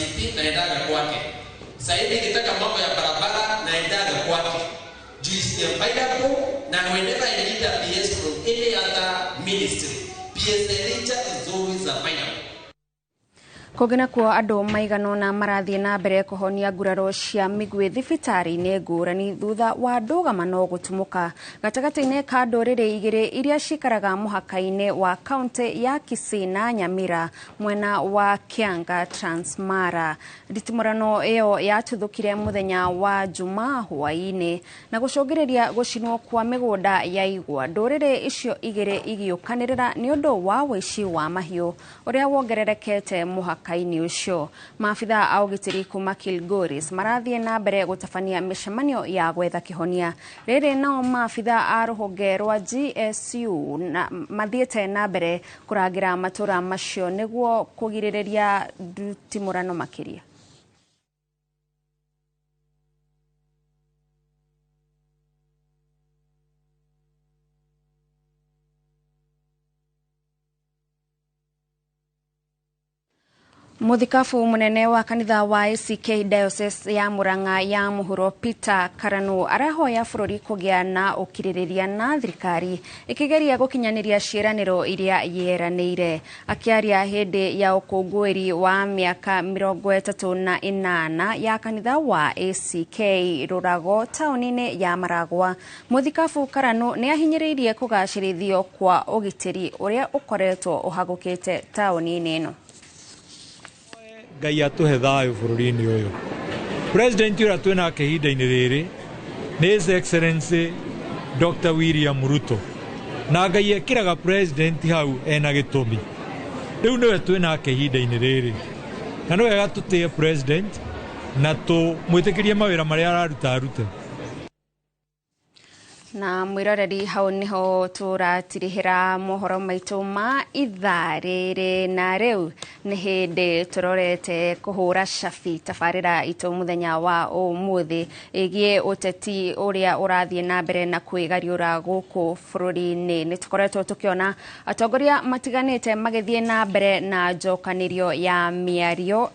ICT naendaga kwake. Sasa hivi nikitaka mambo ya barabara naendaga kwake. Juu is available na whenever I need a PS from any other ministry, PS Elijah is always available. Kũngĩ nakuo andũ maigana ũna marathiĩ na mbere kũhonia nguraro cia mĩguĩ thibitarĩ-inĩ ngũrani thutha wa ndũgamano gũtumũka gatagatĩ-inĩ ka ndũrĩrĩ igĩrĩ iria cikaraga mũhaka-inĩ wa kaunti ya Kisii na Nyamira mwena wa Kianga Transmara. Nditimũrano ĩyo yatuthũkire mũthenya wa Jumaa hwaĩ-inĩ na gũcũngĩrĩria gũcinwo kwa mĩgũnda ya igwa. Ndũrĩrĩ icio igĩrĩ igĩũkanĩrĩra nĩ ũndũ wa ũici wa mahiũ ũrĩa wongererekete mũhaka-inĩ ũcio. Maabitha a ũgitĩri kuma Kilgoris marathiĩ na mbere gũtabania mĩcemanio ya gwetha kĩhonia. Rĩrĩ nao maabitha a rũhonge rwa GSU na mathiĩte na mbere kũrangĩra matũra macio nĩguo kũgirĩrĩria nditimũrano makĩria. Mũthikabu mũnene wa kanitha wa ACK Diocese ya Murang'a ya Mũhuro Peter Karanu arahoya bũrũri kũgĩa na ũkirĩrĩria na thirikari ĩkĩgeria gũkinyanĩria ciĩranĩro iria yeranĩire. Akĩaria hĩndĩ ya ũkũngũĩri wa mĩaka 38 ya kanitha wa ACK Rũrago taũni-inĩ ya Maragwa, Mũthikabu Karanu nĩ ahinyĩrĩirie kũgacĩrithio kwa ũgitĩri ũrĩa ũkoretwo ũhagũkĩte taũni-inĩ ĩno. Ngai atũhe thayũ bũrũri-inĩ ũyũ. President ũrĩa twĩ nake ihinda-inĩ rĩrĩ nĩ His Excellency Dr. William Ruto, na Ngai ekĩraga president hau ena gĩtũmi. Rĩu nĩwe twĩ nake ihinda-inĩ rĩrĩ, na nĩ wega tũtĩe president na tũmwĩtĩkĩrie mawĩra marĩa araruta arute. Na mwiroreri hau niho tũratirihĩra mohoro maitũ ma ithaa rĩrĩ, na rĩu nĩ hĩndĩ tũrorete kũhũra cabi tabarĩra itũ mũthenya wa ũmũthĩ ĩgiĩ ũteti ũrĩa ũrathiĩ na mbere na kwĩgariũra gũkũ bũrũri-inĩ. Nĩ tũkoretwo tũkĩona atongoria matiganĩte magĩthiĩ na mbere na njokanĩrio ya mĩario.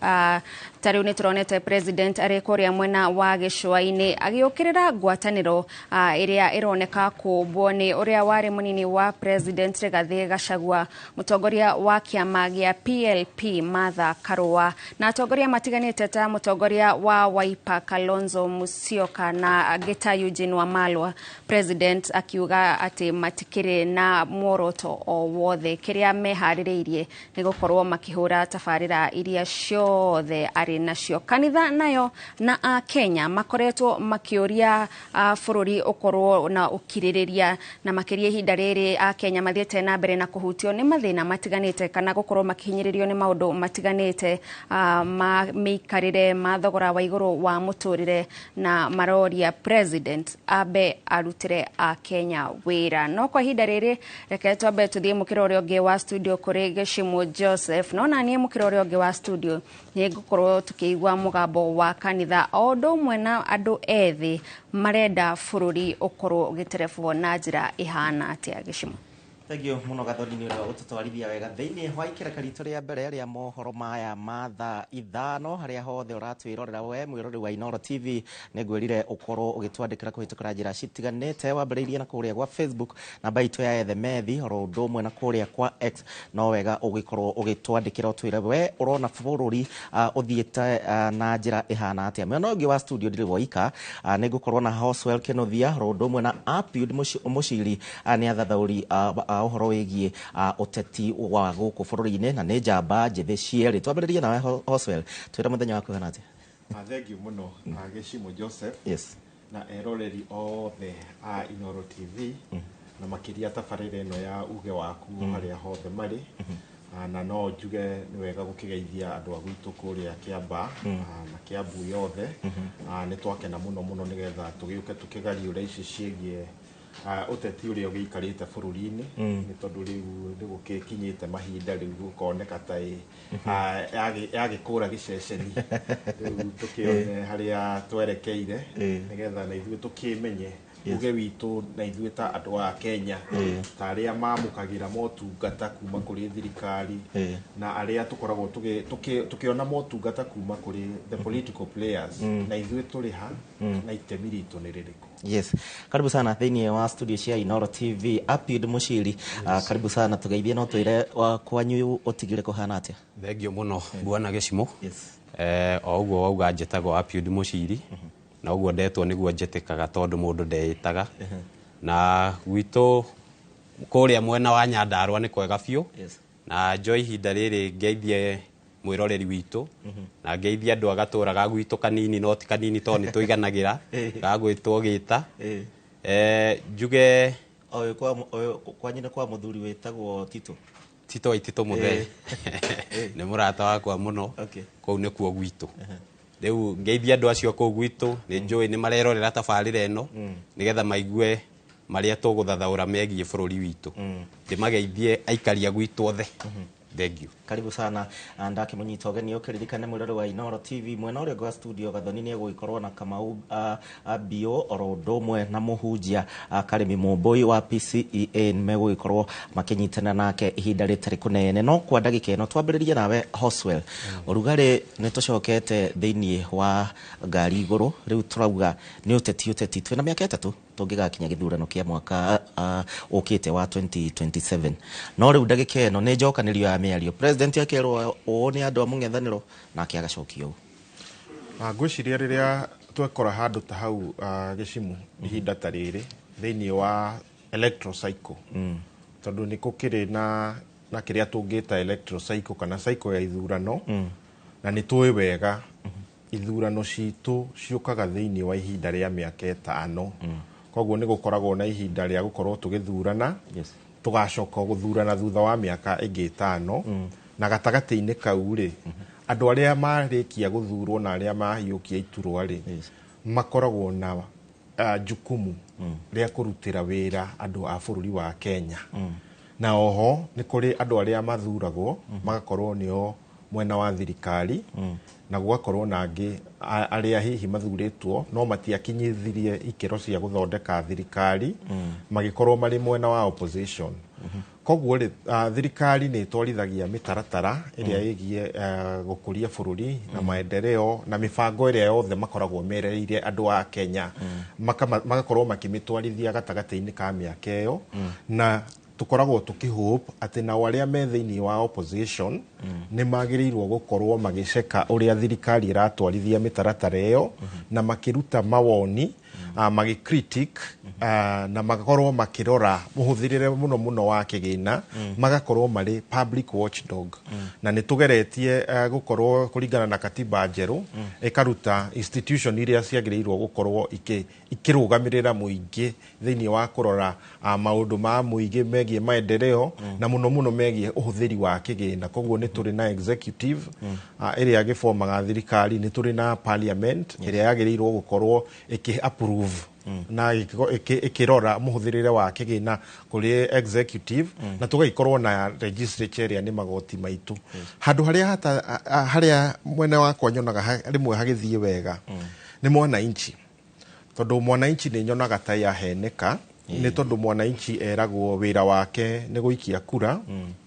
Ta rĩu nĩ tũronete president arĩ kũrĩa mwena wa gĩcũa-inĩ agĩũkĩrĩra ngwatanĩro ĩrĩa ĩroneka kũũmbwo nĩ ũrĩa warĩ mũnini wa president Rigathĩ Gachagua, mũtongoria wa kĩama gĩa PLP Martha Karua, na atongoria matiganĩte ta mũtongoria wa Wiper Kalonzo Musyoka na angĩ ta Eugene Wamalwa. President akiuga atĩ matikĩrĩ na muoroto o wothe, kĩrĩa meharĩrĩirie nĩ gũkorwo makĩhũra tabarĩra iria ciothe arĩ nacio. Kanitha nayo na Akenya makoretwo makĩũria bũrũri ũkorwo na ũkirĩrĩria, na makĩria ihinda rĩrĩ Akenya mathiĩte na mbere na kũhutio nĩ mathĩna matiganĩte kana gũkorwo makĩhinyĩrĩrio nĩ maũndũ matiganĩte ma mĩikarĩre ma thogora wa igũrũ wa mũtũrĩre, na maroria president ambe arutĩre Akenya wĩra. No kwa ihinda rĩrĩ reke twambe tũthiĩ mũkĩra ũrĩa ũngĩ wa studio kũrĩ Gĩcimũ Joseph. No na niĩ mũkĩra ũrĩa ũngĩ wa studio nĩ ngũkorwo tũkĩigua mũgambo wa kanitha o ũndũ ũmwe na andũ ethĩ marenda bũrũri ũkorwo ũgĩterebwo na njĩra ĩhana atĩa. Gĩcimũ. Thank you muno Gathoni nĩ ũndũ wa gũtũtwarithia wega thĩinĩ wa ikereka ritũ rĩa mbere rĩa mohoro maya ma thaa 5 harĩa hothe ũratwĩrorera we mwĩroreri wa Inooro TV. Nĩ ngwĩrire ũkorwo ũgĩtwandĩkĩra kũhĩtũkĩra njĩra citiganĩte, wambĩrĩirie na kũrĩa gwa Facebook namba itũ ya Ethe Methi, oro ũndũ ũmwe na kũrĩa kwa X. No wega ũgĩkorwo ũgĩtwandĩkĩra ũtwĩre we ũrona bũrũri ũthiĩte na njĩra ĩhana atĩa. Mwena ũngĩ wa studio ndirĩ woika, nĩ ngũkorwo na Hoswell Kenothia, oro ũndũ ũmwe na Apiud Mũciri, nĩ athathaũri ũhoro wĩgiĩ ũteti wa gũkũ bũrũri-inĩ na nĩ njamba njĩthĩ cierĩ. Twambĩrĩrie nawe Hoswell, twĩre mũthenya waku ũhana atĩa? Thank you mũno Gĩcimũ Joseph. Yes. Na eroreri othe a Inooro TV na makĩria tabarĩra ĩno ya uge waku harĩa hothe marĩ. Na no njuge nĩ wega gũkĩgeithia andũ a gwitũ kũrĩa Kĩambaa na Kĩambu yothe. Nĩ twakena mũno mũno nĩgetha tũgĩũke tũkĩgariũre ici ciĩgiĩ ũteti ũrĩa ũgĩikarĩte bũrũri-inĩ, nĩ tondũ rĩu nĩ gũgĩkinyĩte mahinda rĩu gũkoneka ta yagĩkũra gĩceceni. Rĩu tũkĩone harĩa twerekeire nĩgetha na ithuĩ tũkĩmenye Uge witũ na ithuĩ ta andũ a Kenya, ta arĩa mamũkagĩra motungata kuma kũrĩ thirikari na arĩa tũkoragwo tũkĩona motungata kuma kũrĩ the political players, na ithuĩ tũrĩ ha na itemi ritũ nĩ rĩrĩkũ? Yes, karibu sana thĩinĩ wa studio cia Inoro TV, Apiud Mushiri. Karibu sana, tũgeithie no twĩre kwanyu ũtigire kũhana atĩa? Thengio mũno, bwana Gĩcimũ. Yes. O ũguo wauga, njĩtagwo Apiud Mũciri, na ũguo ndetwo nĩguo njĩtĩkaga, tondũ mũndũ ndeĩtaga. Na gwitũ kũrĩa mwena wa Nyandarũa nĩ kwega biũ. Na njoe ihinda rĩrĩ ngeithie mwĩroreri witũ na ngeithie andũ a gatũra ga gwitũ kanini, no ti kanini tondũ nĩ tũiganagĩra, gagwĩtwo Gĩta. Njuge Ũyũ kwa ũyũ kwanyu nĩ kwa mũthuri wĩtagwo Tito. Tito Waititũ Mũthee nĩ mũrata wakwa mũno. Kũu nĩkuo gwitũ. Rĩu ngeithie andũ acio kũu gwitũ, nĩ njũĩ nĩ marerorera tabarĩra ĩno nĩgetha maigue marĩa tũgũthathaũra megiĩ bũrũri witũ. Ndĩmageithie aikari a gwitũ othe. Thank you. Karibu sana. Ndakĩmũnyita ũgeni, ũkĩririkane mwĩrore wa Inoro TV, mwena ũrĩa ũngĩ wa studio Gathoni nĩ egũgĩkorwo na Kamau Bio, oro ũndũ ũmwe na mũhunjia Karĩmi Mũmbũi wa PCEA, nĩ megũgĩkorwo makĩnyitana nake ihinda rĩtarĩ kũnene. No kwa ndagĩka ĩno twambĩrĩrie nawe Hoswell. Ũrugarĩ nĩ tũcokete thĩinĩ wa ngari igũrũ, rĩu tũrauga nĩ ũteti, ũteti. Twĩna mĩaka 3 tũngĩgakinya gĩthurano kĩa mwaka ũkĩte wa 2027, no rĩu ndagĩka ĩno nĩ njokanĩrio ya mĩario. President akerwo ũũ nĩ andũ a mũng'ethanĩro, nake agacokia ũũ. Ngwĩciria rĩrĩa twekora handũ ta hau, Gĩcimu, ihinda ta rĩrĩ thĩinĩ wa electoral cycle, tondũ nĩ gũkĩrĩ na kĩrĩa tũngĩta electoral cycle kana cycle ya ithurano, na nĩ tũĩ wega ithurano citũ ciũkaga thĩinĩ wa ihinda rĩa mĩaka 5. Koguo nĩ gũkoragwo na ihinda rĩa gũkorwo tũgĩthurana, tũgacoka gũthurana thutha wa mĩaka ĩngĩ 5, na gatagatĩ-inĩ kau rĩ, andũ arĩa marĩkia gũthurwo na arĩa mahiũkia iturwa rĩ, makoragwo na jukumu rĩa kũrutĩra wĩra andũ a bũrũri wa Kenya. Na oho nĩ kũrĩ andũ arĩa mathuragwo magakorwo nĩo mwena wa thirikari, na gũgakorwo na angĩ arĩa hihi mathurĩtwo no matiakinyithirie ikĩro cia gũthondeka thirikari, magĩkorwo marĩ mwena wa opposition. Koguo rĩ, thirikari nĩ ĩtwarithagia mĩtaratara ĩrĩa ĩgiĩ gũkũria bũrũri na maendeleo na mĩbango ĩrĩa yothe makoragwo merereire andũ a Kenya, magakorwo makĩmĩtwarithia gatagatĩ-inĩ ka mĩaka ĩyo. Na tũkoragwo tũkĩhope atĩ nao arĩa me thĩinĩ wa opposition nĩ magĩrĩirwo gũkorwo magĩceka ũrĩa thirikari ĩratwarithia mĩtaratara ĩyo, na makĩruta mawoni, magĩcritic, na magakorwo makĩrora mũhũthĩrĩre mũno mũno wa kĩgĩna, magakorwo marĩ public watchdog. Na nĩ tũgeretie gũkorwo kũringana na katiba njerũ ĩkaruta institution iria ciagĩrĩirwo gũkorwo ikĩrũgamĩrĩra mũingĩ thĩinĩ wa kũrora maũndũ ma mũingĩ megiĩ maendeleo, na mũno mũno megiĩ ũhũthĩri wa kĩgĩna. Koguo nĩ tũrĩ na executive ĩrĩa gĩbomaga thirikari, nĩ tũrĩ na parliament ĩrĩa yagĩrĩirwo gũkorwo ĩkĩ approve na ĩkĩrora mũhũthĩrĩre wa kĩgĩna kũrĩ executive, na tũgagĩkorwo na legislature ĩrĩa nĩ magoti maitũ. Handũ harĩa harĩa mwena wakwa nyonaga rĩmwe hagĩthiĩ wega nĩ mwananchi, tondũ mwananchi nĩ nyonaga ta yaheneka, nĩ tondũ mwananchi eragwo wĩra wake nĩ gũikia kura,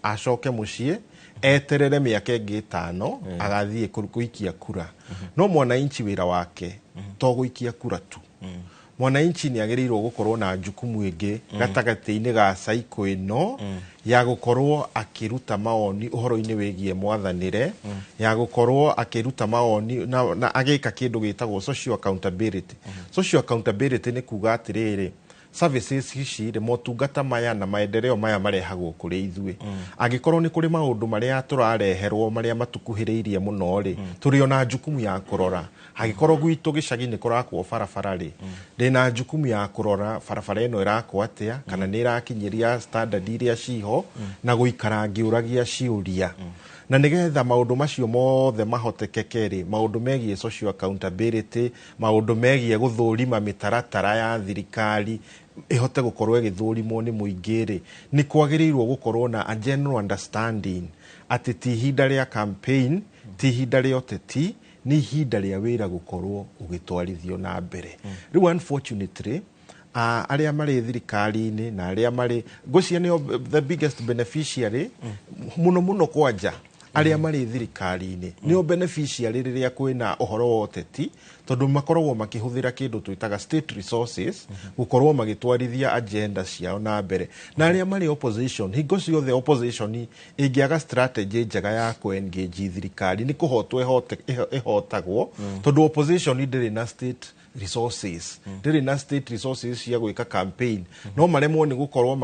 acoke mũciĩ eterere mĩaka ĩngĩ 5 agathiĩ gũikia kura. No mwananchi wĩra wake to gũikia kura tu. Mwananchi nĩ agĩrĩirwo gũkorwo na jukumu ĩngĩ gatagatĩ-inĩ ga cycle ĩno ya gũkorwo akĩruta mawoni ũhoro-inĩ wĩgiĩ mwathanĩre, ya gũkorwo akĩruta mawoni na agĩka kĩndũ gĩtagwo social accountability. Social accountability nĩ kuga atĩrĩrĩ, services ici rĩ, motungata maya na maendeleo maya marehagwo kũrĩ ithuĩ, angĩkorwo nĩ kũrĩ maũndũ marĩa tũrareherwo marĩa matukuhĩrĩirie mũno rĩ, tũrĩ ona jukumu ya kũrora. Angĩkorwo gwitũ gĩcagi nĩ kũrakwo barabara rĩ, ndĩna jukumu ya kũrora barabara ĩno ĩrakwo atĩa, kana nĩ ĩrakinyĩria standard iria ciho, na gũikara ngĩũragia ciũria. Na nĩgetha maũndũ macio mothe mahotekeke rĩ, maũndũ megiĩ social accountability, maũndũ megiĩ gũthũrima mĩtaratara ya thirikari ĩhote gũkorwo ĩgĩthũrimwo nĩ mũingĩ rĩ, nĩ kwagĩrĩirwo gũkorwo na a general understanding atĩ ti ihinda rĩa campaign, ti ihinda rĩa ũteti, nĩ ihinda rĩa wĩra gũkorwo ũgĩtwarithio na mbere. Rĩu unfortunately Arĩa marĩ thirikari-inĩ na arĩa marĩ, ngwĩciria nĩo the biggest beneficiary mũno mũno, kwanja arĩa marĩ thirikari-inĩ nĩo beneficiary rĩrĩa kwĩna ũhoro wa ũteti, tondũ makoragwo makĩhũthĩra kĩndũ twĩtaga state resources gũkorwo magĩtwarithia agenda ciao na mbere. Na arĩa marĩ opposition, hingo ciothe opposition ĩngĩaga strategy njega ya kũ-engage thirikari, nĩ kũhotwo ĩhotagwo, tondũ opposition ndĩrĩ na state resources, ndĩrĩ na state resources cia gwĩka campaign. No maremwo nĩ gũkorwo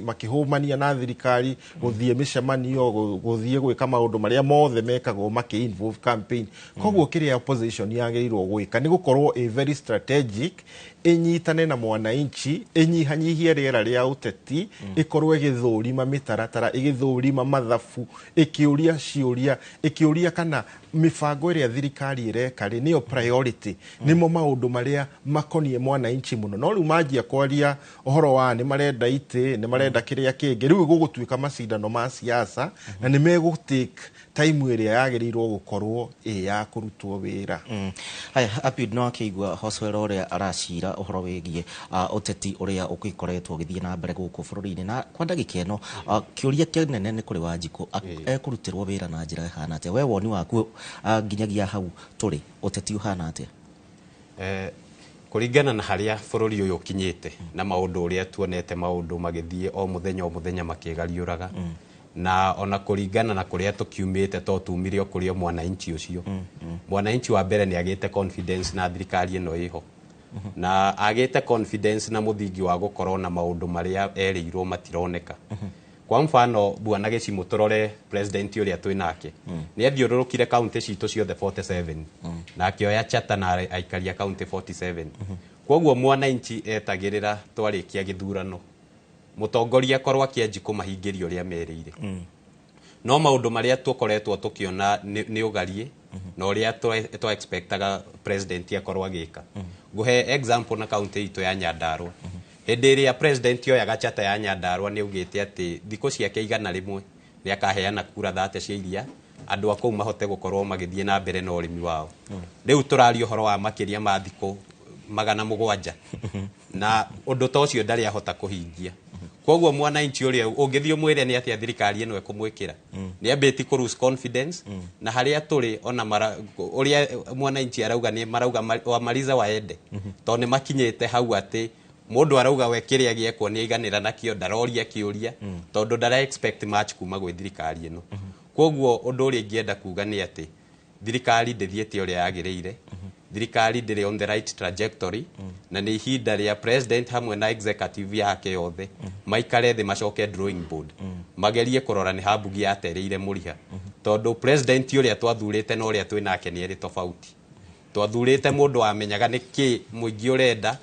makĩhũmania na thirikari, gũthiĩ mĩcemanio, gũthiĩ gwĩka maũndũ marĩa mothe mekagwo makĩ involve campaign. Koguo kĩrĩa opposition yagĩrĩirwo gwĩka nĩ gũkorwo ĩ very strategic, ĩnyitane na mwananchi, ĩnyihanyihie rĩera rĩa ũteti, ĩkorwo ĩgĩthũrima mĩtaratara, ĩgĩthũrima mathabu, ĩkĩũria ciũria, ĩkĩũria kana mĩbango ĩrĩa thirikari ĩreka rĩ, nĩyo priority, nĩmo maũndũ marĩa makoniĩ mwananchi mũno. No rĩu manjia kwaria ũhoro wa nĩ marenda itĩ, nĩ marenda kĩrĩa kĩngĩ, rĩu gũgũtuĩka macindano ma siasa na nĩ megũtake time ĩrĩa yagĩrĩirwo gũkorwo ĩ ya kũrutwo wĩra. Haya, Apiud, no akĩigua Hoswell ũrĩa aracira ũhoro wĩgiĩ ũteti ũrĩa ũgĩkoretwo ũgĩthiĩ na mbere gũkũ bũrũri-inĩ, na kwa ndagĩka ĩno kĩũria kĩnene nĩ kũrĩ Wanjikũ ekũrutĩrwo wĩra na njĩra ĩhana atĩa? We woni waku, nginyagia hau tũrĩ, ũteti ũhana atĩa? Kũringana na harĩa bũrũri ũyũ ũkinyĩte na maũndũ ũrĩa tuonete maũndũ magĩthiĩ o mũthenya o mũthenya makĩgariũraga, na ona kũringana na kũrĩa tũkiumĩte, to tumire o kũrĩ o mwananchi ũcio, mwananchi wa mbere nĩ agĩte confidence na thirikari ĩno ĩho, na agĩte confidence na mũthingi wa gũkorwo na maũndũ marĩa erĩirwo matironeka. Kwa mfano, bwana Gĩcimũ, tũrore president ũrĩa twĩ nake, nĩ athiũrũrũkire kaunti citũ ciothe 47 na akĩoya chata na aikaria kaunti 47. Koguo mwananchi etagĩrĩra twarĩkia gĩthurano mũtongoria akorwo akĩanji kũmahingĩria ũrĩa merĩire, no maũndũ marĩa tũkoretwo tũkĩona nĩ ũgariĩ na ũrĩa twa expectaga president akorwo agĩka. Ngũhe example na kaunti itũ ya Nyandarua. Hĩndĩ ĩrĩa president oyaga chata ya Nyandarua, nĩ augĩte atĩ thikũ ciake 100 nĩ akaheana kura 30 cia iria andũ a kũu mahote gũkorwo magĩthiĩ na mbere na ũrĩmi wao. Rĩu tũraria ũhoro wa makĩria ma thikũ 700 na ũndũ ta ũcio ndarĩ ahota kũhingia. Koguo mwananchi ũrĩa ũngĩthiĩ ũmwĩre nĩ atĩa thirikari ĩno ĩkũmwĩkĩra, nĩ ambĩti kũ lose confidence. Na harĩa tũrĩ, ona mara, ũrĩa mwananchi arauga nĩ marauga wamaliza waende, tondũ nĩ makinyĩte hau atĩ mũndũ arauga we kĩrĩa gĩekwo nĩ aiganĩra nakĩo, ndaroria kĩũria, tondũ ndara expect much kuma gwĩ thirikari ĩno. Koguo ũndũ ũrĩa ingĩenda kuga nĩ atĩ thirikari ndĩthiĩte ũrĩa yagĩrĩire, thirikari ndĩrĩ on the right trajectory, na nĩ ihinda rĩa president hamwe na executive yake yothe maikare thĩ, macoke drawing board, magerie kũrora nĩ hambugi yatereire mũriha, tondũ president ũrĩa twathurĩte na ũrĩa twĩ nake nĩ erĩ tofauti. Twathurĩte mũndũ wamenyaga nĩ kĩ mũingĩ ũrenda,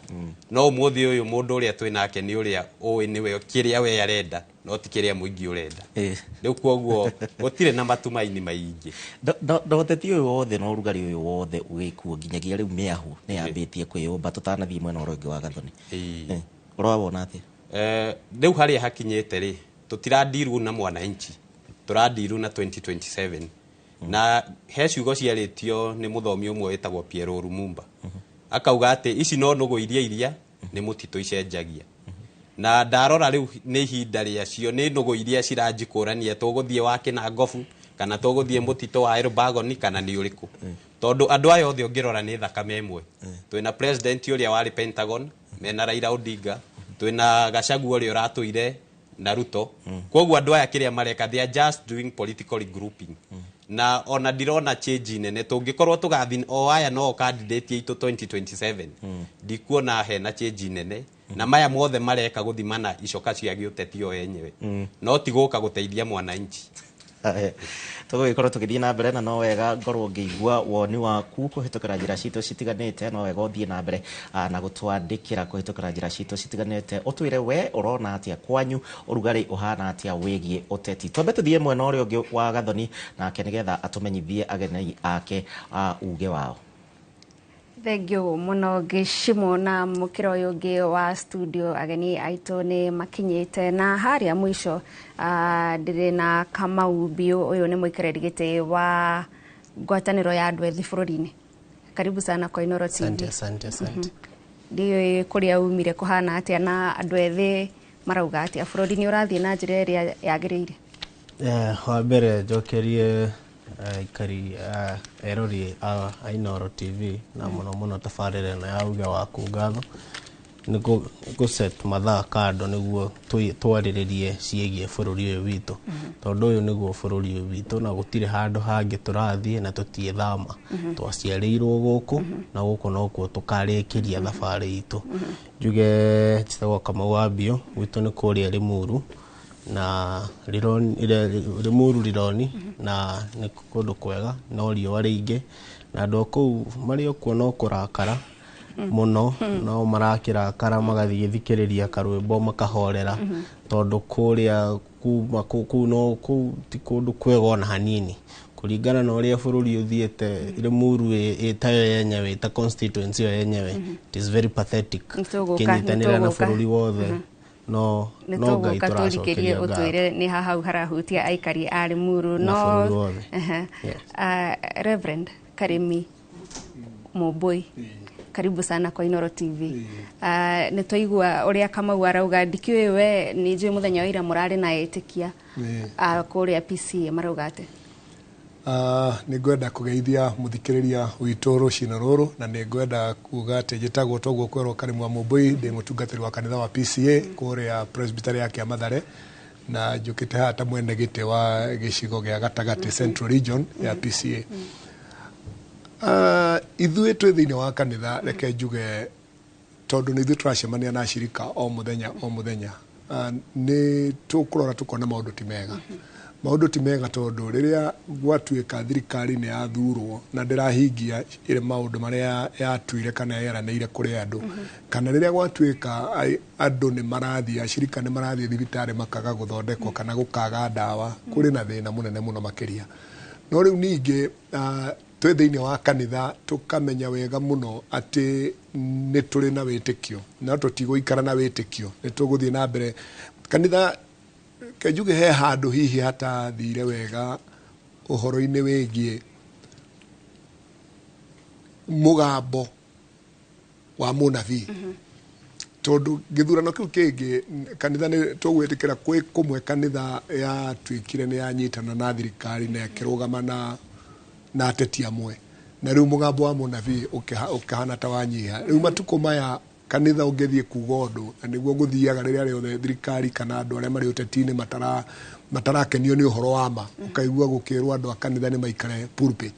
no ũmũthĩ ũyũ mũndũ ũrĩa twĩ nake nĩ ũrĩa ũĩ nĩwe kĩrĩa we arenda, no ti kĩrĩa mũingĩ ũrenda. Rĩu koguo gũtirĩ na matumaini maingĩ. Na ũteti ũyũ wothe na ũrugarĩ ũyũ wothe ũgĩkuo nginyagia rĩu, mĩahu nĩ yambĩtie kwĩyũmba tũtanathiĩ mwena ũrĩa ũngĩ wa Gathoni. Ũrawona atĩa? Rĩu harĩa hakinyĩte rĩ, tũtirandiru na mwananchi, tũrandiru na 2027. Na he ciugo ciarĩtio nĩ mũthomi ũmwe wĩtagwo Pierre Lumumba, akauga atĩ ici no nũgũ iria nĩ mũtitũ icenjagia. Na ndarora rĩu nĩ ihinda rĩacio, nĩ nũgũ iria ciranjikũrania tũgũthiĩ wa Kĩnangobu kana tũgũthiĩ mũtitũ wa Elbagoni kana nĩ ũrĩkũ, tondũ andũ aya othe ũngĩrora nĩ thakame ĩmwe. Twĩna president ũrĩa warĩ Pentagon mena Raila Odinga, twĩna Gachagua ũrĩa ũratũire na Ruto. Koguo andũ aya kĩrĩa mareka, they are just doing political regrouping, na ona ndirona change nene tũngĩkorwo tũgathi o aya no candidate aitũ 2027. Ndikuona hena change nene, na maya mothe mareka gũthimana icoka cia gĩũteti o enyewe, no ti gũka gũteithia mwananchi. Tũgũgĩkorwo tũgĩthiĩ na mbere, na no wega ngorwo ngĩigua woni waku kũhĩtũkĩra njĩra citũ citiganĩte. No wega ũthiĩ na mbere na gũtwandĩkĩra kũhĩtũkĩra njĩra citũ citiganĩte, ũtwĩre we ũrona atĩa, kwanyu ũrugarĩ ũhana atĩa wĩgiĩ ũteti. Twambe tũthiĩ mwena ũrĩa ũngĩ wa Gathoni nake nĩgetha atũmenyithie ageni ake uge wao. Thengiũ mũno Gĩcimo. Na mũkĩra ũyũ ũngĩ wa studio, ageni aitũ nĩ makinyĩte, na harĩa mũico ndĩrĩ na Kamau Biũ. Ũyũ nĩ mũikarĩri gĩtĩ wa ngwatanĩro ya andũ ethĩ bũrũri-inĩ. Karibu sana kwa Inooro TV. Asante, asante, asante. Ndiũĩ kũrĩa umire kũhana atĩa na andũ ethĩ marauga atĩa, bũrũri nĩ ũrathiĩ na njĩra ĩrĩa yagĩrĩire? Wa mbere njokerie aikari erori a Inooro TV na mũno mũno tabarĩra ĩno ya uge waku ngatho nĩ gũ set mathaa kando nĩguo twarĩrĩrie ciĩgiĩ bũrũri ũyũ witũ, tondũ ũyũ nĩguo bũrũri ũyũ witũ na gũtirĩ handũ hangĩ tũrathiĩ na tũtiĩthama. Twaciarĩirwo gũkũ na gũkũ nokuo tũkarĩkĩria thabarĩ itũ. Njuge njĩtagwo Kamau wa Mbio, gwitũ nĩ kũrĩa Limuru na Limuru Rironi, na nĩ kũndũ kwega no riũa rĩingĩ na andũ a kũu marĩ o kuo no kũrakara mũno, no marakĩrakara magathiĩ thikĩrĩria karwĩmbo makahorera, tondũ kũrĩa kuma kũu no kũu ti kũndũ kwega ona hanini kũringana na ũrĩa bũrũri ũthiĩte. Limuru ĩtayo yenyewe, ĩta constituency ĩyo yenyewe, it is very pathetic. Kĩnyitanĩra na bũrũri wothe no nĩ no Ngai tũgũka tũrikĩrie tũracokeria ngatho ũtwĩre nĩ ha hau harahutia aikari a Limuru na no bũrũri wothe. Yes. Reverend Karimi Mũmbũi, karibu sana kwa Inooro TV. Nĩ twaigua ũrĩa Kamau arauga, ndikĩũĩ we nĩ njũĩ mũthenya wa ira mũrarĩ na etĩkia kũrĩa PCA marauga atĩa? Nĩ ngwenda kũgeithia mũthikĩrĩria witũ rũcinĩ rũrũ, na nĩ ngwenda kuga atĩ njĩtagwo toguo kwerwo Karimu wa Mũmbũi, ndĩ mũtungatĩri wa kanitha wa PCA kũrĩa Presbytery ya Kĩamathare, na njũkĩte haha ta mwene gĩtĩ wa gĩcigo gĩa gatagatĩ, Central Region ya PCA. Ithuĩ twĩ thĩinĩ wa kanitha, reke njuge tondũ nĩ ithuĩ tũracemania na acirika o mũthenya o mũthenya, nĩ tũkũrora tũkona maũndũ ti mega. Maũndũ ti mega tondũ rĩrĩa gwatuĩka thirikari nĩ yathurwo na ndĩrahingia ĩrĩ maũndũ marĩa yatuire kana yeranĩire kũrĩ andũ, kana rĩrĩa gwatuĩka andũ nĩ marathiĩ, acirika nĩ marathiĩ thibitarĩ makaga gũthondekwo kana gũkaga ndawa, kũrĩ na thĩna mũnene mũno makĩria. No rĩu ningĩ twĩ thĩinĩ wa kanitha tũkamenya wega mũno atĩ nĩ tũrĩ na wĩtĩkio, no tũtigũikara na wĩtĩkio, nĩ tũgũthiĩ na mbere kanitha. Kenjuge he handũ hihi hatathire wega ũhoro-inĩ wĩgiĩ mũgambo wa mũnabii, tondũ gĩthurano kĩu kĩngĩ kanitha nĩ tũgwĩtĩkĩra kwĩ kũmwe kanitha yatuĩkire nĩ yanyitana na thirikari na ĩkĩrũgama na ateti amwe, na rĩu mũgambo wa mũnabii ũkĩhana ta wanyiha. Rĩu matukũ maya kanitha ũngĩthiĩ kuga ũndũ, na nĩguo gũthiaga rĩrĩa rĩothe thirikari kana andũ arĩa marĩ ũteti-inĩ matarakenio nĩ ũhoro wa ma, ũkaigua gũkĩrwo andũ a kanitha nĩ maikare pulpit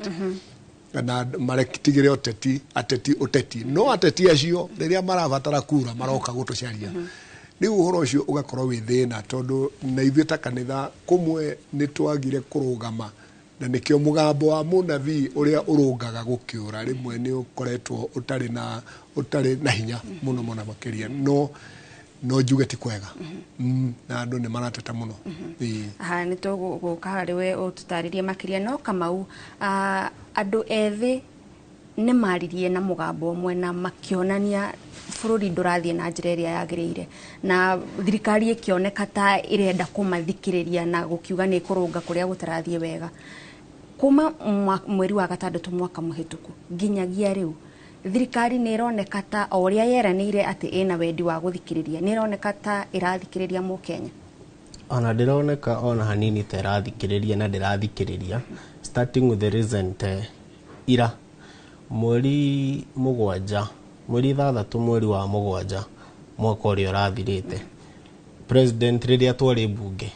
na maretigĩre ũteti, ateti ũteti. No ateti acio rĩrĩa marabatara kura maroka gũtũcaria. Rĩu ũhoro ũcio ũgakorwo wĩ thĩna, tondũ na ithuĩ ta kanitha kũmwe nĩ twagire kũrũgama, na nĩkĩo mũgambo wa mũnabii ũrĩa ũrũngaga gũkĩũra rĩmwe nĩ ũkoretwo ũtarĩ na hinya mũno mũno makĩria. No njuge ti kwega, na andũ nĩ marateta mũno. Ĩĩ. Aha, nĩ tũgũka harĩ we ũtũtarĩrie makĩria. No Kamau, andũ ethĩ nĩ maririe na mũgambo ũmwe na makĩonania bũrũri ndũrathiĩ na njĩra ĩrĩa yagĩrĩire, na thirikari ĩkĩoneka ta ĩrenda kũmathikĩrĩria na gũkiuga nĩ ĩkũrũnga kũrĩa gũtarathiĩ wega. Kuma mweri wa gatandatũ mwaka mũhĩtũku nginyagia rĩu, thirikari nĩ ĩroneka ta o ũrĩa yeranĩire atĩ ĩna wendi wa gũthikĩrĩria, nĩ ĩroneka ta ĩrathikĩrĩria mũkenya? Ona ndĩroneka ona hanini ta ĩrathikĩrĩria, na ndĩrathikĩrĩria, starting with the recent ira mweri 7, mweri 6, mweri wa 7 mwaka ũrĩa ũrathirĩte, president rĩrĩa twarĩ mbunge,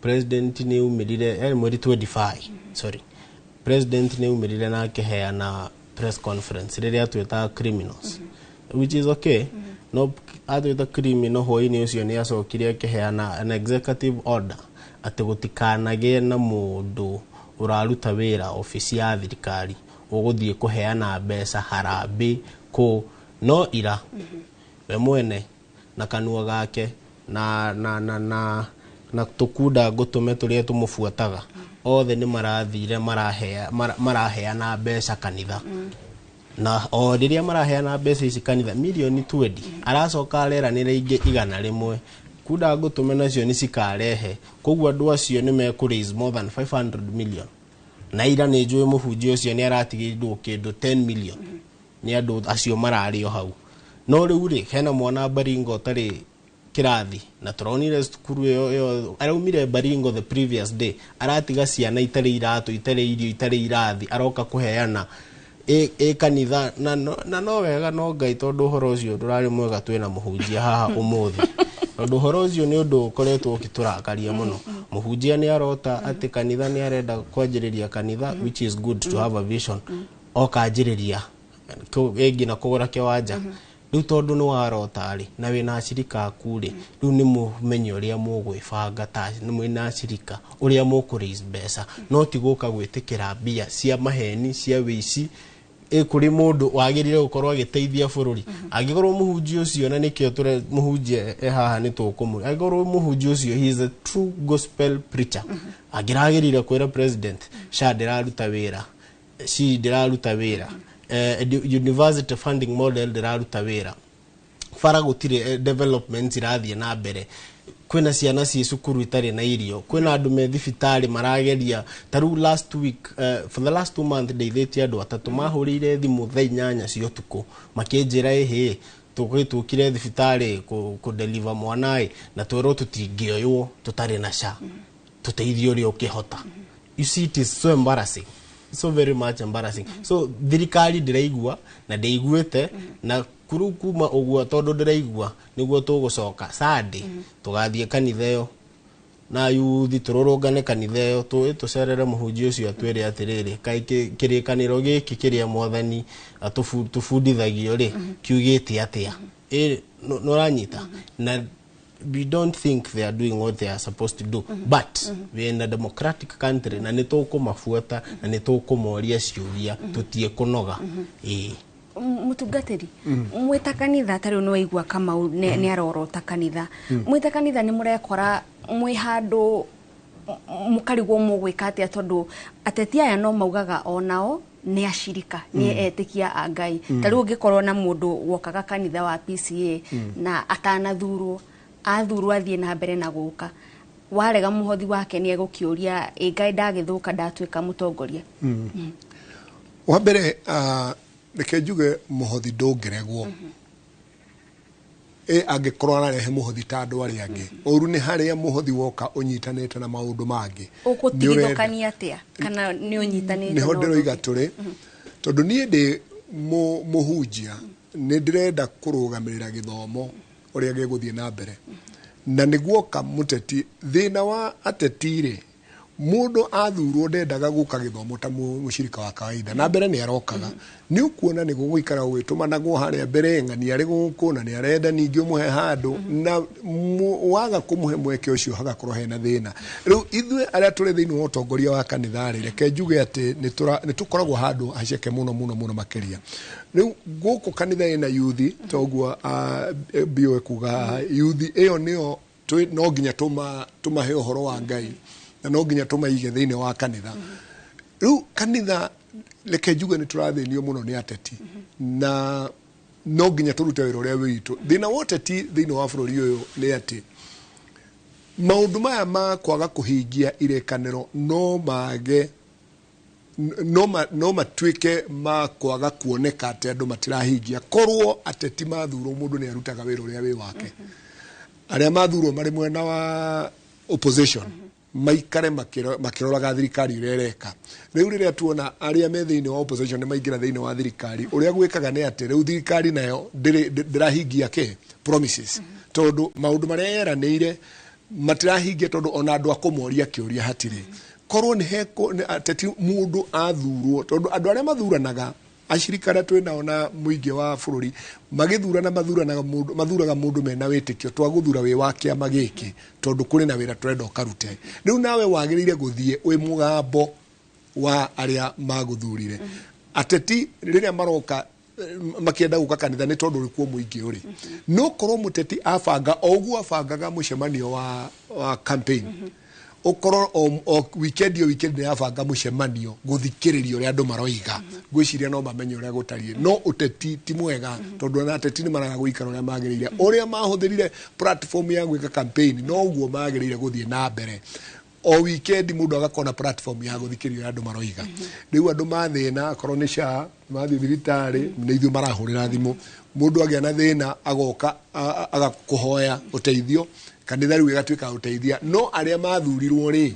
president nĩ umĩrire, mweri 25, sorry, president nĩ umĩrire na akĩheana press conference rĩrĩa atwĩtaga criminals, which is okay. No atwĩta criminal, hwaĩ-inĩ ũcio nĩ acokire akĩheana an executive order atĩ gũtikanagĩe na mũndũ ũraruta wĩra obici ya thirikari ũgũthiĩ kũheana mbeca harambĩ kũ. No ira we mwene na kanua gake na tũkunda ngũtũme tũrĩa tũmũbuataga othe nĩ marathire maraheana mbeca kanitha, na o rĩrĩa maraheana mbeca ici kanitha mirioni 20, aracoka areranĩra ingĩ 100 kunda ngũtũme nacio nĩ cikarehe. Koguo andũ acio nĩ mekũ raise more than 500 million, na ira nĩ njũĩ mũbunjia ũcio nĩ aratigĩirwo kĩndũ 10 million nĩ andũ acio mararĩ o hau. No rĩu rĩ, hena mwana Baringo ũtarĩ kĩrathi, na tũronire cukuru ĩyo ĩyo araumire Baringo the previous day, aratiga ciana itarĩ iratũ, itarĩ irio, itarĩ irathi, aroka kũheana ĩ kanitha. Na no wega no Ngai, tondũ ũhoro ũcio ndũrarĩ mwega. Twĩna mũhunjia haha ũmũthĩ, tondũ ũhoro ũcio nĩ ũndũ ũkoretwo ũkĩtũrakaria mũno. Mũhunjia nĩ arota atĩ kanitha nĩ arenda kwanjĩrĩria kanitha, which is good to have a vision. Oka anjĩrĩria ĩngĩ na kũgũra kĩwanja. Rĩu tondũ nĩ warota rĩ, na wĩna acirika aku rĩ, rĩu nĩ mũmenye ũrĩa mũgwĩbanga ta nĩ mwĩna acirika, ũrĩa mũkũ raise mbeca, no ti gũka gwĩtĩkĩra mbia cia maheni, cia wĩici ĩ kũrĩ mũndũ wagĩrĩire gũkorwo agĩteithia bũrũri. Angĩkorwo mũhunjia ũcio, na nĩkĩo tũre mũhunjia e haha, nĩ tũkũmũ, angĩkorwo mũhunjia ũcio, he is a true gospel preacher, angĩragĩrĩire kwĩra president, SHA ndĩraruta wĩra, SHI ndĩraruta wĩra, university funding model ndĩraruta wĩra, bara gũtirĩ, development irathiĩ na mbere, kwĩna ciana ciĩ cukuru itarĩ na irio, kwĩna andũ me thibitarĩ marageria. Ta rĩu last week, for the last 2 months, ndeithĩtie andũ atatũ mahũrĩire thimũ thaa 8 cia ũtukũ makĩnjĩra, ĩhĩ, tũgĩtũkire thibitarĩ kũ deliver mwana ĩ, na twerwo tũtingĩoywo tũtarĩ na SHA, tũteithie ũrĩa ũkĩhota. You see, it is so embarrassing, so very much embarrassing. So thirikari ndĩraigua na ndĩiguĩte na kuru kuma ũguo, tondũ ndĩraigua nĩguo tũgũcoka Sunday tũgathiĩ kanitha ĩyo na yuthi, tũrũrũngane kanitha ĩyo, tũcerere mũhunjia ũcio, atwĩre atĩrĩrĩ, kaĩ kĩrĩkanĩro gĩkĩ kĩrĩa Mwathani tũbundithagio rĩ, kiugĩte atĩa? Ĩ, nĩũranyita? Na we don't think they are doing what they are supposed to do, but we are in a democratic country, na nĩ tũkũmabuata na nĩ tũkũmoria ciũria, tũtie kũnoga, ĩĩ. Mũtungatĩri, mwĩta kanitha, ta rĩu nĩ waigua Kamau nĩ arorota kanitha. Mwĩta kanitha, nĩ mũrekora mwĩ handũ mũkarigwo mũgwĩka atĩa, tondũ ateti aya no maugaga onao nĩ acirika, nĩ etĩkia a Ngai? Ta rĩu ũngĩkorwo na mũndũ wokaga kanitha wa PCA na atanathurwo, athurwo athiĩ na mbere na gũka, warega mũhothi wake, nĩ egũkĩũria, ĩ Ngai ndagĩthũka ndatuĩka mũtongoria? Wa mbere, reke njuge mũhothi ndũngĩregwo ĩ angĩkorwo ararehe mũhothi ta andũ arĩa angĩ. Ũru nĩ harĩa mũhothi woka ũnyitanĩte na maũndũ mangĩ. Ũgũtigithũkania atĩa kana nĩ ũnyitanĩte Nĩho na ũndũ ndĩroiga ũngĩ? Tũrĩ tondũ niĩ ndĩ mũhunjia, nĩ ndĩrenda kũrũgamĩrĩra gĩthomo ũrĩa gĩgũthiĩ na mbere, na nĩguoka mũteti. Thĩna wa ateti rĩ, mũndũ athurwo ndendaga gũka gĩthomo ta mũcirika wa kawaida, na mbere nĩ arokaga, nĩ ũkuona nĩ gũgũikara gũgĩtũmanagwo harĩa mbere, ng'ani arĩ gũkũ na nĩ arenda ningĩ ũmũhe handũ, na waga kũmũhe mweke ũcio hagakorwo hena thĩna. Rĩu ithuĩ arĩa tũrĩ thĩinĩ wa ũtongoria wa kanitha rĩ, reke njuge atĩ nĩ tũkoragwo handũ haceke mũno mũno mũno makĩria. Rĩu gũkũ kanitha ĩna yuthi, toguo bio ekuga haha, yuthi ĩyo nĩyo no nginya tũmahe ũhoro wa Ngai, na no nginya tũmaige thĩinĩ wa kanitha. Rĩu kanitha, reke njuge nĩ tũrathĩnio mũno nĩ ateti, na no nginya tũrute wĩra ũrĩa witũ. Thĩna wa ũteti thĩinĩ wa bũrũri ũyũ nĩ atĩ maũndũ maya ma kwaga kũhingia irĩkanĩro no mage no matuĩke ma kwaga kuoneka atĩ andũ matirahingia. Korwo ateti mathurwo, mũndũ nĩ arutaga wĩra ũrĩa wĩ wake. Arĩa mathurwo marĩ mwena wa opposition maikare makĩroraga thirikari ũrĩa ĩreka. Rĩu rĩrĩa tuona arĩa me thĩinĩ wa opposition nĩ maingĩra thĩinĩ wa thirikari, ũrĩa gwĩkaga nĩ atĩ rĩu thirikari nayo ndĩrahingia kĩ promises, tondũ maũndũ marĩa yeranĩire matirahingia, tondũ ona andũ a kũmoria kĩũria hatirĩ. Korwo nĩ heko nĩ ateti mũndũ athurwo, tondũ andũ arĩa mathuranaga, acirika arĩa twĩ nao na mũingĩ wa bũrũri magĩthurana, mathuranaga mũndũ, mathuraga mũndũ mena wĩtĩkio, twagũthura wĩ wa kĩama gĩkĩ tondũ kũrĩ na wĩra tũrenda ũkarute. Rĩu nawe wagĩrĩire gũthiĩ wĩ mũgambo wa arĩa magũthurire. Ateti rĩrĩa maroka, makĩenda gũka kanitha nĩ tondũ ũrĩkuo mũingĩ ũrĩ, no korwo mũteti abanga o ũguo abangaga mũcemanio wa campaign, ũkorwo o weekend, o weekend nĩ abanga mũcemanio gũthikĩrĩria ũrĩa andũ maroiga, ngwĩciria no mamenye ũrĩa gũtariĩ. No ũteti ti mwega, tondũ ona ateti nĩ maraga gũikara ũrĩa magĩrĩire. Ũrĩa mahũthĩrire platform ya gwĩka campaign, no ũguo magĩrĩire gũthiĩ na mbere. O weekend mũndũ agakorwo na platform ya gũthikĩrĩria ũrĩa andũ maroiga. Rĩu andũ mathĩna, akorwo nĩ SHA, mathiĩ thibitarĩ, nĩ ithuĩ marahũrĩra thimũ. Mũndũ agĩa na thĩna agoka agakũhoya ũteithio, kanitha rĩu ĩgatuĩka ya gũteithia. No arĩa mathurirwo rĩ,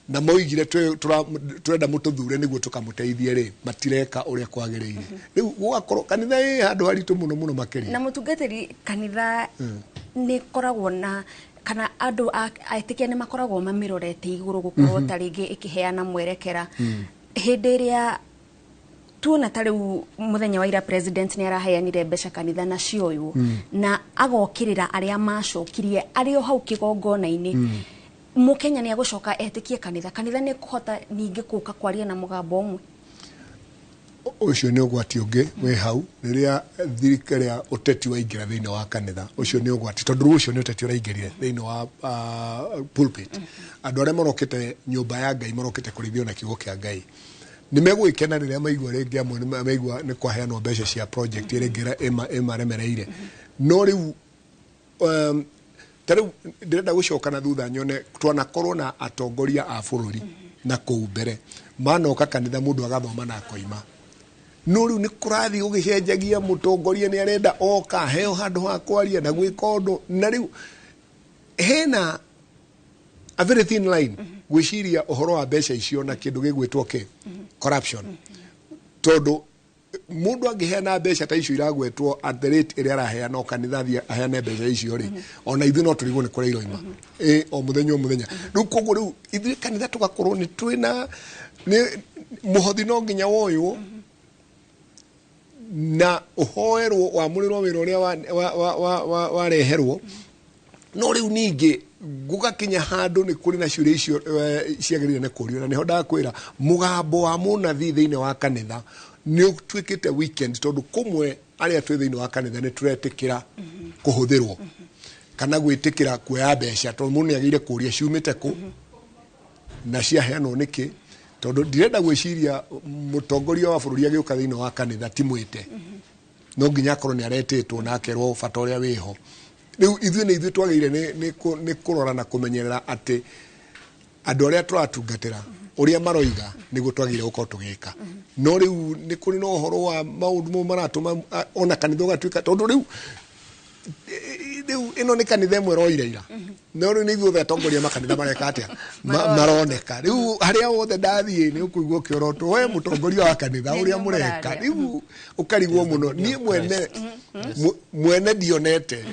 na moigire twenda mũtũthure nĩguo tũkamũteithie rĩ, matireka ũrĩa kwagĩrĩire. Rĩu gũgakorwo kanitha ĩ handũ haritũ mũno mũno makĩria. Na mũtungatĩri, kanitha nĩ ĩkoragwo na kana andũ etĩkia nĩ makoragwo mamĩrorete igũrũ gũkorwo ta rĩngĩ ĩkĩheana mwerekera. Hĩndĩ ĩrĩa tuona ta rĩu mũthenya wa ira president nĩ araheanire mbeca kanitha na cioywo na agokĩrĩra arĩa macokirie arĩ o hau kĩgongona-inĩ, mũkenya nĩ agũcoka etĩkie kanitha? Kanitha nĩ kũhota ningĩ kũka kwaria na mũgambo ũmwe? Ũcio nĩ ũgwati ũngĩ wĩ hau. Rĩrĩa thirikari ya ũteti waingĩra thĩinĩ wa kanitha, ũcio nĩ ũgwati, tondũ rĩu ũcio nĩ ũteti ũraingĩrire thĩinĩ wa pulpit. Andũ arĩa marokĩte nyũmba ya Ngai marokĩte kũrĩithio na kiugo kĩa Ngai nĩ megũgĩkena rĩrĩa maigua rĩngĩ amwe nĩ maigua nĩ kwaheanwo mbeca cia project ĩrĩa ĩngĩ ĩmaremereire. No rĩu ta rĩu ndĩrenda gũcoka na thutha nyone twanakorwo na atongoria a bũrũri na kũu mbere manoka kanitha, mũndũ agathoma na akoima. No rĩu nĩ kũrathiĩ gũgĩcenjagia, mũtongoria nĩ arenda oka heo handũ ha kwaria na gwĩka ũndũ, na rĩu hena a very thin line gwĩciria ũhoro wa mbeca icio na kĩndũ gĩgwĩtwo kĩ corruption, tondũ mũndũ angĩheana mbeca ta icio iragwetwo at the rate ĩrĩa araheana, o kanitha athiĩ aheane mbeca icio rĩ, ona ithuĩ no tũrigwo nĩ kũrĩa iroima ĩ o mũthenya o mũthenya. Rĩu koguo rĩu ithuĩ kanitha tũgakorwo nĩ twĩna nĩ mũhothi no nginya woywo na ũhoerwo wamũrĩrwo wĩra ũrĩa wareherwo. No rĩu ningĩ gũgakinya handũ nĩ kũrĩ na ciũria icio ciagĩrĩire nĩ kũrio, na nĩho ndakwĩra mũgambo wa mũnabii thĩinĩ wa kanitha nĩ ũtuĩkĩte weekend, tondũ kũmwe arĩa twĩ thĩinĩ wa kanitha nĩ tũretĩkĩra kũhũthĩrwo kana gwĩtĩkĩra kuoya mbeca, tondũ mũndũ nĩ agĩrĩire kũria ciumĩte kũ na ciaheanwo nĩkĩ, tondũ ndirenda gwĩciria mũtongoria wa bũrũri agĩũka thĩinĩ wa kanitha ti mwĩte, no nginya akorwo nĩ aretĩtwo na akerwo bata ũrĩa wĩho. Rĩu ithuĩ nĩ ithuĩ twagĩrĩire nĩ kũrora na kũmenyerera atĩ andũ arĩa tũratungatĩra ũrĩa maroiga nĩguo twagĩrĩire gũkorwo tũgĩka. No rĩu nĩ kũrĩ na ũhoro wa maũndũ mau maratũma ona kanitha ũgatuĩka, tondũ rĩu ĩno nĩ kanitha ĩmwe ĩroire ira, no rĩu nĩ ithuothe atongoria makanitha mareka atĩa? Maroneka rĩu harĩa wothe ndathiĩ nĩ ũkũigua ũkĩorotwo, we mũtongoria wa kanitha, ũrĩa mũreka. Rĩu ũkarigwo mũno. Niĩ mwene ndionete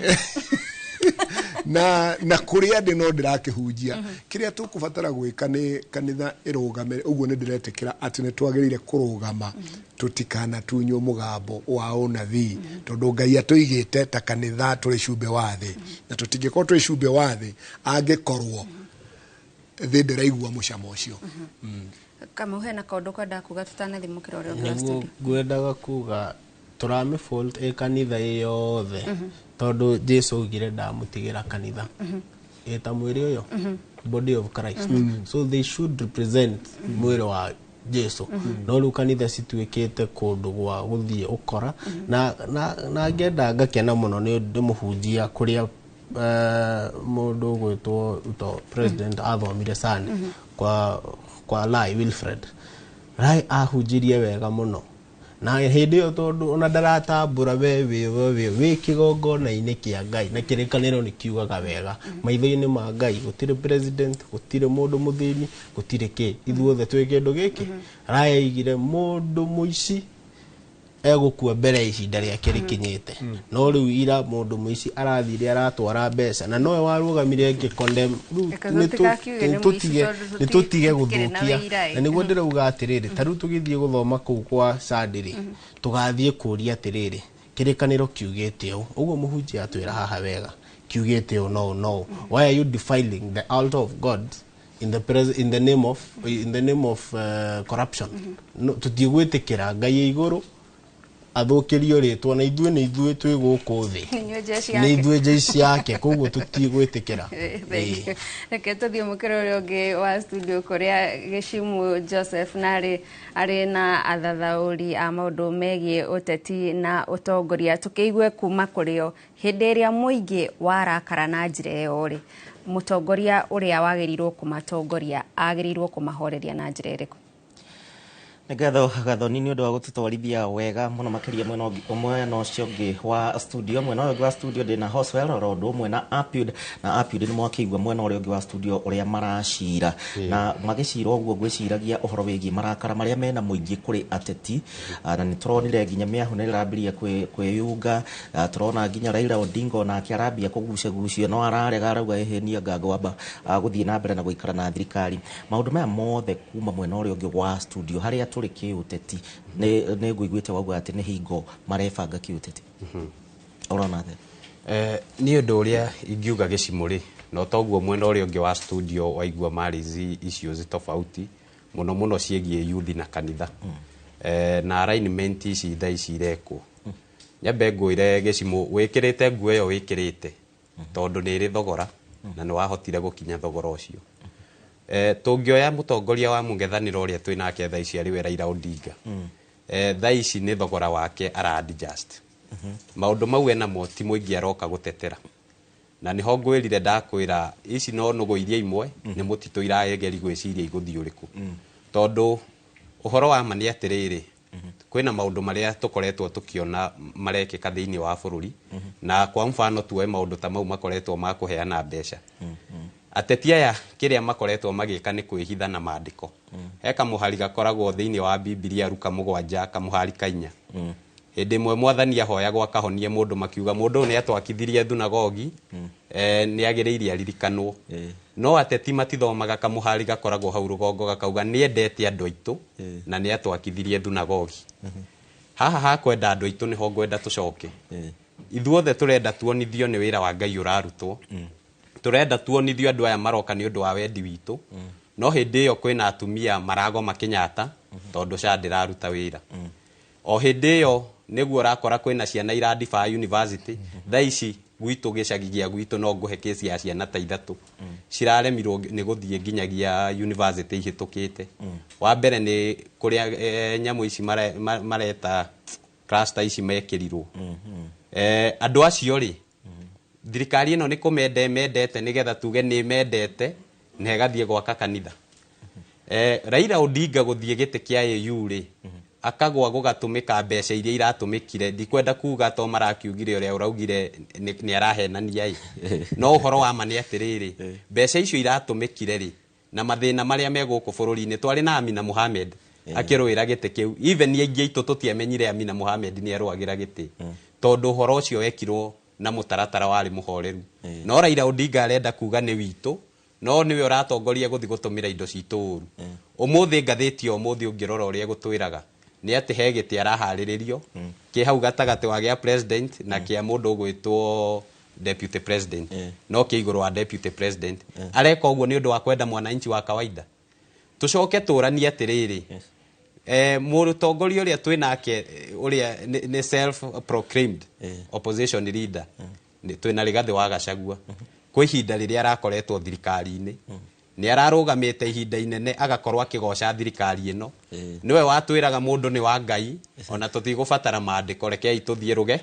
na kũrĩa ndĩ no ndĩrakĩhunjia. Kĩrĩa tũkũbatara gwĩka nĩ kanitha ĩrũgame. Ũguo nĩ ndĩretĩkĩra atĩ nĩ twagĩrĩire kũrũgama tũtikanatunywo mũgambo wa ũnabii, tondũ Ngai atũigĩte ta kanitha tũrĩ cumbĩ wa thĩ, na tũtingĩkorwo twĩ cumbĩ wa thĩ angĩkorwo thĩ ndĩraigua mũcamo ũcio. Kamau, hena kaũndũ kwendaga kuga tũtanathi mũkĩra ũrĩa ũngĩ wa Nĩguo studio? Ngwendaga kuga tũramĩ fault ĩ kanitha ĩ yothe, tondũ Jesu augire ndamũtigĩra kanitha ĩta mwĩrĩ ũyũ, body of Christ, so they should represent mwĩrĩ wa Jesu. No rĩu kanitha cituĩkĩte kũndũ gwa gũthiĩ ũkora na ngenda ngakena mũno nĩ mũhunjia kũrĩa mũndũ ũgwĩtwo Ruto president athomire Sunday kwa Lai Wilfred Lai, ahunjirie wega mũno na hĩndĩ ĩyo, tondũ ona ndaratambũra we wĩ kĩgongona-inĩ kĩa Ngai, na kĩrĩkanĩro nĩ kiugaga wega maitho-inĩ ma Ngai gũtirĩ president, gũtirĩ mũndũ mũthĩni, gũtirĩ kĩ, ithuothe twĩ kĩndũ gĩkĩ. Lai aigire mũndũ mũici egũkua mbere ya ihinda rĩake rĩkinyĩte. No rĩu ira mũndũ mũici arathire aratwara mbeca na nowe warũgamire ngĩ condemn. Rĩu Reke tũtikakiuge nĩ mũici tondũ nĩ tũtige tũtikĩrĩ na gũthũkia wĩira, ĩ. Na nĩguo ndĩrauga atĩrĩrĩ, ta rĩu tũgĩthiĩ gũthoma kũu kwa Sunday rĩ, tũgathiĩ kũria atĩrĩrĩ, kĩrĩkanĩro kiugĩte ũũ, ũguo mũhunjia atwĩra haha wega kiugĩte ũũ, no no why are you defiling the altar of God in the name of corruption? No, tũtigwĩtĩkĩra Ngai ĩ igũrũ athũkĩrio rĩtwa na ithuĩ nĩ ithuĩ twĩ gũkũ thĩ. Inyuĩ jeshi Nĩ yake. ithuĩ jeshi yake, koguo tũtigwĩtĩkĩra. Thank you. Reke tũthiĩ mũkĩra ũrĩa ũngĩ wa studio kũrĩa Gĩcimu Joseph narĩ arĩ na athathaũri a maũndũ megiĩ ũteti na ũtongoria, tũkĩigue kuma kũrĩ o hĩndĩ ĩrĩa mũingĩ warakara na njĩra ĩyo rĩ. Mũtongoria ũrĩa wagĩrĩirwo kũmatongoria agĩrĩirwo kũmahoreria na njĩra ĩrĩkũ? Nĩ ngatho Gathoni nĩ ũndũ wa gũtũtwarithia wega mũno makĩria mwena mwena ũcio ũngĩ wa studio. Mwena ũyũ ũngĩ wa studio ndĩna Hoswell oro ũndũ ũmwe na Apiud, na Apiud nĩ mwakĩigua mwena ũrĩa ũngĩ wa studio ũrĩa maracira, na magĩcira ũguo ngwĩciragia ũhoro wĩgiĩ marakara marĩa mena mũingĩ kũrĩ ateti. Na nĩ tũronire nginya mĩahũ nĩ ĩrambĩrĩria kwĩyunga. Tũrona nginya Raila Odinga onake arambia kũgucagucio, no ararega, arauga ĩhĩ niĩ anga ngwamba gũthiĩ na mbere na gũikara na thirikari. Maũndũ maya mothe kuma mwena ũrĩa ũngĩ wa studio harĩa tũrĩ kĩũteti, nĩ ngũiguĩte wauga atĩ nĩ hingo marebanga kĩũteti, ũrona atĩa? Niĩ ũndũ ũrĩa ingiuga gĩcimũ rĩ, no toguo mwena ũrĩa ũngĩ wa studio waigua marĩ issues tofauti mũno mũno ciĩgiĩ youth na kanitha na alignment ici thaa ici irekwo. Nyambe ngwĩre gĩcimũ, wĩkĩrĩte nguo ĩyo wĩkĩrĩte tondũ nĩ ĩrĩ thogora na nĩ wahotire gũkinya thogora ũcio. Tũngĩoya mũtongoria wa mũng'ethanĩro ũrĩa twĩ nake thaa ici arĩ we Raila Odinga, thaa ici nĩ thogora wake ara adjust maũndũ mau enamo, ti mũingĩ aroka gũtetera. Na nĩho ngwĩrire ndakwĩra ici no nũgũ iria imwe nĩ mũtitũ irageri gwĩciria igũthiĩ ũrĩkũ, tondũ ũhoro wa ma nĩ atĩrĩrĩ, kwĩna maũndũ marĩa tũkoretwo tũkĩona marekĩka thĩinĩ wa bũrũri. Na kwa mfano tuoe maũndũ ta mau makoretwo ma kũheana mbeca. Ateti aya kĩrĩa makoretwo magĩka nĩ kwĩhitha na maandĩko. He kamũhari gakoragwo thĩinĩ wa Bibilia, Ruka 7 kamũhari ka 4. Hĩndĩ ĩmwe Mwathani ahoyagwo akahonie mũndũ, makiuga mũndũ ũyũ nĩ atwakithirie thunagogi, nĩ agĩrĩire aririkanwo. No ateti matithomaga kamũhari gakoragwo hau rũgongo gakauga nĩ endete andũ aitũ na nĩ atwakithirie thunagogi. Haha hakwenda andũ aitũ nĩho ngwenda tũcoke. Ithuothe tũrenda tuonithio nĩ wĩra wa Ngai ũrarutwo, tũrenda tuonithio andũ aya maroka nĩ ũndũ wa wendi witũ. No hĩndĩ ĩyo kwĩna atumia maragoma Kenyatta tondũ SHA ndĩraruta wĩra. O hĩndĩ ĩyo nĩguo ũrakora kwĩna ciana iradibaa university. Thaa ici gwitũ gĩcagi gĩa gwitũ no ngũhe kesi ya ciana ta 3 ciraremirwo nĩ gũthiĩ nginyagia university ihĩtũkĩte. Wa mbere nĩ kũrĩa nyamũ ici mareta cluster ici mekĩrirwo. Andũ acio rĩ, thirikari ĩno nĩ kũmenda ĩmendete nĩgetha tuge nĩ ĩmendete na ĩgathiĩ gwaka kanitha. Raila Odinga gũthiĩ gĩtĩ kĩa AU rĩ, akagwa gũgatũmĩka mbeca iria iratũmĩkire. Ndikwenda kuga to marakiugire ũrĩa ũraugire nĩ arahenania ĩ, no ũhoro wa ma nĩ atĩrĩrĩ, mbeca icio iratũmĩkire rĩ, na mathĩna marĩa me gũkũ bũrũri-inĩ, twarĩ na Amina Mohamed akĩrũĩra gĩtĩ kĩu. Even aingĩ aitũ tũtiamenyire Amina Mohamed nĩ arũagĩra gĩtĩ, tondũ ũhoro ũcio wekirwo na mũtaratara warĩ mũhoreru. No Raila Odinga arenda kuga nĩ witũ, no nĩwe ũratongoria gũthiĩ gũtũmĩra indo citũ ũru. Ũmũthĩ ngathĩti ya ũmũthĩ ũngĩrora ũrĩa ĩgũtwĩraga nĩ atĩ he gĩtĩ araharĩrĩrio kĩ hau gatagatĩ wa gĩa president na kĩa mũndũ ũgwĩtwo deputy president, no kĩ igũrũ wa deputy president. Areka ũguo nĩ ũndũ wa kwenda mwananchi wa kawaida. Tũcoke tũranie atĩrĩrĩ, mũtongoria ũrĩa twĩ nake ũrĩa nĩ self proclaimed opposition leader, nĩ twĩna Rigathĩ wa Gachagua, kwĩ ihinda rĩrĩa arakoretwo thirikari-inĩ nĩ ararũgamĩte ihinda inene agakorwo akĩgoca thirikari ĩno. Nĩwe watwĩraga mũndũ nĩ wa Ngai, ona tũtigũbatara maandĩko, rekei tũthiĩ rũge.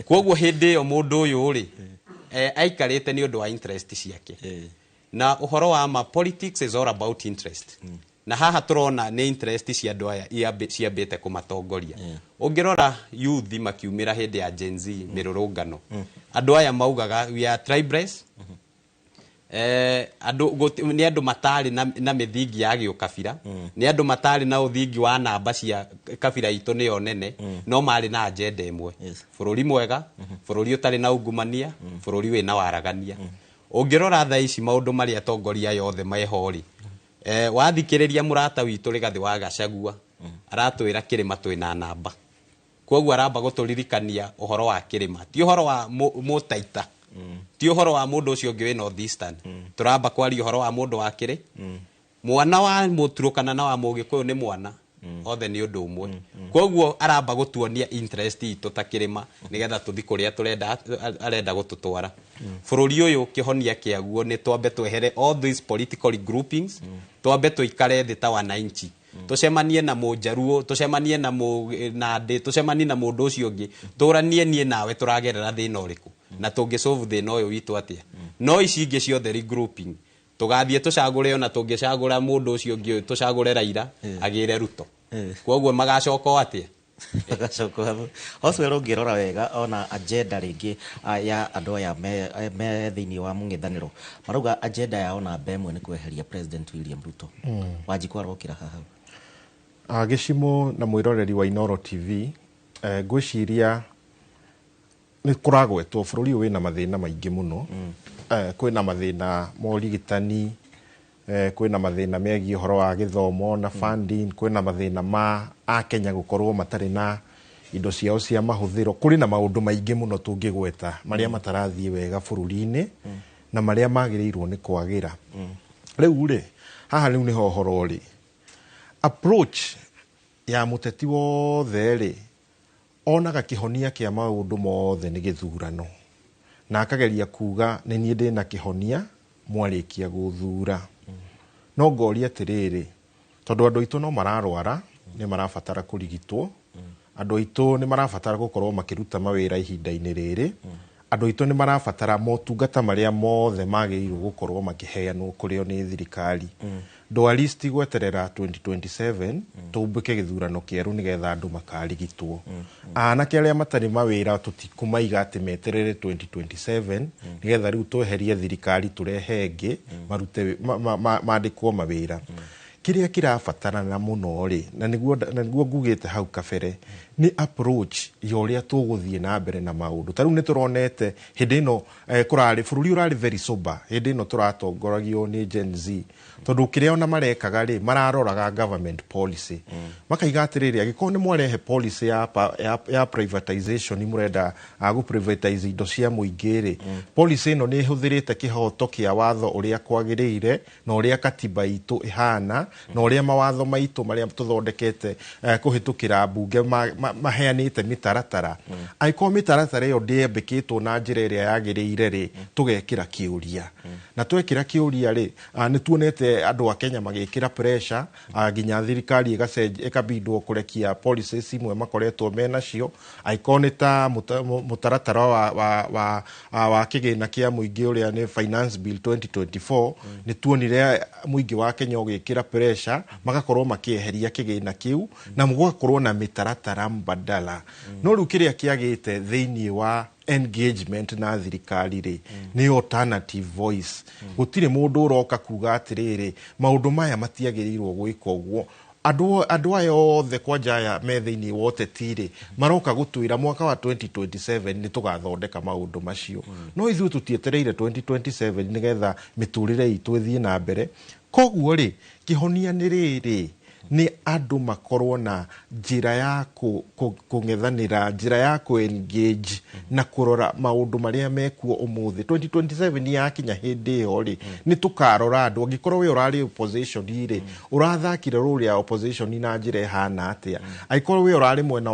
Koguo hĩndĩ ĩyo mũndũ ũyũ rĩ, aikarĩte nĩ ũndũ wa interest ciake. Na ũhoro wa ma, politics is all about interest, na haha tũrona nĩ interest cia andũ aya ciambĩte kũmatongoria. Ũngĩrora youth makiumĩra hĩndĩ ya Gen Z mĩrũrũngano, andũ aya maugaga we are tribeless. Andũ nĩ andũ matarĩ na mĩthingi ya gĩũkabira, nĩ andũ matarĩ na ũthingi wa namba cia kabira itũ nĩyo nene, no marĩ na agenda ĩmwe: bũrũri mwega, bũrũri ũtarĩ na ungumania, bũrũri wĩna waragania. Ũngĩrora thaa ici maũndũ marĩa atongoria aya othe meho rĩ, wathikĩrĩria mũrata witũ Rigathĩ wa Gachagua aratwĩra kĩrĩma twĩna namba. Koguo aramba gũtũririkania ũhoro wa kĩrĩma, ti ũhoro wa mũtaita, ti ũhoro wa mũndũ ũcio ũngĩ wĩ North Eastern. Tũramba kwaria ũhoro wa mũndũ wa kĩrĩ mwana wa mũturũkana na wa mũgĩkũyũ, nĩ mwana othe nĩ ũndũ ũmwe. Koguo aramba gũtuonia interest itũ ta kĩrĩma nĩgetha tũthi kũrĩa tũrenda arenda gũtũtwara. Bũrũri ũyũ kĩhonia kĩaguo nĩ twambe twehere all these political groupings, twambe tũikare thĩ ta wananchi, tũcemanie na mũnjaruo, tũcemanie na mũnandĩ, tũcemanie na mũndũ ũcio ũngĩ, tũranie niĩ nawe tũragerera thĩna ũrĩkũ na tũngĩsolve thĩna ũyũ witũ atĩa. No ici ingĩ ciothe regrouping, tũgathiĩ tũcagũre, ona tũngĩcagũra mũndũ ũcio ũngĩ, tũcagũre Raila agĩre Ruto. Koguo magacoka o atĩa? Magacoka hau. Oswell, ũngĩrora wega ona agenda rĩngĩ ya andũ aya me thĩinĩ wa mũng'ethanĩro, marauga agenda yao namba ĩmwe nĩ kweheria President William Ruto. Wanjikũ arokĩra haha. Gĩcimo na mwĩroreri wa Inooro TV, ngwĩciria nĩ kũragwetwo bũrũri ũyũ wĩna mathĩna maingĩ mũno. Kwĩna mathĩna ma ũrigitani, kwĩna mathĩna megiĩ ũhoro wa gĩthomo na funding, kwĩna mathĩna ma akenya gũkorwo matarĩ na indo ciao cia mahũthĩro. Kũrĩ na maũndũ maingĩ mũno tũngĩgweta marĩa matarathiĩ wega bũrũri-inĩ na marĩa magĩrĩirwo nĩ kwagĩra. Rĩu rĩ, haha rĩu nĩho ũhoro ũrĩ. Approach ya mũteti wothe rĩ, onaga kĩhonia kĩa maũndũ mothe nĩ gĩthurano, na akageria kuga nĩ niĩ ndĩna kĩhonia mwarĩkia gũthura. No ngoria atĩrĩrĩ, tondũ andũ aitũ no mararwara, nĩ marabatara kũrigitwo, andũ aitũ nĩ marabatara gũkorwo makĩruta mawĩra ihinda-inĩ rĩrĩ, andũ aitũ nĩ marabatara motungata marĩa mothe magĩrĩirwo gũkorwo makĩheanwo kũrĩ o nĩ thirikari. Ndwari citigweterera 2027 tũmbĩke gĩthurano kĩerũ nĩgetha andũ makarigitwo. Anake arĩa matarĩ mawĩra tũtikũmaiga atĩ meterere 2027 nĩgetha rĩu tweherie thirikari tũrehe ĩngĩ marute mandĩkwo mawĩra. Kĩrĩa kĩrabatarana mũno rĩ, na nĩguo ngugĩte hau kabere, nĩ approach ya ũrĩa tũgũthiĩ na mbere na maũndũ. Ta rĩu nĩ tũronete hĩndĩ ĩno kũrarĩ bũrũri ũrarĩ very sober hĩndĩ ĩno tũratongoragio nĩ Gen Z, tondũ kĩrĩa ona marekaga rĩ, mararoraga government policy, makaiga atĩrĩrĩ, angĩkorwo nĩ mwarehe policy ya privatization, mũrenda gũ privatize indo cia mũingĩ rĩ, policy ĩno nĩ ĩhũthĩrĩte kĩhoto kĩa watho ũrĩa kwagĩrĩire na ũrĩa katiba itũ ĩhana na ũrĩa mawatho maitũ marĩa tũthondekete kũhĩtũkĩra mbunge maheanĩte mĩtaratara? Angĩkorwo mĩtaratara ĩyo ndĩambĩkĩtwo na njĩra ĩrĩa yagĩrĩire rĩ, tũgekĩra kĩũria. Na twekĩra kĩũria rĩ, nĩ tuonete andũ a Kenya magĩkĩra pressure nginya thirikari ĩkabindwo kũrekia policies imwe makoretwo menacio, angĩkorwo nĩ ta mũtaratara wa kĩgĩna kĩa mũingĩ ũrĩa nĩ Finance Bill 2024. Nĩ tuonire mũingĩ wa Kenya ũgĩkĩra pressure, magakorwo makĩeheria kĩgĩna kĩu na gũgakorwo na mĩtaratara mbadala. No rĩu kĩrĩa kĩagĩte thĩinĩ wa engagement na thirikari rĩ, nĩ alternative voice. Gũtirĩ mũndũ ũroka kuga atĩrĩrĩ, maũndũ maya matiagĩrĩirwo gwĩka ũguo. Andũ aya othe kwanja aya me thĩinĩ wa ũteti rĩ, maroka gũtwĩra mwaka wa 2027 nĩ tũgathondeka maũndũ macio, no ithuĩ tũtietereire 2027 nĩgetha mĩtũrĩre itũ ĩthiĩ na mbere. Koguo rĩ, kĩhonia nĩ rĩrĩ, nĩ andũ makorwo na njĩra ya kũng'ethanĩra, njĩra ya kũ-engage na kũrora maũndũ marĩa mekuo ũmũthĩ. 2027 yakinya, hĩndĩ ĩyo rĩ, nĩ tũkarora andũ. Angĩkorwo we ũrarĩ opposition rĩ, ũrathakire role ya opposition na njĩra ĩhana atĩa? Angĩkorwo we ũrarĩ mwena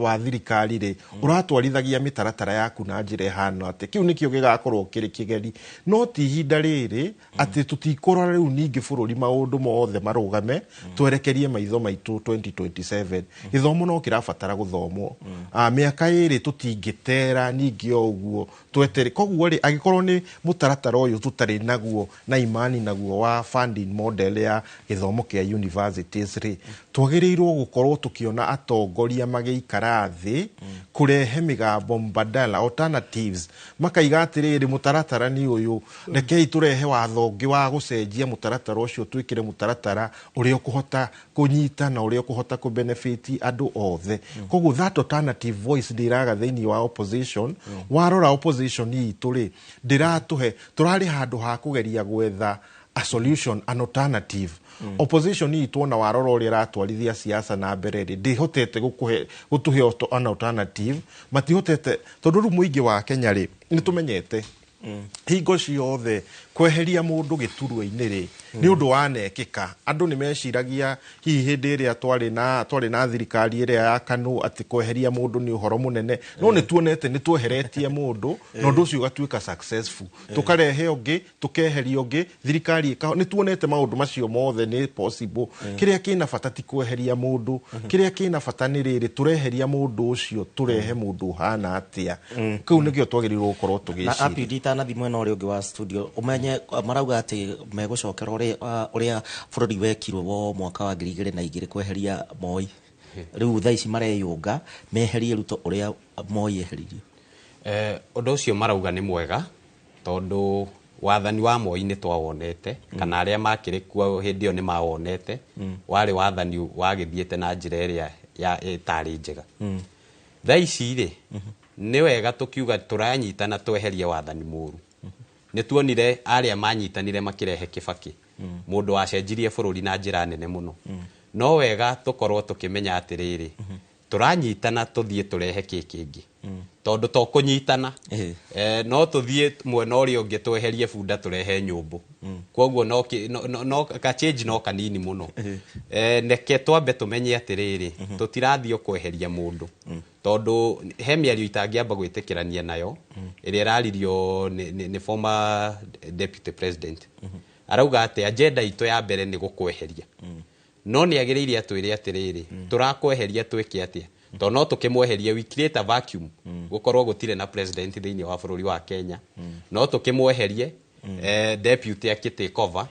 wa thirikari rĩ, ũratwarithagia mĩtaratara yaku na njĩra ĩhana atĩa? Kĩu nĩkĩo gĩgakorwo kĩrĩ kĩgeri, no ti ihinda rĩrĩ atĩ tũtikũrora rĩu ningĩ bũrũri maũndũ mothe marũgame, twerekerie maitho maitũ 2027. Gĩthomo no kĩrabatara gũthomwo. Mĩaka 2 tũtingĩtera ningĩ o ũguo twetere. Koguo rĩ, angĩkorwo nĩ mũtaratara ũyũ tũtarĩ naguo na imani naguo wa funding model ya gĩthomo kĩa universities rĩ, twagĩrĩirwo gũkorwo tũkĩona atongoria magĩikara thĩ kũrehe mĩgambo mbadala, alternatives, makaiga atĩrĩrĩ, mũtaratara nĩ ũyũ, rekei tũrehe watho ũngĩ wa gũcenjia mũtaratara ũcio, twĩkĩre mũtaratara ũrĩa ũkũhota kũnyita na ũrĩa ũkũhota kũ benefit andũ othe. Koguo that alternative voice ndĩraga thĩinĩ wa opposition. Warora opposition itũ rĩ, ndĩratũhe tũrarĩ handũ ha kũgeria gwetha a solution, an alternative. Opposition itũ, ona warora ũrĩa ĩratwarithia siasa na mbere rĩ, ndĩhotete gũkũhe gũtũhe an alternative. Matihotete, tondũ rĩu mũingĩ wa Kenya rĩ, nĩ tũmenyete hingo ciothe kũrĩ Kweheria mũndũ gĩturwa-inĩ rĩ, nĩ ũndũ wanekĩka. Andũ nĩ meciragia hihi hĩndĩ ĩrĩa twarĩ na thirikari ĩrĩa ya KANU atĩ kweheria mũndũ nĩ ũhoro mũnene, no nĩ tuonete nĩ tweheretie mũndũ na ũndũ ũcio ũgatuĩka successful, tũkarehe ũngĩ, tũkeheria ũngĩ, thirikari ĩka. Nĩ tuonete maũndũ macio mothe nĩ possible. Kĩrĩa kĩna bata ti kweheria mũndũ, kĩrĩa kĩna bata nĩ rĩrĩ, tũreheria mũndũ ũcio tũrehe mũndũ ũhana atĩa. Kĩu nĩkĩo twagĩrĩirwo gũkorwo Na tũgĩciria. Api nditanathi mwena ũrĩa ũngĩ wa studio, ũmenye marauga atĩ megũcokera ũrĩa bũrũri wekirwo wo mwaka wa 2002 kweheria Moi. Rĩu thaa ici mareyũnga meherie Ruto ũrĩa Moi eheririo. Ũndũ ũcio marauga nĩ mwega, tondũ wathani wa Moi nĩ twawonete, kana arĩa makĩrĩ kuo hĩndĩ ĩyo nĩ mawonete, warĩ wathani wagĩthiĩte na njĩra ĩrĩa ya ĩtarĩ njega. Thaa ici rĩ, nĩ wega tũkiuga tũranyitana tweherie wathani mũru. Nĩ tuonire arĩa manyitanire makĩrehe Kibaki, mũndũ wacenjirie bũrũri na njĩra nene mũno. No wega tũkorwo tũkĩmenya atĩrĩrĩ, tũranyitana tũthiĩ tũrehe kĩ kĩngĩ, tondũ to kũnyitana, no tũthiĩ mwena ũrĩa ũngĩ tweherie bunda tũrehe nyũmbũ. Koguo no ka change no kanini mũno. Neke twambe tũmenye atĩrĩrĩ, tũtirathiĩ o kweheria mũndũ, tondũ he mĩario itangĩamba gwĩtĩkĩrania nayo ĩrĩa ĩraririo nĩ former deputy president. Arauga atĩ agenda itũ ya mbere nĩ gũkweheria, no nĩ agĩrĩire atwĩre atĩrĩrĩ, tũrakweheria twĩke atĩa? Tondũ no tũkĩmweherie, we create a vacuum, gũkorwo gũtirĩ na president thĩinĩ wa bũrũri wa Kenya. No tũkĩmweherie, deputy akĩ take over,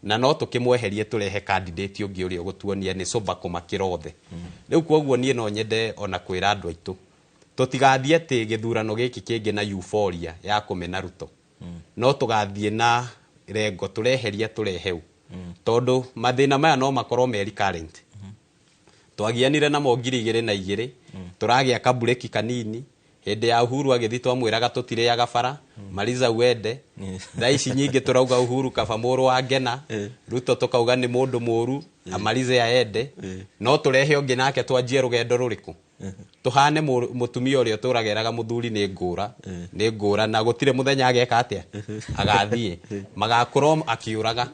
na no tũkĩmweherie tũrehe candidate ũngĩ ũrĩa ũgũtuonia nĩ sober kũmakĩra othe. Rĩu koguo niĩ no nyende ona kwĩra andũ aitũ tũtigathiĩ atĩ gĩthurano gĩkĩ kĩngĩ na euphoria ya kũmena Ruto, no tũgathiĩ na rengo tũreheria tũrehe u, tondũ mathĩna maya no makorwo me recurrent. Twagianire namo 2002, tũragĩa kabureki kanini. Hĩndĩ ya Uhuru agĩthiĩ twamwĩraga tũtirĩaga bara, maliza uende. Thaa ici nyingĩ tũrauga Uhuru kaba mũrũ wa Ngena, Ruto tũkauga nĩ mũndũ mũru, amalize aende. No tũrehe ũngĩ nake twanjie rũgendo rũrĩkũ, tũhane mũtumia ũrĩa ũtũraga eraga mũthuri nĩ ngũra, nĩ ngũra, na gũtirĩ mũthenya ageka atĩa, agathiĩ magakũra akĩũraga.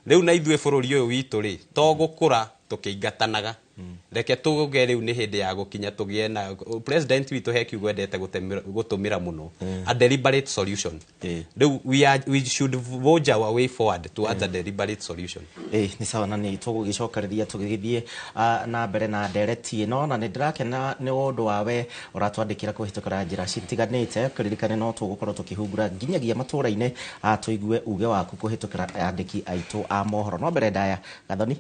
Rĩu na ithuĩ bũrũri ũyũ witũ rĩ, to gũkũra tũkĩingatanaga. Reke tuge rĩu nĩ hĩndĩ ya gũkinya tũgĩe na president witũ. He kiugo endete gũtũmĩra mũno, a deliberate solution. Rĩu we should forge our way forward towards a deliberate solution. Ĩ nĩ sawa, na nĩ tũgũgĩcokereria tũgĩgĩthiĩ na mbere na ndereti ĩno, na nĩ ndĩrakena nĩ ũndũ wa we ũratwandĩkĩra kũhĩtũkĩra njĩra citiganĩte. Kũririkane no tũgũkorwo tũkĩhungura nginyagia matũra-inĩ, tũigue uge waku kũhĩtũkĩra andĩki aitũ a mohoro. No mbere ndaya, Gathoni.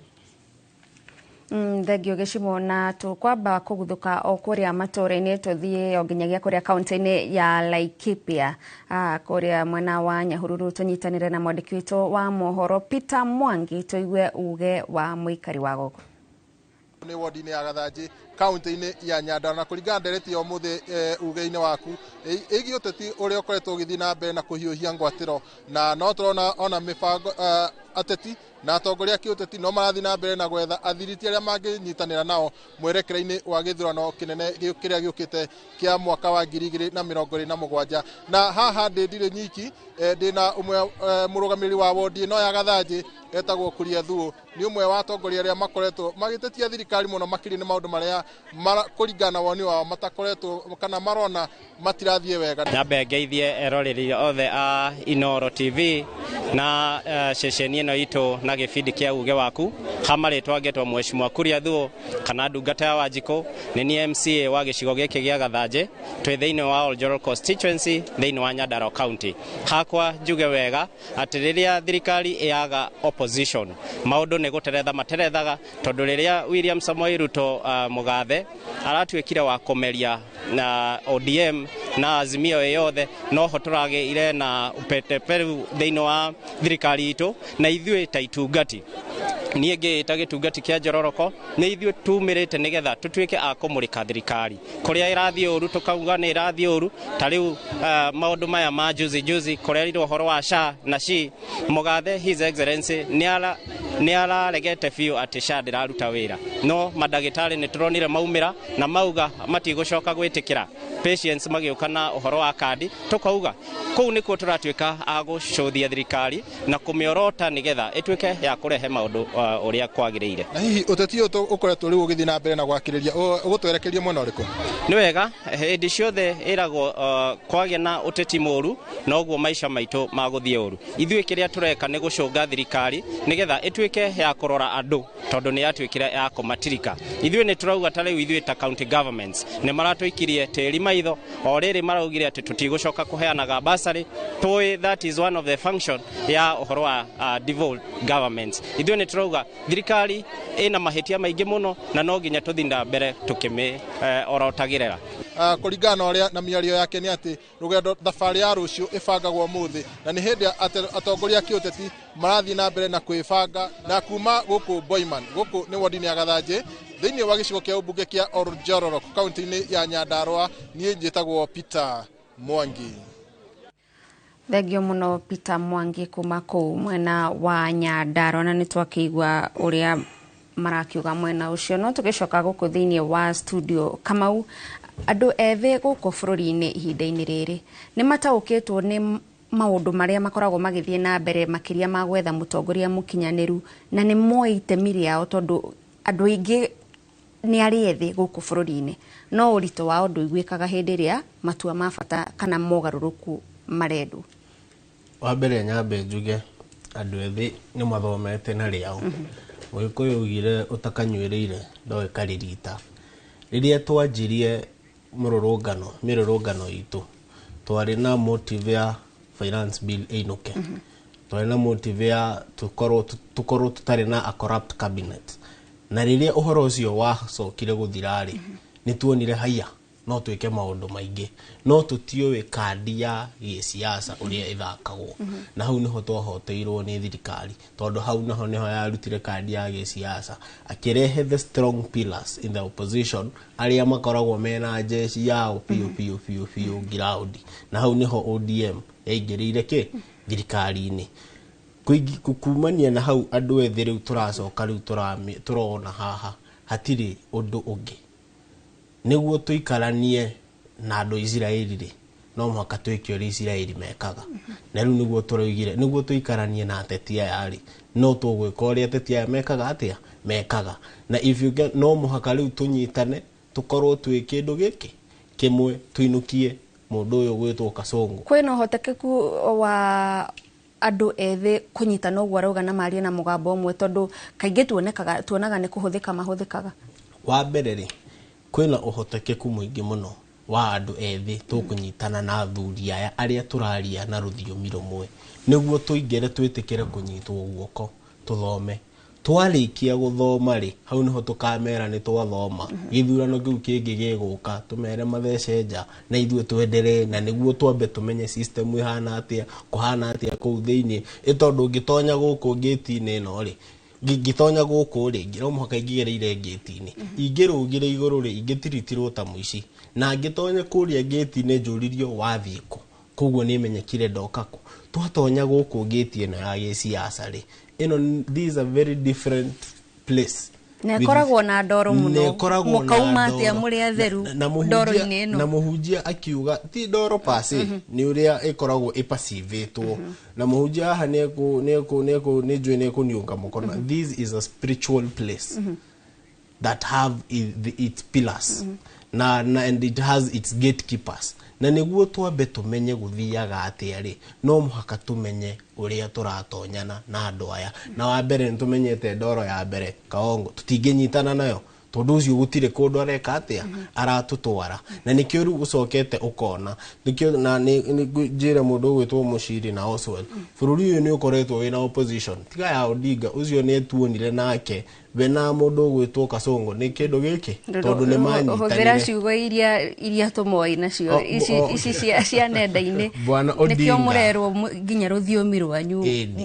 Thengio gĩcimo, na tũkwamba kũguthũka o kũrĩa matũra-inĩ, tũthiĩ o nginyagia kũrĩa kaunti-inĩ ya Laikipia, kũrĩa mwena wa Nyahururu, tũnyitanĩre na mwandĩki witũ wa mohoro Peter Mwangi, tũigue uge wa mũikari wa gũkũ. Nĩ wodi-inĩ ya Gathanjĩ, kaunti-inĩ ya Nyandarua, na kũringana na ndereti ya ũmũthĩ uge-inĩ waku ĩgiĩ ũteti ũrĩa ũkoretwo ũgĩthiĩ na mbere na kũhiũhia ngwatĩro, na no tũrona ona mĩbango ateti na atongoria a kĩũteti no marathiĩ na mbere na gwetha athiriti arĩa mangĩnyitanĩra nao mwerekera-inĩ wa gĩthurano kĩnene kĩrĩa gĩũkĩte kĩa mwaka wa 2027. Na haha ndĩ ndirĩ nyiki, ndĩna ũmwe mũrũgamĩrĩri wa wodi ĩno ya Gathanjĩ, etagwo Kuria Thuo. Nĩ ũmwe wa atongoria arĩa makoretwo magĩtetia thirikari mũno makĩria nĩ maũndũ marĩa kũringana na woni wao matakoretwo kana marona matirathiĩ wega. Nyambe ngeithie eroreri othe a Inoro TV na ceceni ĩno itũ na gĩbindi kĩa uge waku. Ha marĩtwa ngetwo Mheshimiwa Kuria Thuo kana ndungata ya Wanjikũ. Nĩ niĩ MCA wa gĩcigo gĩkĩ gĩa Gathanjĩ, twĩ thĩinĩ wa Oljoro constituency thĩinĩ wa Nyandarua County. Hakwa njuge wega atĩ rĩrĩa thirikari ĩyaga opposition, maũndũ nĩ gũteretha materethaga, tondũ rĩrĩa William Samoei Ruto mũgathe aratuĩkire wa kũmeria na ODM na Azimio ĩ yothe, noho tũragĩire na upeteperu thĩinĩ wa thirikari itũ. Na ithuĩ ta itungati, niĩ ngĩĩta gĩtungati kĩa njororoko, nĩ ithuĩ tumĩrĩte nĩgetha tũtuĩke a kũmũrĩka thirikari kũrĩa ĩrathiĩ ũru, tũkauga nĩ ĩrathiĩ ũru. Ta rĩu maũndũ maya ma juzi juzi kũrerirwo ũhoro wa SHA na SHI, mũgathe His Excellency nĩ ara Nĩ araregete biũ atĩ SHA ndĩraruta wĩra, no mandagĩtarĩ nĩ tũronire maumĩra na mauga matigũcoka gwĩtĩkĩra patients magĩũka na ũhoro wa kandi. Tũkauga kũu nĩkuo tũratuĩka a gũcũthia thirikari na kũmĩorota nĩgetha ĩtuĩke ya kũrehe maũndũ ũrĩa kwagĩrĩire. Na hihi ũteti ũyũ ũkoretwo rĩu ũgĩthiĩ na mbere na gwakĩrĩria, ũgũtwerekeria mwena ũrĩkũ? Nĩ wega, hĩndĩ ciothe ĩragwo kwagĩa na ũteti mũru noguo maica maitũ magũthiĩ ũru. Ithuĩ kĩrĩa tũreka nĩ gũcũnga thirikari nĩgetha ĩtuĩke ya kũrora andũ, tondũ nĩ yatuĩkire ya kũmatirika. Ithuĩ nĩ tũrauga ta rĩu ithuĩ ta county governments nĩ maratũikirie tĩri maitho o rĩrĩ maraugire atĩ tũtigũcoka kũheanaga bursary. Tũĩ that is one of the function ya ũhoro wa devolved governments. Ithuĩ nĩ tũrauga thirikari ĩna mahĩtia maingĩ mũno na no nginya tũthiĩ na mbere tũkĩmĩ orotagĩrĩra. Kũringana na ũrĩa na mĩario yake nĩ atĩ rũgendo thabarĩ ya rũciũ ĩbangagwo ũmũthĩ, na nĩ hĩndĩ atongoria a kĩũteti marathiĩ na mbere na kwĩbanga. Na kuma gũkũ Boiman, gũkũ nĩ wodi-inĩ ya Gathanjĩ thĩinĩ wa gĩcigo kĩa ũmbunge kĩa Oljororok kaunti-inĩ ya Nyandarua, niĩ njĩtagwo Peter Mwangi. Thengio mũno Peter Mwangi kuma kũu mwena wa Nyandarua, na nĩ twakĩigua ũrĩa marakiuga mwena ũcio. No tũgĩcoka gũkũ thĩinĩ wa studio, Kamau, andũ ethĩ gũkũ bũrũri-inĩ ihinda-inĩ rĩrĩ nĩ mataũkĩtwo nĩ maũndũ marĩa makoragwo magĩthiĩ na mbere makĩria ma gwetha mũtongoria mũkinyanĩru, na nĩ moĩ itemi rĩao tondũ andũ aingĩ nĩ arĩ ethĩ gũkũ bũrũri-inĩ, no ũritũ wao ndũiguĩkaga hĩndĩ ĩrĩa matua ma bata kana mogarũrũku marendwo. Wa mbere nyambe njuge andũ ethĩ nĩ mathomete na rĩao. Mũgĩkũyũ augire ũtakanyuĩrĩire ndoĩ karirita. Rĩrĩa twanjirie mĩrũrũngano itũ, twarĩ na motive ya finance bill ĩinũke, twarĩ na motive ya tũkorwo tũtarĩ na a corrupt cabinet. Na rĩrĩa ũhoro ũcio wacokire gũthira-rĩ, nĩ tuonire haiya no twĩke maũndũ maingĩ, no tũtiũĩ kandi ya gĩsiasa ũrĩa ĩthakagwo. Na hau nĩho twahoteirwo nĩ thirikari, tondũ hau naho nĩho yarutire kandi ya gĩsiasa, akĩrehe the strong pillars in the opposition arĩa makoragwo mena jeshi yao biũ biũ biũ biũ ground. Na hau nĩho ODM yaingĩrĩire kĩ thirikari-inĩ. Kumania na hau andũ ethĩ rĩu tũracoka rĩu tũrona haha hatirĩ ũndũ ũngĩ. Nĩguo tũikaranie na andũ a Isiraeli rĩ, no mũhaka twĩke ũrĩa Isiraeli mekaga. Na rĩu nĩguo tũroigire, nĩguo tũikaranie na ateti aya rĩ, no tũgwĩka ũrĩa ateti aya mekaga atĩa? Mekaga. Na if you get, no mũhaka rĩu tũnyitane, tũkorwo twĩ kĩndũ gĩkĩ kĩmwe, tũinũkie mũndũ ũyũ gwĩtwo Kasongo. Kwĩna ũhotekeku wa andũ ethĩ kũnyitana ũguo arauga na marie na mũgambo ũmwe, tondũ kaingĩ tuonaga nĩ kũhũthĩka mahũthĩkaga? Wa mbere rĩ, kwĩna ũhotekeku mũingĩ mũno wa andũ ethĩ tũkũnyitana na athuri aya arĩa tũraria na rũthiomi rũmwe, nĩguo tũingĩre twĩtĩkĩre kũnyitwo guoko tũthome. Twarĩkia gũthoma rĩ, hau nĩho tũkamera nĩ twathoma. Gĩthurano kĩu kĩngĩ gĩgũka tũmere mathece nja na ithuĩ twenderee, na nĩguo twambe tũmenye system ĩhana atĩa, kũhana atĩa kũu thĩinĩ. Ĩ tondũ ũngĩtonya gũkũ ngĩti-inĩ ĩno rĩ, ngĩtonya gũkũ rĩ, no mũhaka ingĩgereire ngĩti-inĩ, ingĩrũgire igũrũ rĩ, ingĩtiritirwo ta mũici, na ngĩtonya kũrĩa ngĩti-inĩ njũririo wathiĩ kũ, koguo nĩ menyekire ndoka kũ. Twatonya gũkũ ngĩti ĩno ya gĩsiasa rĩ, ĩno this is a very different place. Na ĩkoragwo na ndoro mũno. Na ĩkoragwo na Mũkauma atĩa ndoro. mũrĩ atheru Na ndoro-inĩ ĩno? Na mũhunjia akiuga ti ndoro pase, nĩ ũrĩa ĩkoragwo ĩpacivĩtwo. Na mũhunjia haha nĩ njũĩ nĩ ekũniũnga mũkono. This is a spiritual place that have its pillars. Na and it has its gatekeepers. Na nĩguo twambe tũmenye gũthiaga atĩa rĩ, no mũhaka tũmenye ũrĩa tũratonyana na andũ aya. Na wa mbere nĩ tũmenyete ndoro ya mbere Kaongo, tũtingĩnyitana nayo tondũ ũcio gũtirĩ kũndũ areka atĩa, aratũtwara. Na nĩkĩo rĩu ũcokete ũkona, nĩkĩo na nĩ njĩre mũndũ ũgwĩtwo Mũciri na Oswald, bũrũri ũyũ nĩ ũkoretwo wĩna opposition tiga ya Odinga, ũcio nĩ tuonire nake we na mũndũ ũgwĩtwo Kasongo nĩ kĩndũ gĩkĩ, tondũ nĩ manyitanire. Hũthĩra ciugo iria tũmoĩ nacio, ici cia nenda-inĩ. Bwana Nĩkĩo Odinga. mũrerwo nginya rũthiomi rwanyu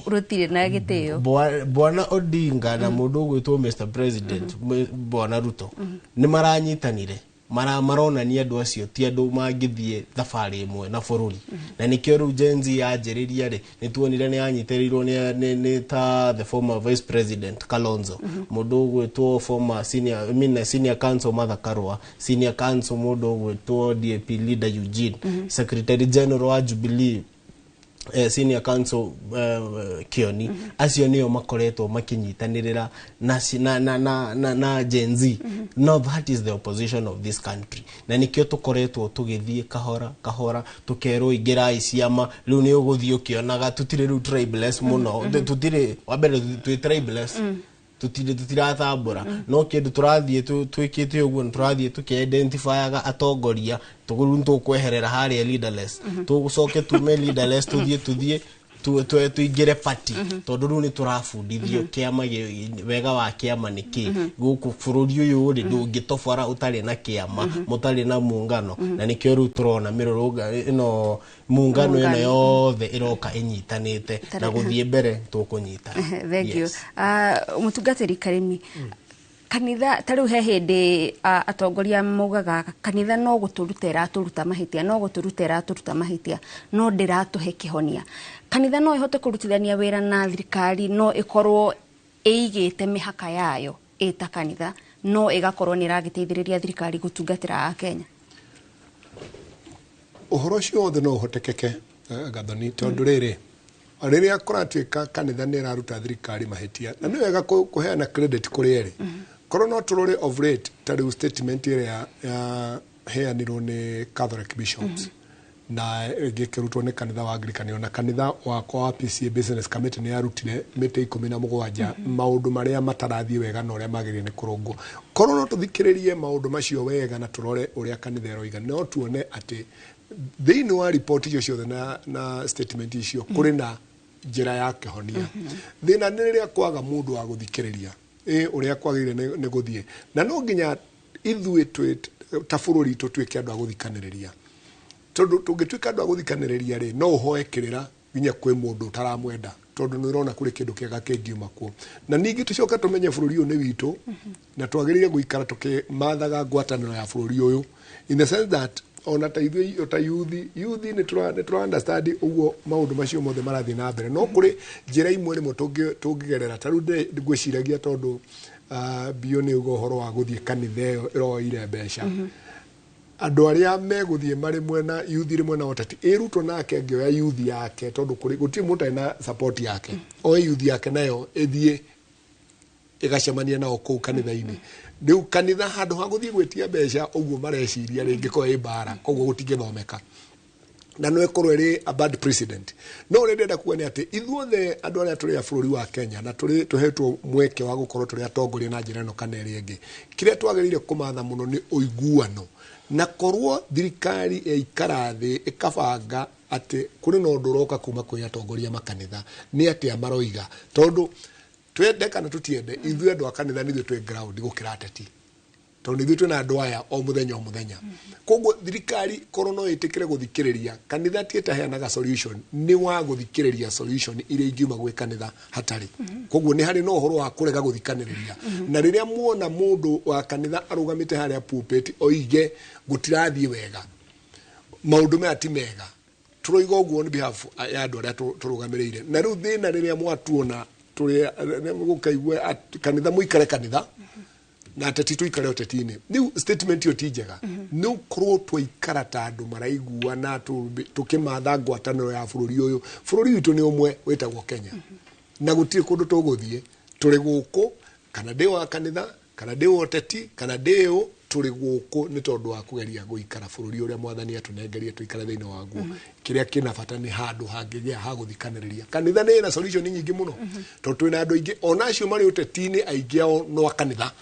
rũtirĩ na gĩtĩo. Bwana Odinga na mũndũ ũgwĩtwo Mr President, Bwana Ruto, nĩ maranyitanire Maronania andũ acio ti andũ mangĩthiĩ thabarĩ ĩmwe na bũrũri, na nĩkĩo rĩu Gen Z yanjĩrĩria rĩ, nĩ tuonire nĩ yanyitĩrĩirwo nĩ ta the former vice president Kalonzo, mũndũ ũgwĩtwo former senior, I mean, senior counsel Martha Karua, senior counsel mũndũ ũgwĩtwo DAP leader Eugene, secretary general wa Jubilee, senior counsel Kioni. Acio nĩo makoretwo makinyitanĩrĩra na, na, na, na, na, na Gen Z. No that is the opposition of this country, na nĩkĩo tũkoretwo tũgĩthiĩ kahora kahora, tũkerwo ingĩrai ciama. Rĩu nĩ ũgũthiĩ ũkĩonaga tũtirĩ rĩu tribeless mũno. Tũtirĩ, wa mbere twĩ tribeless, tutirĩ, tutiratambũra, no kĩndũ tũrathiĩ twĩkĩte ũguo nĩ tũrathiĩ tũkĩ-identifyaga atongoria. Rĩu nĩtũkweherera harĩa leaderless, tũcoke tume leaderless, tũthiĩ tũingĩre party, tondũ rĩu nĩ tũrabundithio kĩama wega wa kĩama nĩ kĩ. Gũkũ bũrũri ũyũ rĩ, ndũngĩtobora ũtarĩ na kĩama, mũtarĩ na muungano, na nĩkĩo rĩu tũrona mĩrũrũnga ĩno, muungano ĩno Muungano. yothe ĩroka ĩnyitanĩte na gũthiĩ mbere tũkũnyitana. Thank you. Yes. Mũtungatĩri Karimi, kanitha ta rĩu he hĩndĩ atongoria maugaga kanitha no gũtũruta ĩratũruta mahĩtia, no gũtũruta ĩratũruta mahĩtia, no ndĩratũhe kĩhonia. Kanitha no ĩhote kũrutithania wĩra na thirikari, no ĩkorwo ĩigĩte mĩhaka yayo ĩta kanitha, no ĩgakorwo nĩ ĩragĩteithĩrĩria thirikari gũtungatĩra Akenya? Ũhoro ũcio wothe no ũhotekeke, Gathoni, tondũ rĩrĩ, rĩrĩa kũratuĩka kanitha nĩ ĩraruta thirikari mahĩtia, na nĩ wega kũheana credit kũrĩ erĩ. Korwo no tũrore of late, ta rĩu statement ĩrĩa yaheanirwo nĩ Catholic bishops na ĩngĩ ĩkĩrutwo nĩ kanitha wa Anglican, ona kanitha wakwa wa PCA Business Committee nĩ yarutire mĩtĩ 17, maũndũ marĩa matarathiĩ wega na ũrĩa magĩrĩire nĩ kũrũngwo. Korwo no tũthikĩrĩrie maũndũ macio wega na tũrore ũrĩa kanitha ĩroiga, no tuone atĩ thĩinĩ wa ripoti icio ciothe na statement icio kũrĩ na njĩra ya kĩhonia. Thĩna nĩ rĩrĩa kwaga mũndũ wa gũthikĩrĩria ĩ ũrĩa kwagĩrĩire nĩ gũthiĩ, na no nginya ithuĩ twĩ ta bũrũri tũtuĩke andũ a gũthikanĩrĩria, tondũ tũngĩtuĩka andũ a gũthikanĩrĩria rĩ, no ũhoe kĩrĩra nginya kwĩ mũndũ ũtaramwenda, tondũ nĩ ũrona kũrĩ kĩndũ kĩega kĩngiuma kuo. Na ningĩ tũcoke tũmenye bũrũri ũyũ nĩ witũ, na twagĩrĩire gũikara tũkĩmathaga ngwatanĩro ya bũrũri ũyũ, in the sense that ona ta ithuĩ ta yuthi nĩ tũra understand ũguo maũndũ macio mothe marathiĩ na mbere, no kũrĩ njĩra imwe rĩmwe tũngĩgerera. Ta rĩu ngwĩciragia, tondũ bio nĩ uga ũhoro wa gũthiĩ kanitha ĩyo ĩroire mbeca, andũ arĩa megũthiĩ marĩ mwena yuthi rĩ, mwena wa ũteti, ĩ Ruto nake angĩoya yuthi yake, tondũ kũrĩ gũtirĩ mũndũ ũtarĩ na support yake, oe yuthi yake nayo ĩthiĩ ĩgacemania nao kũu kanitha-inĩ. Rĩu kanitha handũ ha gũthiĩ gwĩtia mbeca ũguo mareciria rĩngĩ ko ĩ mbara, koguo gũtingĩthomeka na no ĩkorwo ĩrĩ a bad precedent. No ũrĩa ndĩrenda kuga nĩ atĩ ithuothe andũ arĩa tũrĩ a bũrũri wa Kenya na tũrĩ tũhetwo mweke wa gũkorwo tũrĩ atongoria na njĩra ĩno kana ĩrĩa ĩngĩ, kĩrĩa twagĩrĩire kũmatha mũno nĩ ũiguano, na korwo thirikari yaikara thĩ ĩkabanga atĩ kũrĩ na ũndũ ũroka kuma kwĩ atongoria makanitha, nĩ atĩa maroiga, tondũ twende kana tũtiende, ithuĩ andũ a kanitha nĩ ithuĩ twĩ ground gũkĩra ateti, tondũ ithuĩ twĩna andũ aya o mũthenya o mũthenya. Koguo thirikari korwo no ĩtĩkĩre gũthikĩrĩria kanitha, ti ĩtaheanaga solution, nĩ wa gũthikĩrĩria solution iria ingiuma gwĩ kanitha hatarĩ. Koguo nĩ harĩ na ũhoro wa kũrega gũthikanĩrĩria, na rĩrĩa muona mũndũ wa kanitha arũgamĩte harĩa pulpit oige gũtirathiĩ wega, maũndũ maya ti mega, tũroiga ũguo on behalf ya andũ arĩa tũrũgamĩrĩire. Na rĩu thĩna rĩrĩa mwatuona tũrĩ gũkaigua kanitha mũikare kanitha na ateti tũikare ũteti-inĩ, rĩu statement ĩyo ti njega. Nĩ ũkorwo twaikara ta andũ maraiguana tũkĩmatha ngwatanĩro ya bũrũri ũyũ. Bũrũri witũ nĩ ũmwe wĩtagwo Kenya, na gũtirĩ kũndũ tũgũthiĩ, tũrĩ gũkũ, kana ndĩ wa kanitha kana ndĩ wa ũteti kana ndĩ ũ, tũrĩ gũkũ nĩ tondũ wa kũgeria gũikara bũrũri ũrĩa mwathani atũnengerie tũikare thĩinĩ waguo. Kĩrĩa kĩna bata nĩ handũ hangĩgĩa ha gũthikanĩrĩria. Kanitha nĩ ĩna solution nyingĩ mũno, tondũ twĩna andũ aingĩ ona acio marĩ ũteti-inĩ, aingĩ ao no a kanitha.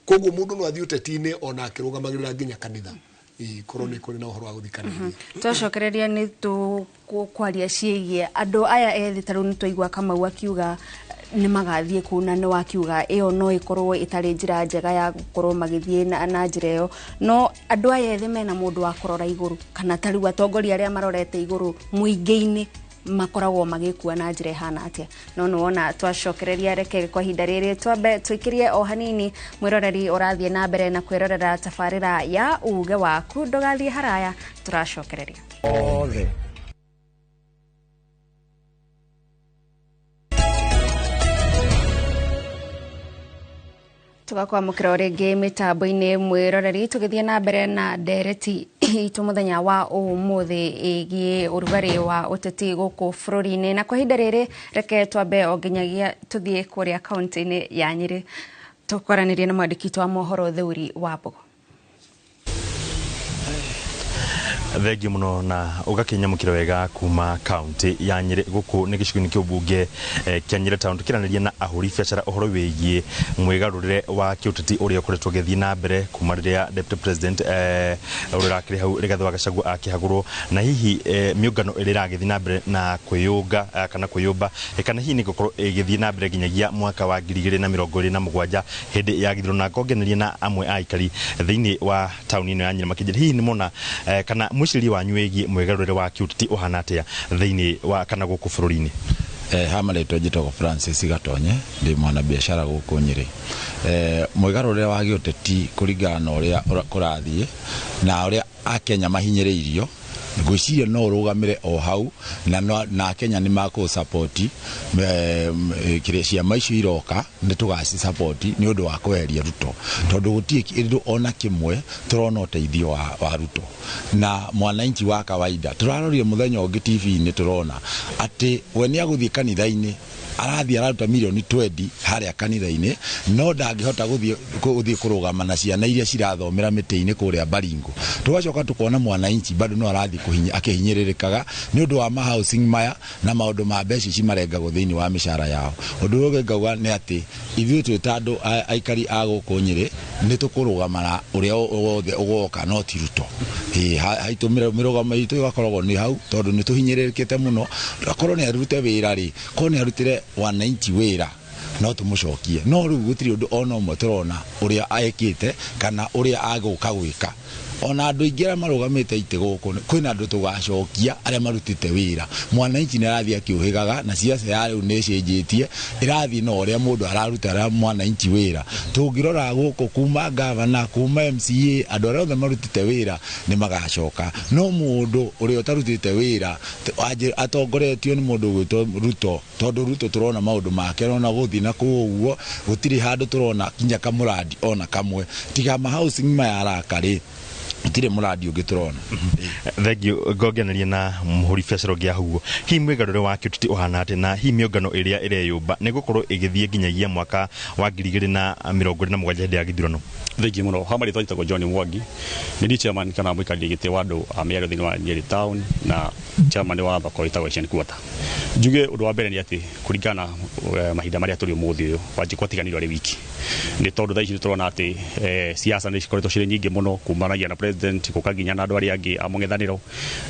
Koguo mũndũ no athiĩ ũteti-inĩ ona akĩrũgamagĩrĩra nginya kanitha. Ĩĩ, korwo nĩ kũrĩ na ũhoro wa gũthikanĩrĩria. Twacokereria nĩ tũkwaria ciĩgiĩ andũ aya ethĩ. Ta rĩu nĩ twaigua Kamau akiuga nĩ magathiĩ kũu, na nĩ wakiuga ĩyo no ĩkorwo ĩtarĩ njĩra njega ya gũkorwo magĩthiĩ na njĩra ĩyo. No andũ aya ethĩ mena mũndũ wa kũrora igũrũ, kana ta rĩu atongoria arĩa marorete igũrũ mũingĩ-inĩ? Makoragwo magĩkua na njĩra ĩhana atĩa? No nĩwona twacokereria, reke kwa ihinda rĩrĩ twambe tũikĩrie o hanini. Mwĩroreri ũrathiĩ na mbere na kwĩrorera tabarĩra ya Uge Waku, ndũgathiĩ haraya, tũracokereria. Othe. Tugakwamũkĩra o rĩngĩ mĩtambo-inĩ, mwĩroreri, tũgĩthiĩ na mbere na ndereti itũ mũthenya wa ũmũthĩ ĩgiĩ ũrugarĩ wa ũteti gũkũ bũrũri-inĩ. Na kwa ihinda rĩrĩ reke twambe o nginyagia tũthiĩ kũrĩa kaunti-inĩ ya Nyĩrĩ, tũkwaranĩrie na mwandĩki witũ wa mohoro Theuri wa Mbogo. Thengiũ mũno na ũgakĩnyamũkĩra wega kuma kaunti ya Nyĩrĩ. Gũkũ nĩ gĩcigo-inĩ kĩa ũmbunge kĩa Nyĩrĩ Town, tũkĩranĩria na ahũri biacara ũhoro wĩgiĩ mwĩgarũrĩre wa kĩũteti ũrĩa ũkoretwo ũgĩthiĩ na mbere kuma rĩrĩa Deputy President ũrĩa ũrakĩrĩ hau Rigathĩ wa Gachagua akĩhagũrwo, na hihi mĩũngano ĩrĩa ĩragĩthiĩ na mbere na kwĩyũnga kana kwĩyũmba, kana hihi nĩ gũkorwo ĩgĩthiĩ na mbere nginyagia mwaka wa 2027 hĩndĩ ya gĩthurano. Na ngongeneria na amwe a aikari thĩinĩ wa taũni ĩno ya Nyĩrĩ makĩnjĩra hihi nĩ mona kana mwĩcirĩrie wanyu wĩgiĩ mwĩgarũrĩre wa kĩũteti ũhana atĩa thĩinĩ wa kana gũkũ bũrũri-inĩ. Ha marĩtwa njĩtagwo Francis Gatonye, ndĩ mwanabiacara gũkũ Nyĩrĩ. Mwĩgarũrĩre wa gĩũteti kũringana na ũrĩa kũrathiĩ na ũrĩa Akenya mahinyĩrĩirio, ngwĩciria no ũrũgamĩre o hau na Akenya nĩ makũ support kĩrĩa ciama icio iroka, nĩ tũgaci support nĩ ũndũ wa kweheria Ruto, tondũ gũtirĩ kĩndũ ona kĩmwe tũrona ũteithio wa Ruto na mwananchi wa kawaida. Tũrarorire mũthenya ũngĩ TV-inĩ, tũrona atĩ we nĩ agũthiĩ kanitha-inĩ, arathiĩ araruta mirioni 20 harĩa kanitha-inĩ, no ndangĩhota gũthiĩ kũrũgama na ciana iria cirathomera mĩtĩ-inĩ kũrĩa Baringo. Tũgacoka tũkona mwananchi bado no arathiĩ akĩhinyĩrĩrĩkaga nĩ ũndũ wa ma-housing maya na maũndũ ma mbeca ici marengagwo thĩinĩ wa mĩcara yao. Ũndũ ũrĩa ũngĩ ngauga nĩ atĩ ithuĩ twĩ ta andũ aikari a gũkũ Nyĩrĩ nĩ tũkũrũgama na ũrĩa wothe ũgoka, no ti Ruto. Haitũ mĩrũgamo itũ ĩgakoragwo nĩ hau, tondũ nĩ tũhinyĩrĩrĩkĩte mũno. Akorwo nĩ arute wĩra rĩ, korwo nĩ arutĩre wananchi wĩra, no tũmũcokie, no rĩu gũtirĩ ũndũ ona ũmwe tũrona ũrĩa ekĩte kana ũrĩa agũka gwĩka. Ona andũ aingĩ arĩa marũgamĩte itĩ gũkũ, kwĩna andũ tũgacokia arĩa marutĩte wĩra. Mwananchi nĩ arathiĩ akĩũhĩgaga na siasa ya rĩu nĩ ĩcenjetie, ĩrathiĩ na ũrĩa mũndũ araruta arĩa mwananchi wĩra. Tũngĩrora gũkũ kuma gavana, kuma MCA, andũ arĩa othe marutĩte wĩra nĩ magacoka, no mũndũ ũrĩa ũtarutĩte wĩra atongoretio nĩ mũndũ ũgwĩtwo Ruto, tondũ Ruto tũrona maũndũ make ona gũthiĩ na kũu ũguo gũtirĩ handũ tũrona kinya kamũrandi ona kamwe, tiga ma-housing maya araka rĩ, gũtirĩ mũrandi ũngĩ tũrona. Thengiũ. Ngongeneria na mũhũri biacara ũngĩ ahuguo, hihi mwĩgarũre wa kĩũteti ũhana atĩa, na hihi mĩũngano ĩrĩa ĩreyũmba nĩ gũkorwo ĩgĩthiĩ nginyagia mwaka wa 2027 hĩndĩ ya gĩthurano? Thengiũ mũno. Ha marĩtwa njĩtagwo John Mwangi, nĩ niĩ chairman kana mũikarĩri gĩtĩ wa andũ a mĩario thĩinĩ wa Nyeri Town na chairman wa thoko ĩtagwo Asian Quarter. Njuge ũndũ wa mbere nĩ atĩ kũringana na mahinda marĩa tũrĩ ũmũthĩ ũyũ, Wanjikũ atiganĩirwo arĩ wiki, nĩ tondũ thaa ici nĩ tũrona atĩ siasa nĩ cikoretwo cirĩ nyingĩ mũno kumanagia na president gũka nginya na andũ arĩa angĩ a mũng'ethanĩro,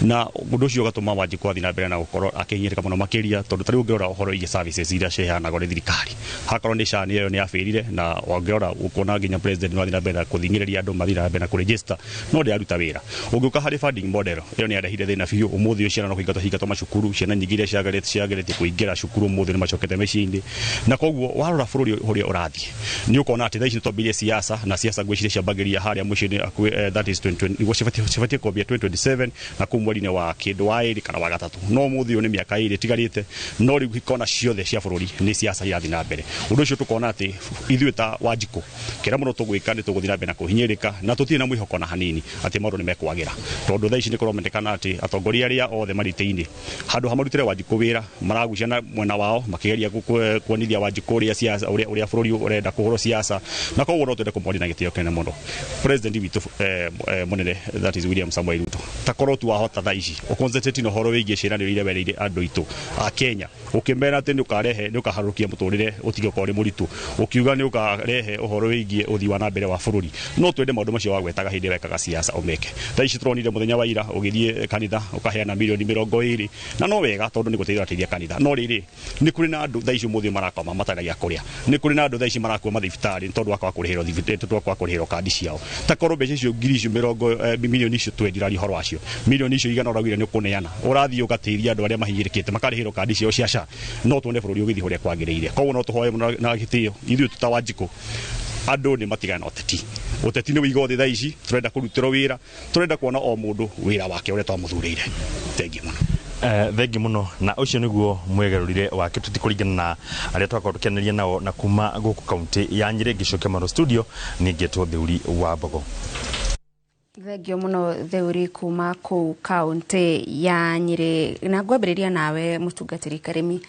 na ũndũ ũcio ũgatũma Wanjikũ athiĩ na mbere na gũkorwo akĩhinyĩrĩka mũno makĩria, tondũ ta rĩu ũngĩrora ũhoro wĩgiĩ services iria ciheanagwo nĩ thirikari, hakorwo nĩ SHA ĩyo nĩ yabĩrire, na ũngĩrora ũkona nginya president no athiĩ na mbere na kũthing'ĩrĩria andũ mathiĩ na mbere na kũregister, no ndĩraruta wĩra. Ũngĩũka harĩ funding model ĩyo, nĩ yarehire thĩna biũ. Ũmũthĩ ũyũ ciana no kũingatwo hingatwo macukuru, ciana nyingĩ iria ciageretie kũingĩra cukuru ũmũthĩ nĩ macokete mĩciĩ-inĩ, na koguo warora bũrũri ũrĩa ũrathiĩ nĩ ũkona atĩ thaa ici nĩ twambĩrĩrie siasa, na siasa ngwĩciria ciambagĩrĩria harĩa mũciĩ-inĩ that is 2020, nĩguo cibatiĩ kwambia 2027 na kũu mweri-inĩ wa kĩndũ wa ĩrĩ kana wa gatatũ, no ũmũthĩ ũyũ nĩ mĩaka 2 ĩtigarĩte, no rĩu kona ciothe cia bũrũri nĩ siasa irathiĩ na mbere. Ũndũ ũcio tũkona atĩ ithuĩ ta Wanjikũ kĩrĩa mũno tũgwĩka nĩ tũgũthiĩ na mbere na kũhinyĩrĩka, na tũtirĩ na mwĩhoko na hanini atĩ maũndũ nĩ mekwagĩra, tondũ thaa ici nĩ kũronekana atĩ atongoria arĩa othe marĩ itĩ-inĩ, handũ ha marutĩre Wanjikũ wĩra, maragucia na mwena wao makĩgeria kuonithia Wanjikũ ũrĩa siasa ũrĩa bũrũri ũrenda kũhũrwo siasa. Na koguo no twende kũmoria na gĩtĩo kĩnene mũno president witũ mũnene, that is William Samoei Ruto, ta korwo tu wahota thaa ici ũconcentrate na ũhoro wĩgiĩ ciĩranĩro iria werĩire andũ aitũ a Kenya, ũkĩmera atĩ nĩ ũkarehe, nĩ ũkaharũkia mũtũrĩre ũtige gũkorwo ũrĩ mũritũ, ũkiuga nĩ ũkarehe ũhoro wĩgiĩ ũthii wa na mbere wa bũrũri, no twende maũndũ macio wagwetaga hĩndĩ ĩrĩa wekaga siasa ũmeke. Thaa ici tũronire mũthenya wa ira ũgĩthiĩ kanitha ũkaheana mirioni 20, na no wega tondũ nĩ gũteithia ũrateithia kanitha, no rĩrĩ nĩ kũrĩ na andũ thaa ici ũmũthĩ marakoma matarĩ na gĩa kũrĩa, nĩ kũrĩ na andũ thaa ici marakua mathibitarĩ nĩ tondũ wa kwaga kũrĩhĩrwo thibitarĩ, tondũ wa kwaga kũrĩhĩrwo kandi ciao. Ta korwo mbeca icio ngiri icio mĩrongo milioni icio 20 ũraria ũhoro wacio. Milioni icio igana ũraugire nĩ ũkũneana, ũrathiĩ ũgateithia andũ arĩa mahinyĩrĩkĩte makarĩhĩrwo kandi ciao cia SHA, no tuone bũrũri ũgĩthiĩ ũrĩa kwagĩrĩire. Koguo no tũhoe mũno na gĩtĩo ithuĩ tũ ta Wanjikũ, andũ nĩ matigana na ũteti. Ũteti nĩ wĩigo thĩ thaa ici, tũrenda kũrutĩrwo wĩra, tũrenda kuona o mũndũ wĩra wake ũrĩa twamũthurĩire. Thengiũ mũno. Thengi muno, na ucio niguo mwegerurire wa gĩteti kũringana na arĩa twakorwo tũkĩanĩria nao na kuma gũkũ kaunti ya Nyĩrĩ. Ngĩcokia maro studio ningĩtwo Theuri wa Mbogo. Thengio muno Theuri kuma kũu kaunti ya Nyĩrĩ. Na ngwambĩrĩria nawe mũtungatĩri Karĩmi,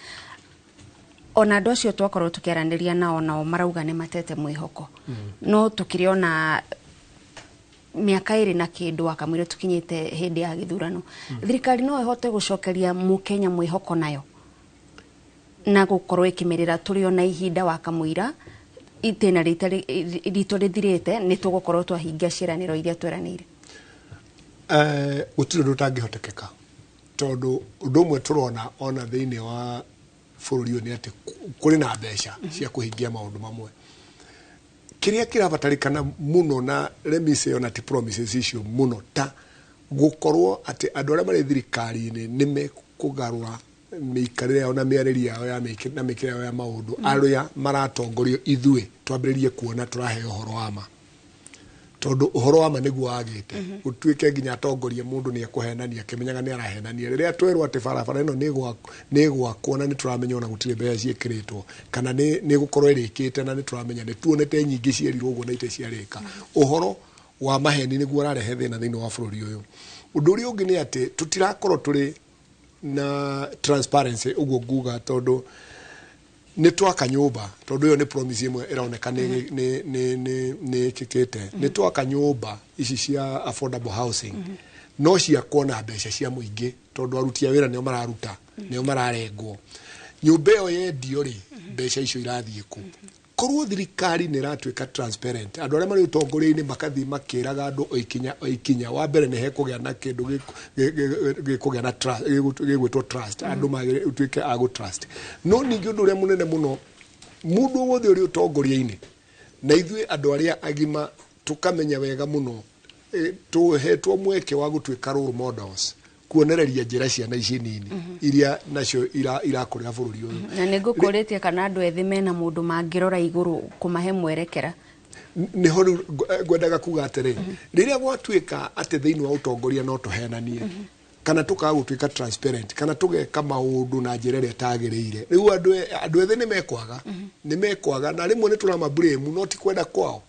ona andũ acio twakorwo tũkĩaranĩria nao, nao marauga nĩ matete mwĩhoko, no tũkĩrĩ ona mĩaka 2 na kĩndũ wakamwĩra tũkinyĩte hĩndĩ ya gĩthurano, thirikari no ĩhote gũcokeria mũkenya mwĩhoko nayo na gũkorwo ĩkĩmĩrĩra tũrĩ ona ihinda wakamũira itĩna ritũ rĩthirĩte, nĩ tũgũkorwo twahingia ciĩranĩro iria tweranĩire? Gũtirĩ ũndũ ũtangĩhotekeka, tondũ ũndũ ũmwe tũrona ona thĩinĩ wa bũrũri ũyũ nĩ atĩ kũrĩ na mbeca cia kũhingia maũndũ mamwe. Kĩrĩa kĩrabatarĩkana mũno na let me say ona ti promises icio mũno, ta gũkorwo atĩ andũ arĩa marĩ thirikari-inĩ nĩ mekũgarũra mĩikarĩre yao na mĩarĩrie yao ya na mĩkĩre yao ya maũndũ, arĩa maratongorio ithuĩ twambĩrĩrie kuona tũraheo ũhoro wa ma, tondũ ũhoro wa ma nĩguo wagĩte. Gũtuĩke nginya atongoria mũndũ nĩ ekũhenania akĩmenyaga nĩ arahenania. Rĩrĩa twerwo atĩ barabara ĩno nĩ ĩgwakwo na nĩ tũramenya ona gũtirĩ mbeca ciĩkĩrĩtwo, kana nĩ ĩgũkorwo ĩrĩkĩte na nĩ tũramenya nĩ tuonete nyingĩ cierirwo ũguo na ite ciarĩka, ũhoro wa maheni nĩguo ũrarehe thĩna thĩinĩ wa bũrũri ũyũ. Ũndũ ũrĩa ũngĩ nĩ atĩ tũtirakorwo tũrĩ na transparency ũguo nguga, tondũ nĩ twaka nyũmba, tondũ ĩyo nĩ promise ĩmwe ĩroneka nĩ ĩkĩkĩte, nĩ twaka nyũmba ici cia affordable housing, no ciakwo na mbeca cia mũingĩ, tondũ aruti a wĩra nĩo mararuta, nĩo mararengwo. Nyũmba ĩyo yendio rĩ, mbeca icio irathiĩ kũ? Korwo thirikari nĩ ĩratuĩka transparent, andũ arĩa marĩ ũtongoria-inĩ makathiĩ makĩraga andũ o ikinya o ikinya, wa mbere nĩ hekũgĩa na kĩndũ gĩkũgĩa na trust, gĩgwĩtwo trust, andũ magĩrĩire ũtuĩke a gũ trust. No ningĩ ũndũ ũrĩa mũnene mũno, mũndũ wothe ũrĩ ũtongoria-inĩ na ithuĩ andũ arĩa agima tũkamenya wega mũno, tũhetwo mweke wa gũtuĩka role models, kuonereria njĩra ciana ici nini iria nacio irakũrĩra bũrũri ũyũ. Na nĩ ngũkũrĩtie kana andũ ethĩ mena mũndũ mangĩrora igũrũ kũmahe mwerekera? Nĩho rĩu ngwendaga kuga atĩrĩ, rĩrĩa gwatuĩka atĩ thĩinĩ wa ũtongoria no tũhenanie, kana tũkaga gũtuĩka transparent, kana tũgeka maũndũ na njĩra ĩrĩa ĩtagĩrĩire, rĩu andũ ethĩ nĩ mekwaga, na rĩmwe nĩ tũramablame, no ti kwenda kwao,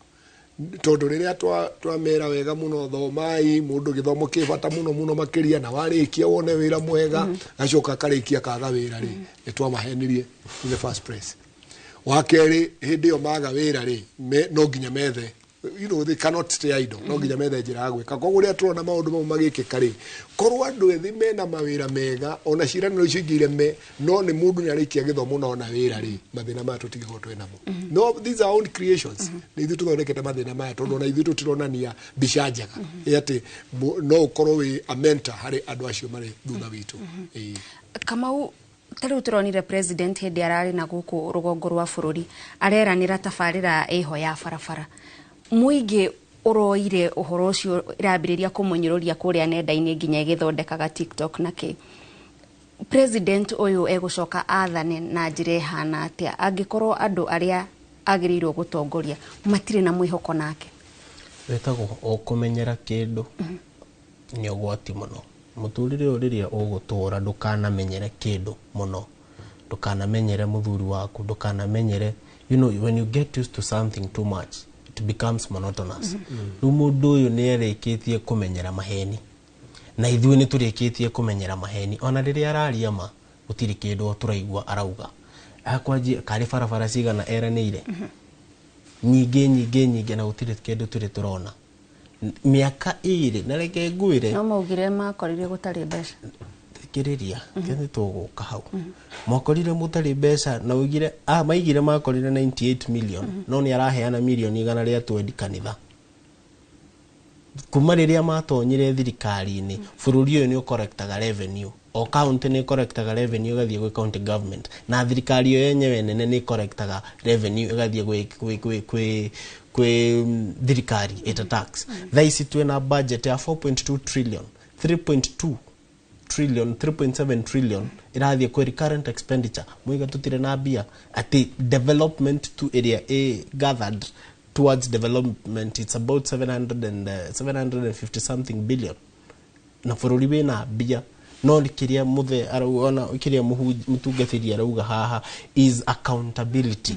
tondũ rĩrĩa twamera wega mũno, thomai, mũndũ gĩthomo kĩ bata mũno mũno makĩria, na warĩkia wone wĩra mwega, gacoka akarĩkia kaga wĩra rĩ, nĩ twamahenirie in the first place. Wa kerĩ, hĩndĩ ĩyo maga wĩra rĩ, no nginya methe, they cannot stay idle, no nginya methe njĩra ya gwĩka. Koguo rĩrĩa tũrona maũndũ mau magĩkĩka rĩ, korwo andũ ethĩ mena mawĩra mega, ona ciĩranĩro icio ingĩ ireme, no nĩ mũndũ nĩ arĩkia gĩthomo na ona wĩra rĩ, mathĩna maya tũtingĩkorwo twĩ namo. No these are own creations, nĩ ithuĩ tũthondekete mathĩna maya, tondũ ona ithuĩ tũtironania mbica njega ĩ atĩ no ũkorwo wĩ a mentor harĩ andũ acio marĩ thutha witũ. Kamau, ta rĩu tũronire president hĩndĩ ararĩ na gũkũ rũgongo rwa bũrũri areranĩra tabarĩra ĩho ya barabara, mũingĩ ũroire ũhoro ũcio ĩrambĩrĩria kũmũnyũrũria kũrĩa nenda-inĩ nginya ĩgĩthondekaga TikTok na kĩ. President ũyũ egũcoka athane na njĩra ĩhana atĩa angĩkorwo andũ arĩa agĩrĩirwo gũtongoria matirĩ na mwĩhoko nake? Wĩtagwo o kũmenyera kĩndũ nĩ ũgwati mũno mũtũrĩre ũyũ. Rĩrĩa ũgũtũra, ndũkanamenyere kĩndũ mũno, ndũkanamenyere mũthuri waku, ndũkanamenyere, when you get used to something too much, it becomes monotonous. Rĩu mũndũ ũyũ nĩ arĩkĩtie kũmenyera maheni, na ithuĩ nĩ tũrĩkĩtie kũmenyera maheni. Ona rĩrĩa araria ma, gũtirĩ kĩndũ tũraigua arauga. Akwanjia karĩ barabara cigana eranĩire, nyingĩ nyingĩ nyingĩ, na gũtirĩ kĩndũ tũrĩ tũrona mĩaka 2. Na reke ngwĩre, No maugire makorire gũtarĩ mbeca. Thikĩrĩria, nĩ tũgũka hau. Mwakorire mũtarĩ mbeca na ũigire, maigire makorire 98 million, no nĩ araheana milioni 120 kanitha. Kuma rĩrĩa matonyire thirikari-inĩ, bũrũri ũyũ nĩ ũkorektaga revenue, o county nĩ ĩkorektaga revenue ĩgathiĩ gwĩ county government, na thirikari ĩyo yenyewe nene nĩ ĩkorektaga revenue ĩgathiĩ gwĩ thirikari ĩta tax. Thaa ici twĩna budget ya 4.2 trillion. 3.2 trillion, 3.7 trillion ĩrathiĩ kwĩ recurrent expenditure. Muiga tũtirĩ na mbia atĩ development to area a gathered towards development, it's about 700 and, 750 something billion, na bũrũri wĩna mbia. No kĩrĩa mũthe arauga, kĩrĩa mũtungatĩri arauga haha is accountability.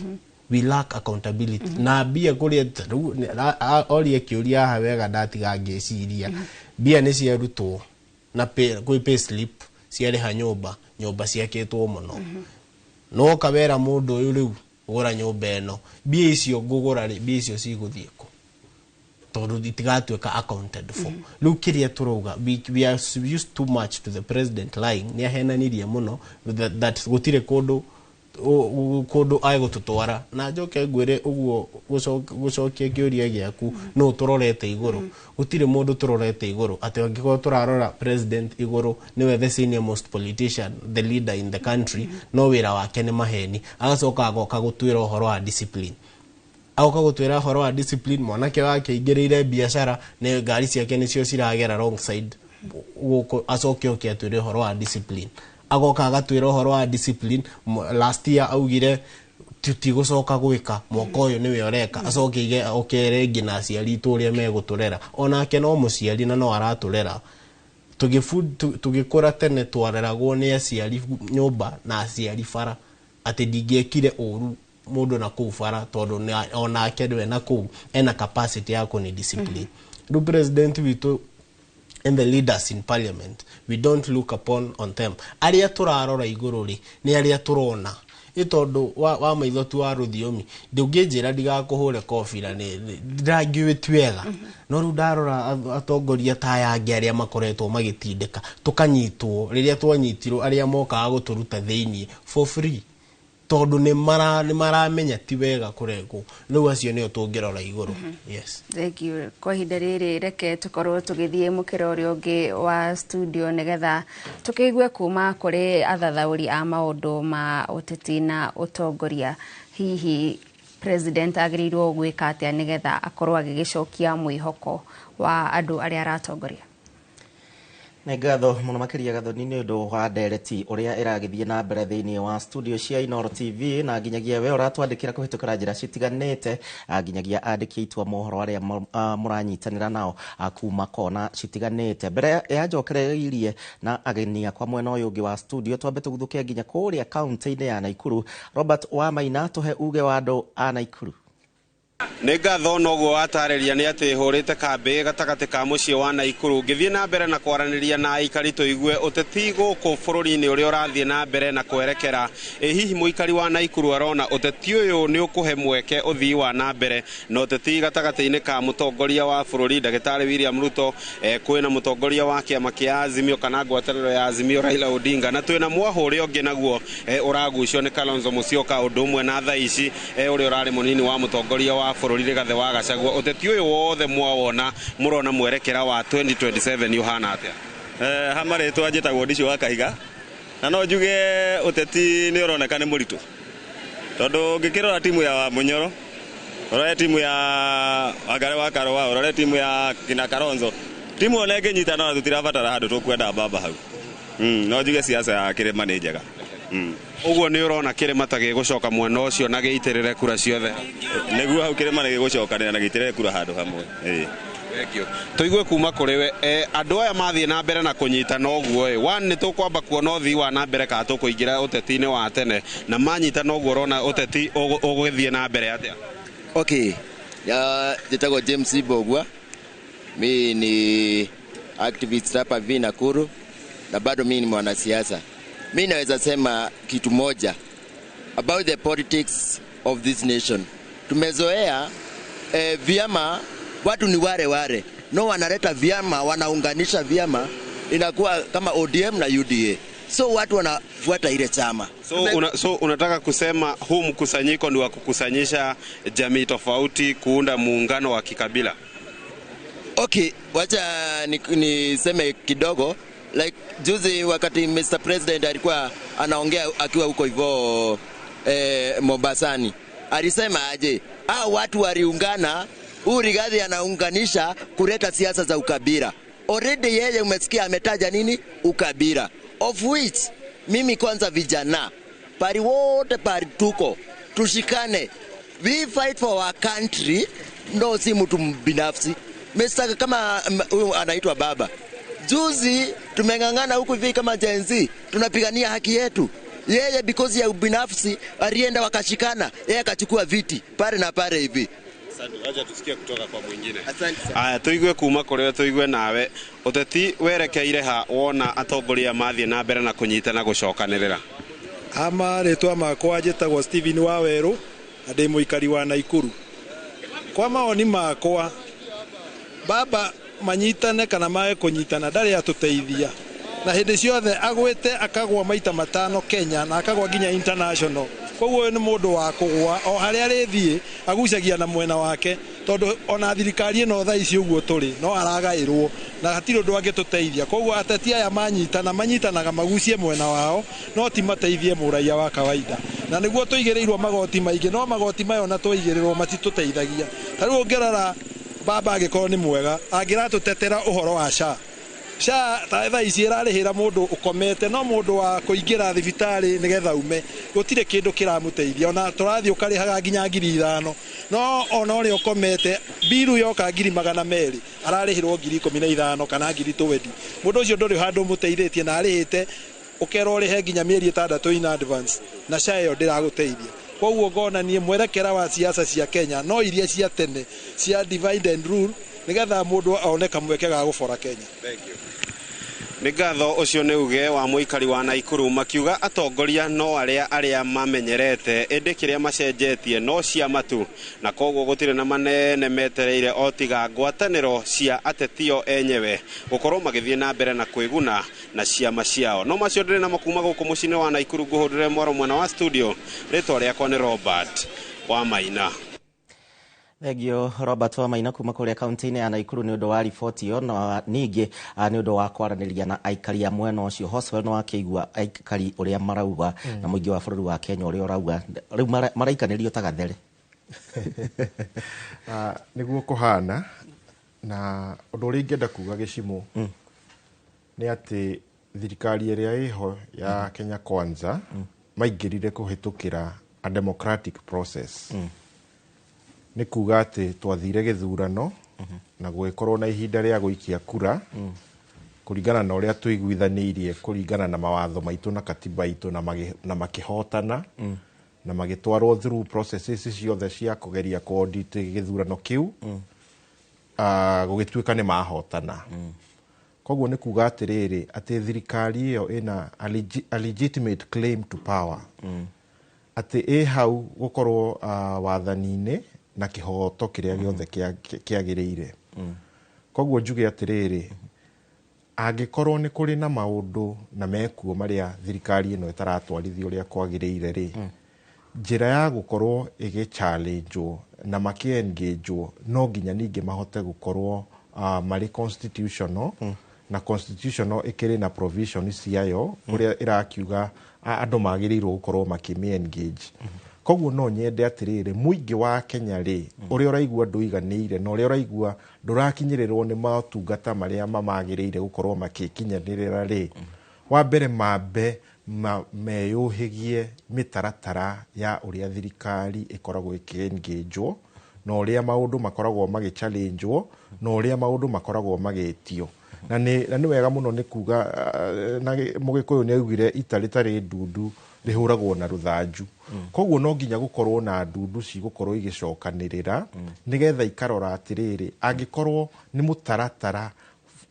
We lack accountability. Na mbia kũrĩa rĩu orie kĩũria haha wega, ndatiga ngĩciria mbia nĩ ciarutwo na kwĩ pay slip ciarĩha nyũmba, nyũmba ciakĩtwo mũno. No kawera mũndũ ũyũ rĩu gũra nyũmba ĩno, mbia icio ngũgũra rĩ, mbia icio cigũthiĩ kũ? Tondũ itigatuĩka accounted for. Rĩu kĩrĩa tũrauga, we are used too much to the president lying. Nĩ ahenanirie mũno that gũtirĩ kũndũ kũndũ agũtũtwara. Na njoke ngwĩre ũguo, gũcokia kĩũria gĩaku, no tũrorete igũrũ? Gũtirĩ mũndũ tũrorete igũrũ. Atĩ angĩkorwo tũrarora president igũrũ, nĩwe the senior most politician, the leader in the country, no wĩra wake nĩ maheni. Agacoka agoka gũtwĩra ũhoro wa discipline, agoka gũtwĩra ũhoro wa discipline. Mwanake wake aingĩrĩire biacara, nĩ ngari ciake nĩcio ciragera wrong side gũkũ. Acoke oke atwĩre ũhoro wa discipline, agoka agatwĩra ũhoro wa discipline. Last year augire tutigũcoka gwĩka, mwaka ũyũ nĩwe ũreka. Acoke ige oke rĩngĩ na aciari itũ ũrĩa megũtũrera. Onake no mũciari na no aratũrera. Tũgĩkũra tene twareragwo nĩ aciari nyũmba na aciari bara, atĩ ndingĩekire ũru mũndũ na kũu bara, tondũ onake nĩwe na kũu ena capacity ya kũni discipline. Rĩu president witũ and the leaders in parliament, we don't look upon on them. Arĩa tũrarora igũrũ rĩ, nĩ arĩa tũrona ĩ tondũ wa maitho tu wa rũthiomi. Ndũngĩnjĩra ndigakũhũre kobi na ndĩrangiũĩ ti wega. No rĩu ndarora atongoria ta aya angĩ arĩa makoretwo magĩtindĩka tũkanyitwo rĩrĩa twanyitirwo, arĩa mokaga gũtũruta thĩiniĩ for free tondũ nĩ maramenya ti wega kũrengwo, rĩu acio nĩo tũngĩrora igũrũ. Yes. Thank you. Kwa ihinda rĩrĩ reke tũkorwo tũgĩthiĩ mũkĩra ũrĩa ũngĩ wa studio nĩgetha tũkĩigue kuma kũrĩ athathaũri a maũndũ ma ũteti na ũtongoria, hihi president agĩrĩirwo gwĩka atĩa nĩgetha akorwo agĩgĩcokia mwĩhoko wa andũ arĩa aratongoria. Nĩ ngatho mũno makĩria, Gathoni, nĩ ũndũ wa ndereti ũrĩa ĩragĩthiĩ na mbere thĩinĩ wa studio cia Inooro TV, na nginyagia we ũratwandĩkĩra kũhĩtũkĩra njĩra citiganĩte, nginyagia andĩki aitũ a mohoro arĩa mũranyitanĩra nao kuma kona citiganĩte. Mbere ya njokereirie na ageni akwa mwena ũyũ ũngĩ wa studio, twambe tũguthũke nginya kũrĩa kaunti-inĩ ya Naikuru. Robert Wamaina, tũhe uge wa andũ a Naikuru. Nĩ ngatho. Noguo watarĩria nĩ atĩ hũrĩte kambĩ gatagatĩ ka mũciĩ wa Naikuru, ngĩthiĩ na mbere na kwaranĩria na aikari tũigue ũteti gũkũ bũrũri-inĩ ũrĩa ũrathiĩ na mbere na kwerekera. Ĩ hihi mũikari wa Naikuru arona ũteti ũyũ nĩ ũkũhe mweke ũthii wa na mbere na ũteti gatagatĩ-inĩ ka mũtongoria wa bũrũri ndagĩtarĩ William Ruto, kwĩna mũtongoria wa kĩama kĩa Azimio kana ngwatanĩro ya Azimio Raila Odinga, na twĩna mwahũ ũrĩa ũngĩ naguo ũragucio nĩ Kalonzo Musyoka, ũndũ ũmwe na thaa ici ũrĩa ũrarĩ mũnini wa mũtongoria wa bũrũri Rigathĩ wa Gachagua. Ũteti ũyũ wothe mwawona, mũrona mwerekera wa 2027 ũhana atĩa? Ha marĩtwa njĩtagwo Ndicio wa Kahiga, na no njuge ũteti nĩ ũroneka nĩ mũritũ, tondũ ũngĩkĩrora timu ya Munyoro, ũrore timu ya Wangari wa Karũa, ũrore timu ya kina Kalonzo, timu ona ĩngĩnyitana na tũtirabatara handũ tũkwenda mbamba hau. No njuge siasa ya kĩrĩma nĩ njega. Ũguo nĩ ũrona kĩrĩma ta gĩgũcoka mwena ũcio na gĩitĩrĩre kura ciothe? Nĩguo, hau kĩrĩma nĩ gĩgũcokanĩra na gĩitĩrĩre kura handũ hamwe. Ĩĩ. Thank you. Tũigue kuma kũrĩ we, andũ aya mathiĩ na mbere na kũnyitana ũguo ĩ, one, nĩ tũkwamba kuona ũthii wa na mbere kana tũkũingĩra ũteti-inĩ wa tene? Na manyitana ũguo, ũrona ũteti ũgũgĩthiĩ na mbere atĩa? Okay, njĩtagwo James Mbogua. Mi ni activist hapa hivi Nakuru na bado mi ni mwanasiasa. Mi naweza sema kitu moja about the politics of this nation. Tumezoea vyama, watu ni wale wale. No, wanaleta vyama, wanaunganisha vyama, inakuwa kama ODM na UDA. So watu wanafuata ile chama. So unataka kusema huu mkusanyiko ni wa kukusanyisha jamii tofauti kuunda muungano wa kikabila? Okay, wacha niseme kidogo. Like juzi wakati Mr. President alikuwa anaongea akiwa huko hivyo Mombasani, alisema aje, hao watu waliungana, huyu Rigathi anaunganisha kuleta siasa za ukabila. Already yeye umesikia ametaja nini? Ukabila. Of which mimi kwanza vijana pari wote pari tuko tushikane, we fight for our country, no si mtu binafsi. Mr. kama huyu anaitwa baba, juzi tumeng'ang'ana huku hivi kama Gen Z tunapigania haki yetu. Yeye because ya ubinafsi alienda wakashikana, yeye akachukua viti pale na pale hivi. Asante, acha tusikie kutoka kwa mwingine. Asante sana. Aya, tuigue kuma kuri we, tuigue nawe uteti werekeire ha wona atongoria mathie na mbere na kunyitana gucokanirira. Ama ritwa makwa njĩtagwo Steven Wawerũ na ndĩ mũikari wa Naikuru. Kwa maoni makwa, baba manyitane kana mae kũnyitana ndarĩ atũteithia, na hĩndĩ ciothe agwĩte akagwa maita 5 Kenya na akagwa nginya international. Koguo ũyũ nĩ mũndũ wa kũgwa o harĩa arĩthiĩ agucagia na mwena wake, tondũ ona thirikari ĩno thaa ici ũguo tũrĩ no aragaĩrwo na hatirĩ ũndũ angĩtũteithia. Koguo ateti aya manyitana manyitanaga magucie mwena wao, no ti mateithie mũraia wa kawaida. Na nĩguo tũigĩrĩirwo magoti maingĩ, no magoti maya ona tũigĩrĩrwo matitũteithagia. Ta rĩu ũngĩrora baba angĩkorwo nĩ mwega angĩratũtetera ũhoro wa SHA. SHA ta thaa ici ĩrarĩhĩra mũndũ ũkomete, no mũndũ wa kũingĩra thibitarĩ nĩgetha ume gũtirĩ kĩndũ kĩramũteithia. Ona tũrathiĩ ũkarĩhaga nginya 5,000, no ona ũrĩa ũkomete mbiru yoka 200,000 ararĩhĩrwo 15,000 kana 20,000. Mũndũ ũcio ndũrĩ handũ ũmũteithĩtie na arĩhĩte ũkerwo ũrĩhe nginya mĩeri 6 in advance, na SHA ĩyo ndĩragũteithia. Koguo ngona niĩ mwerekera wa siasa cia Kenya no iria cia tene cia divide and rule, nĩgetha mũndũ aone kamweke ga gũbora Kenya. Thank you. Nĩ ngatho ũcio nĩ uge wa mũikari wa Naikuru makiuga atongoria no arĩa arĩa mamenyerete ĩndĩ kĩrĩa macenjetie no ciama tu, na koguo gũtirĩ na manene metereire o tiga ngwatanĩro cia atetio enyewe gũkorwo magĩthiĩ na mbere na kwĩguna na ciama ciao. No macio ndĩrĩ namo kuma gũkũ mũciĩ-inĩ wa Naikuru, ngũhũrĩre mwaro mwena wa studio. Rĩtwa rĩakwa nĩ Robert wa Maina. Thengio Robert wa Maina kuma kũrĩa kaunti-inĩ ya Naikuru nĩ ũndũ wa riboti ĩyo, na ningĩ nĩ ũndũ wa kwaranĩria na aikari a mwena ũcio. Hoswell nĩ wakĩigua aikari ũrĩa marauga na mũingĩ wa bũrũri wa Kenya ũrĩa ũrauga rĩu maraikanĩrio ta gathere. Nĩguo kũhana, na ũndũ ũrĩa ingĩenda kuga gĩcimo nĩ atĩ thirikari ĩrĩa ĩho ya Kenya Kwanza maingĩrire kũhĩtũkĩra a democratic process. Nĩ kuga atĩ twathire gĩthurano na gũgĩkorwo na ihinda rĩa gũikia kura kũringana na ũrĩa tũiguithanĩirie, kũringana na mawatho maitũ na katiba itũ, na makĩhotana na magĩtwarwo through processes ciothe cia kũgeria kũ-audit gĩthurano kĩu, gũgĩtuĩka nĩ mahotana. Koguo nĩ kuga atĩrĩrĩ, atĩ thirikari ĩyo ĩna a legitimate claim to power, atĩ ĩ hau gũkorwo wathani-inĩ na kĩhoto kĩrĩa gĩothe kĩagĩrĩire. Koguo njuge atĩrĩrĩ, angĩkorwo nĩ kũrĩ na maũndũ na mekuo marĩa thirikari ĩno ĩtaratwarithia ũrĩa kwagĩrĩire rĩ, njĩra ya gũkorwo ĩgĩ-challenge-wo na makĩ-engage-wo no nginya ningĩ mahote gũkorwo marĩ constitutional, na constitutional ĩkĩrĩ na provision ciayo ũrĩa ĩrakiuga andũ magĩrĩirwo gũkorwo makĩmĩ-engage. Koguo no nyende atĩrĩrĩ, mũingĩ wa Kenya rĩ, ũrĩa ũraigua ndũiganĩire na ũrĩa ũraigua ndũrakinyĩrĩrwo nĩ motungata marĩa mamagĩrĩire gũkorwo magĩkinyanĩrĩra rĩ, wa mbere mambe meyũhĩgie mĩtaratara ya ũrĩa thirikari ĩkoragwo ĩkĩ-engage-wo na ũrĩa maũndũ makoragwo magĩ-challenge-wo na ũrĩa maũndũ makoragwo magĩtio. Na nĩ wega mũno nĩ kuga, na Mũgĩkũyũ nĩ augire ita rĩtarĩ ndundu rĩhũragwo na rũthanju. Koguo no nginya gũkorwo na ndundu cigũkorwo igĩcokanĩrĩra nĩgetha ikarora atĩrĩrĩ, angĩkorwo nĩ mũtaratara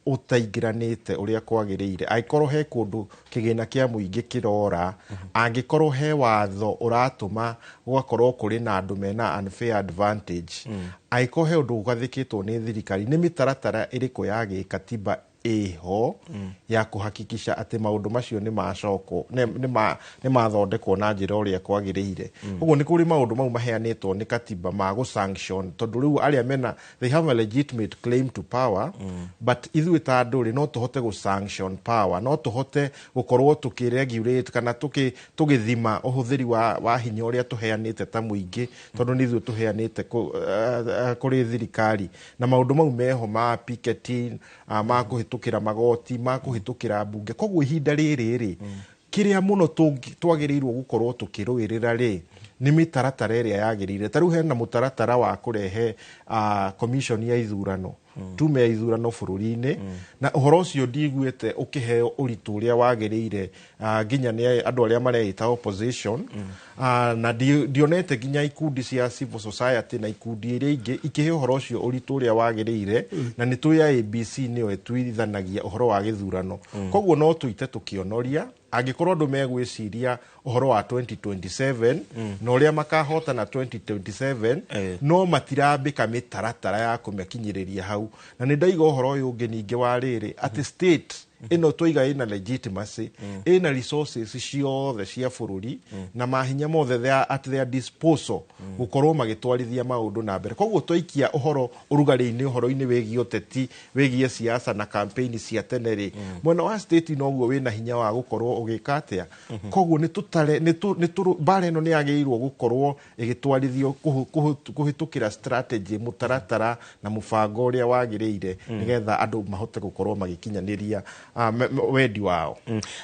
ũtaingĩranĩte ũrĩa kwagĩrĩire, angĩkorwo he kũndũ kĩgĩna kĩa mũingĩ kĩrora, angĩkorwo he watho ũratũma gũgakorwo kũrĩ na andũ mena unfair advantage, angĩkorwo he ũndũ ũgathĩkĩtwo nĩ thirikari, nĩ mĩtaratara ĩrĩkũ ya gĩkatiba ĩho ya kũhakikisha atĩ maũndũ macio nĩ macokwo, nĩ mathondekwo na njĩra ũrĩa kwagĩrĩire. Ũguo nĩ kũrĩ maũndũ mau maheanĩtwo nĩ katiba ma gũ sanction, tondũ rĩu arĩa mena, they have a legitimate claim to power, but ithuĩ ta andũ rĩ, no tũhote gũ sanction power, no tũhote gũkorwo tũkĩ-regulate kana tũgĩthima ũhũthĩri wa hinya ũrĩa tũheanĩte ta mũingĩ, tondũ nĩ ithuĩ tũheanĩte kũrĩ thirikari. Na maũndũ mau meho ma picketing, ma kũhĩtũkĩra magoti, ma kũhĩtũkĩra mbunge. Koguo ihinda rĩrĩ rĩ, kĩrĩa mũno twagĩrĩirwo gũkorwo tũkĩrũĩrĩra rĩ, nĩ mĩtaratara ĩrĩa yagĩrĩire. Ta rĩu hena mũtaratara wa kũrehe commission ya ithurano, tume ya ithurano bũrũri-inĩ, na ũhoro ũcio ndiguĩte ũkĩheo ũritũ ũrĩa wagĩrĩire, nginya nĩ andũ arĩa mareita opposition, na ndionete nginya ikundi cia civil society na ikundi iria ingĩ ikĩhe ũhoro ũcio ũritũ ũrĩa wagĩrĩire. Na nĩ tũĩ IEBC nĩyo ĩtuithanagia ũhoro wa gĩthurano. Koguo no tũite tũkĩonoria angĩkorwo andũ megwĩciria ũhoro wa 2027 na ũrĩa makahotana 2027, no matirambĩka mĩtaratara ya kũmakinyĩrĩria hau. Na nĩ ndaiga ũhoro ũyũ ũngĩ ningĩ wa rĩrĩ, atĩ state ĩno twaiga ĩna legitimacy, ĩna resources ciothe cia bũrũri na mahinya mothe, they are at their disposal gũkorwo magĩtwarithia maũndũ na mbere. Koguo twaikia ũhoro ũrugarĩ-inĩ, ũhoro-inĩ wĩgiĩ ũteti, wĩgiĩ siasa na campaign cia tene rĩ, mwena wa state noguo wĩna hinya wa gũkorwo ũgĩka atĩa. Koguo nĩ tũtare nĩ tũ mbara ĩno nĩ yagĩrĩirwo gũkorwo ĩgĩtwarithio kũhĩtũkĩra strategy, mũtaratara na mũbango ũrĩa wagĩrĩire, nĩgetha andũ mahote gũkorwo magĩkinyanĩria wendi wao.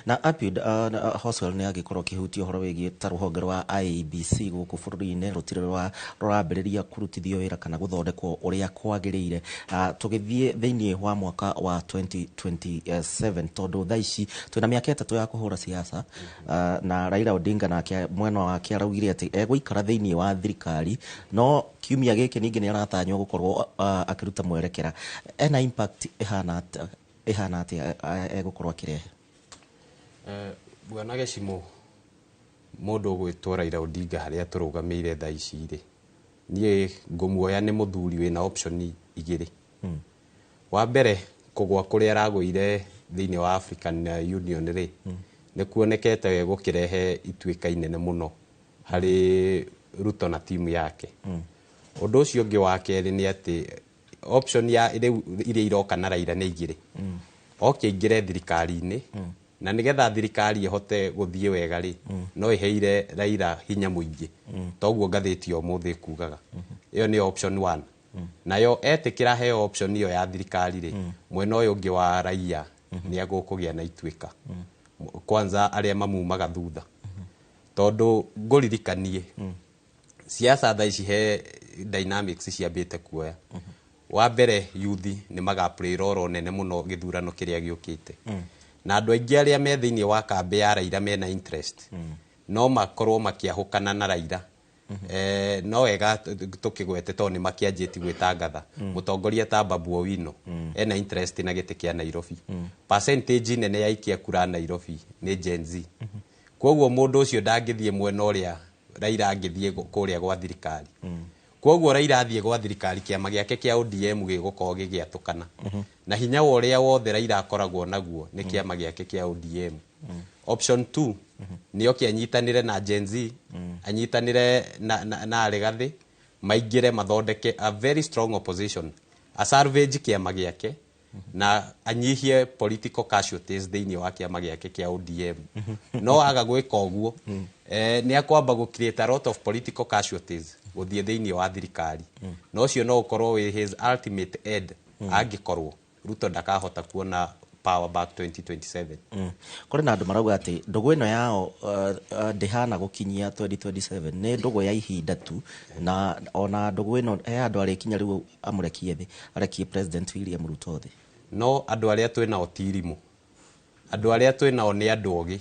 Na Apiud, na Hoswell nĩ agĩkorwo akĩhutia ũhoro wĩgiĩ ta rũhonge rwa IEBC gũkũ bũrũri-inĩ rũtirĩ rũrambĩrĩria kũrutithio wĩra kana gũthondekwo ũrĩa kwagĩrĩire. Tũgĩthiĩ thĩinĩ wa mwaka wa 2027, tondũ thaa ici twĩna mĩaka 3 ya kũhũra siasa, na Raila Odinga nake mwena wake araugire atĩ egũikara thĩinĩ wa thirikari, no kiumia gĩkĩ ningĩ nĩ aratanywo gũkorwo akĩruta mwerekera. Ena impact ĩhana atĩa egũkorwo akĩrehe? Bwana Gĩcimũ, mũndũ ũgwĩtwo Raila Odinga harĩa tũrũgamĩire thaa ici rĩ, niĩ ngũmuoya nĩ mũthuri wĩna option igĩrĩ. Wa mbere, kũgwa kũrĩa aragũire thĩinĩ wa African Union rĩ, nĩ kuonekete gũkĩrehe ituĩka inene mũno harĩ Ruto na timu yake. Ũndũ ũcio ũngĩ wa kerĩ nĩ atĩ option ya rĩu iria iroka na Raila nĩ igĩrĩ. Oke aingĩre thirikari-inĩ, na nĩgetha thirikari ĩhote gũthiĩ wega rĩ, no ĩheire Raila hinya mũingĩ, toguo ngathĩti ya ũmũthĩ ĩkugaga. Ĩyo nĩ option one. Nayo etĩkĩra heo option ĩyo ya thirikari rĩ, mwena ũyũ ũngĩ wa raia nĩ agũkũgĩa na ituĩka, kwanza arĩa mamumaga thutha, tondũ ngũririkanie siasa thaa ici he dynamics ciambĩte kuoya. Wa mbere, youth nĩ maga play role nene mũno gĩthurano kĩrĩa gĩũkĩte, na andũ aingĩ arĩa me thĩinĩ wa kambĩ ya Raila mena interest no makorwo makĩahũkana na Raila. No wega tũkĩgwete tondũ nĩ makĩanjĩtie gwĩtangatha. Mũtongoria ta Babu Owino ena interest na gĩtĩ kĩa Nairobi. Percentage nene ya aikia kura Nairobi nĩ Gen Z. Koguo mũndũ ũcio ndangĩthiĩ mwena ũrĩa Raila angĩthiĩ kũrĩa gwa thirikari. Koguo Raila athiĩ gwa thirikari, kĩama gĩake kĩa ODM gĩgũkorwo gĩgĩatũkana, na hinya wa ũrĩa wothe Raila akoragwo naguo nĩ kĩama gĩake kĩa ODM. Option 2 nĩ oke anyitanĩre na Gen Z, anyitanĩre na Arigathi, maingĩre mathondeke a very strong opposition, a salvage kĩama gĩake na anyihie political casualties thĩinĩ wa kĩama gĩake kĩa ODM. No aga gwĩka ũguo, nĩ akwamba gũ create a lot of political casualties gũthiĩ thĩinĩ wa thirikari, na ũcio no ũkorwo wĩ his ultimate end angĩkorwo Ruto ndakahota kuona power back 2027. Kũrĩ na andũ marauga atĩ ndũgũ ĩno yao ndĩhana gũkinyia 2027, nĩ ndũgũ ya ihinda tu, na ona ndũgũ ĩno he andũ arĩkinya rĩu amũrekie thĩ, arekie President William Ruto thĩ. No andũ arĩa twĩ nao ti irimũ, andũ arĩa twĩ nao nĩ andũ ogĩ,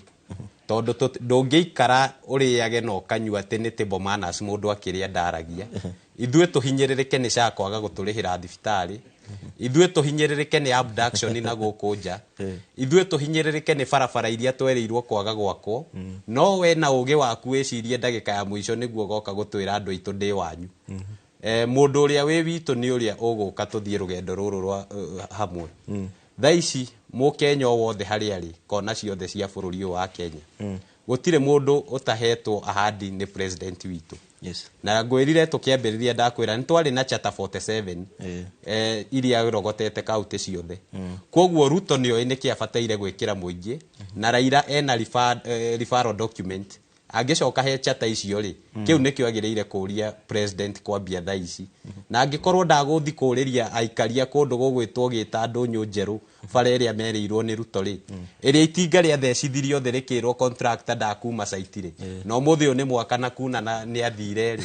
tondũ ndũngĩikara ũrĩage na ũkanyua atĩ nĩ table manners mũndũ akĩrĩa ndaragia. Ithuĩ tũhinyĩrĩrĩke nĩ SHA kwaga gũtũrĩhĩra thibitarĩ, ithuĩ tũhinyĩrĩrĩke nĩ abduction na gũkũ nja, ithuĩ tũhinyĩrĩrĩke nĩ barabara iria twerĩirwo kwaga gwakwo, no we na ũgĩ waku wĩcirie ndagĩka ya mũico nĩguo ũgoka gũtwĩra andũ aitũ ndĩ wanyu. Mũndũ ũrĩa wĩ witũ nĩ ũrĩa ũgũka tũthiĩ rũgendo rũrũ rwa hamwe. Thaa ici Mũkenya o wothe harĩa arĩ kona ciothe cia bũrũri ũyũ wa Kenya, gũtirĩ mũndũ ũtahetwo ahadi nĩ president witũ. Na ngwĩrire tũkĩambĩrĩria, ndakwĩra nĩ twarĩ na Charter 47 iria rogotete kaunti ciothe. Koguo Ruto nĩoĩ nĩkĩ abataire gwĩkĩra mũingĩ, na Raila ena referral document. Angĩcoka he charter icio rĩ, kĩu nĩkĩo agĩrĩire kũria president kwambia thaa ici. Na angĩkorwo ndagũthi kũrĩria aikaria kũndũ gũgwĩtwo gĩta ndũnyũ njerũ, bara ĩrĩa merĩirwo nĩ Ruto rĩ, ĩrĩa itinga rĩathecithirio thĩ rĩkĩrwo contractor ndakuma site rĩ, na ũmũthĩ ũyũ nĩ mwaka na kuna na nĩ athire rĩ.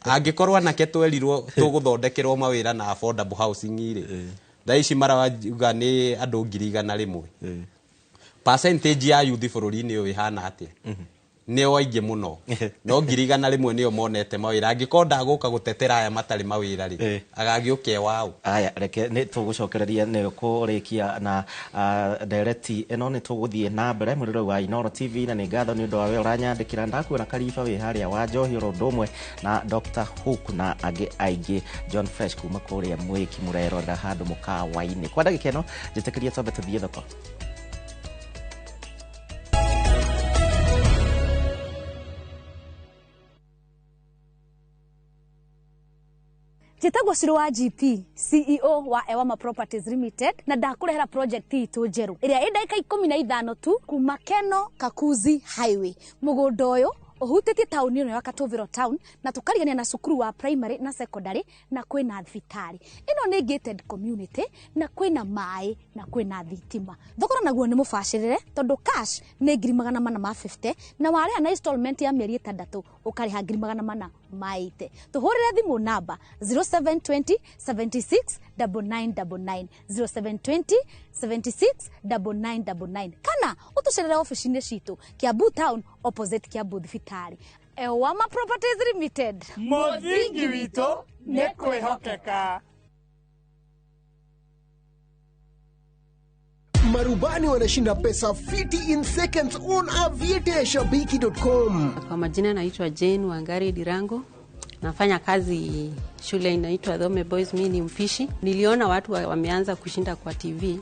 Angĩkorwo anake twerirwo tũgũthondekerwo mawĩra na affordable housing rĩ, thaa ici marauga nĩ andũ 100,000. Percentage ya youth bũrũri-inĩ ũyũ ĩhana atĩa? Nĩo aingĩ mũno, no 100,000 nĩo monete mawĩra. Angĩkorwo ndagũka gũtetera aya matarĩ mawĩra rĩ, agagĩũka waũ? Aya, reke nĩ tũgũcokereria nĩ kũrĩkia na ndereti ĩno. Nĩ tũgũthiĩ na mbere mũrĩro wa Inooro TV, na nĩ ngatho nĩ ũndũ wa we ũranyandĩkĩra. Ndakuona kariba wĩ harĩa wa njohi oro ũndũ ũmwe na Dr Hook na angĩ aingĩ, John Fresh kuma kũrĩa Mwĩki, mũrerorera handũ mũkawa-inĩ. Kwa ndagĩka ĩno njĩtĩkĩrie twambe tũthiĩ thoko. Njĩtagwo Ciro wa GP, CEO wa Ewama Properties Limited, na ndakũrehera project itũ njerũ ĩrĩa ĩ ndagĩka 15 tu kuma Keno Kakuzi Highway. Mũgũnda ũyũ ũhutĩtie taũni ĩno ya Katũvĩro town, na tũkarigania na cukuru wa primary na secondary, na kwĩna thibitarĩ. Ĩno nĩ gated community, na kwĩna maĩ na kwĩna thitima. Thogora naguo nĩ mũbacĩrĩre, tondũ cash nĩ 450,000, na warĩha na installment ya mĩeri 6 ũkarĩha 480,000. Tũhũrĩre thimũ namba 0720 76 9999, 0720 76 9999, kana ũtũcerere ofici-inĩ citũ Kiambu town, opposite Kiambu thibitarĩ. Ewama Properties Limited. Mũthingi witũ nĩ kwĩhokeka. Marubani wanashinda pesa fiti in seconds on aviateashabiki.com. Kwa majina naitwa Jane Wangari Dirango. Nafanya kazi shule inaitwa Dhome Boys, mimi ni mpishi. Niliona watu wameanza kushinda kwa TV,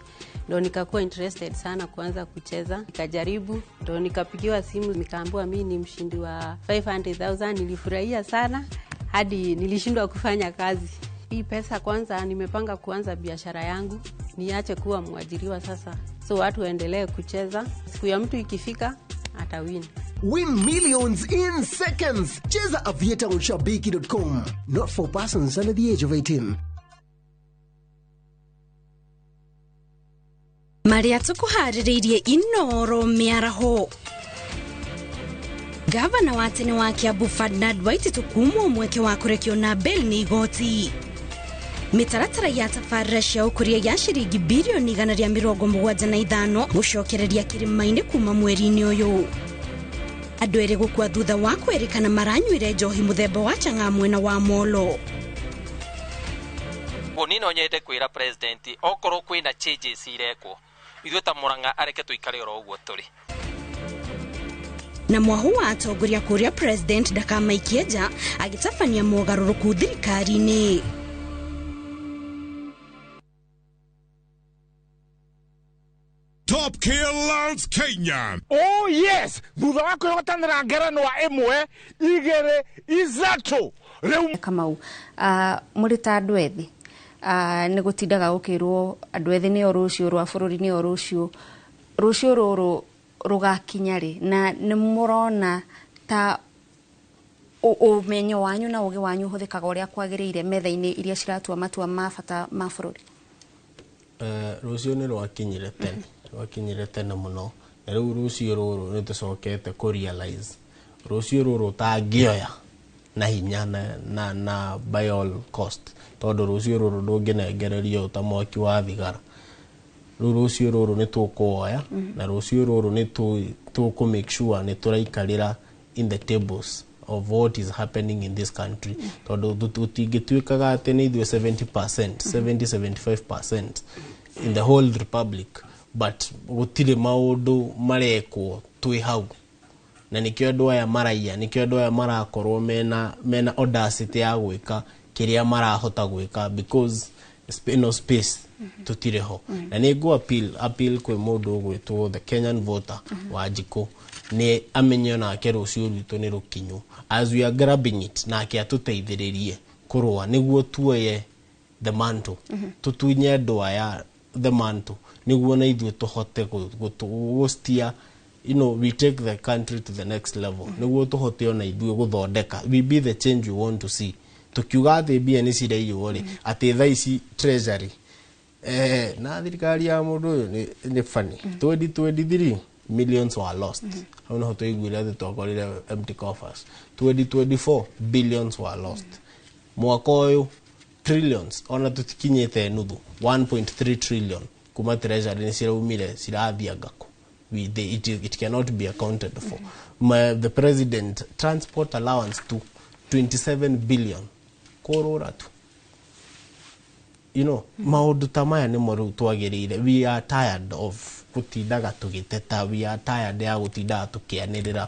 ndo nikakuwa interested sana kuanza kucheza. Nikajaribu, ndo nikapigiwa simu, nikaambiwa mimi ni mshindi wa 500,000. Nilifurahia sana hadi nilishindwa kufanya kazi. Hii pesa kwanza nimepanga kuanza biashara yangu, niache kuwa mwajiriwa sasa. So watu waendelee kucheza, siku ya mtu ikifika atawin. Win millions in seconds. Cheza Aviator on shabiki.com. Not for persons under the age of 18. Marĩa tũkũharĩrĩirie Inooro mĩaraho. Gavana wa tene wa Kiambu Ferdinand Waititu kumwo mweke wa kũrekio na bail nĩ igoti. Mĩtaratara ya tabarĩra cia ũkũria ya ciringi birioni 175 gũcokereria kĩrĩma-inĩ kuma mweri-inĩ ũyũ. Andũ erĩ gũkua thutha wa kwĩrĩkana maranyuire njohi mũthemba wa chang'aa mwena wa Molo. Niĩ no nyende kwĩra president okorwo kwĩna changes irekwo, ithuĩ ta Murang'a areke tũikare oro ũguo tũrĩ. Na mwahu wa atongoria kũrĩa president ndakamaikie nja agĩtabania mogarũrũku thirikari-inĩ. Top Killers Kenya. Oh yes, thutha wa kwĩhotanĩra ngerenwa 1 2 3 rĩu. Kamau, mũrĩ ta andũ ethĩ, nĩ gũtindaga gũkĩrwo andũ ethĩ nĩo rũciũ rwa bũrũri, nĩo rũciũ rũciũ rũrũ rũgakinya rĩ, na nĩ mũrona ta ũmenyo wanyu na ũgĩ wanyu ũhũthĩkaga ũrĩa kwagĩrĩire metha-inĩ iria ciratua matua ma bata ma bũrũri? Rũciũ nĩ rwakinyire tene, rwakinyire tene mũno, na rĩu rũciũ rũrũ nĩ tũcokete kũ realize rũciũ rũrũ ũtangĩoya na hinya na by all cost, tondũ rũciũ rũrũ ndũngĩnengererio ta mwaki wa thigara. Rĩu rũciũ rũrũ nĩ tũkũoya, na rũciũ rũrũ nĩ tũkũ make sure nĩ tũraikarĩra in the tables of what is happening in this country, tondũ tũtingĩtuĩkaga atĩ nĩ ithuĩ 70%, 70-75% in the whole republic, but gũtirĩ maũndũ marekwo twĩ hau. Na nĩkĩo andũ aya maraiya, nĩkĩo andũ aya marakorwo mena audacity ya gwĩka kĩrĩa marahota gwĩka, because no space Tũtirĩ ho. Na nĩ ngũ appeal kwĩ mũndũ ũgwĩtwo the Kenyan voter, Wanjikũ, nĩ amenye onake rũciũ rwitũ nĩ rũkinyu. As we are grabbing it, nake atũteithĩrĩrie kũrũa nĩguo tuoye the mantle, tũtunye andũ aya the mantle, nĩguo na ithuĩ tũhote gũstia, we take the country to the next level, nĩguo tũhote ona ithuĩ gũthondeka, we be the change we want to see. Tukiuga atĩ mbia nĩ ciraiywo rĩ, atĩ thaa ici treasury na thirikari ya mũndũ ũyũ nĩ funny. 2023 millions were lost. Hau niho twaiguire atĩ twakorire empty coffers. 2024 billions were lost. Mwaka ũyũ trillions, ona tũtikinyĩte nuthu, 1.3 trillion kuma treasury nĩ ciraumire, cirathiĩ ngakũ. It cannot be accounted for. The president transport allowance to 27 billion kũrũra tu. Maũndũ ta maya nĩmo rĩu twagĩrĩire. We are tired of gũtindaga tũgĩteta, we are tired ya gũtindaga tũkĩanĩrĩra,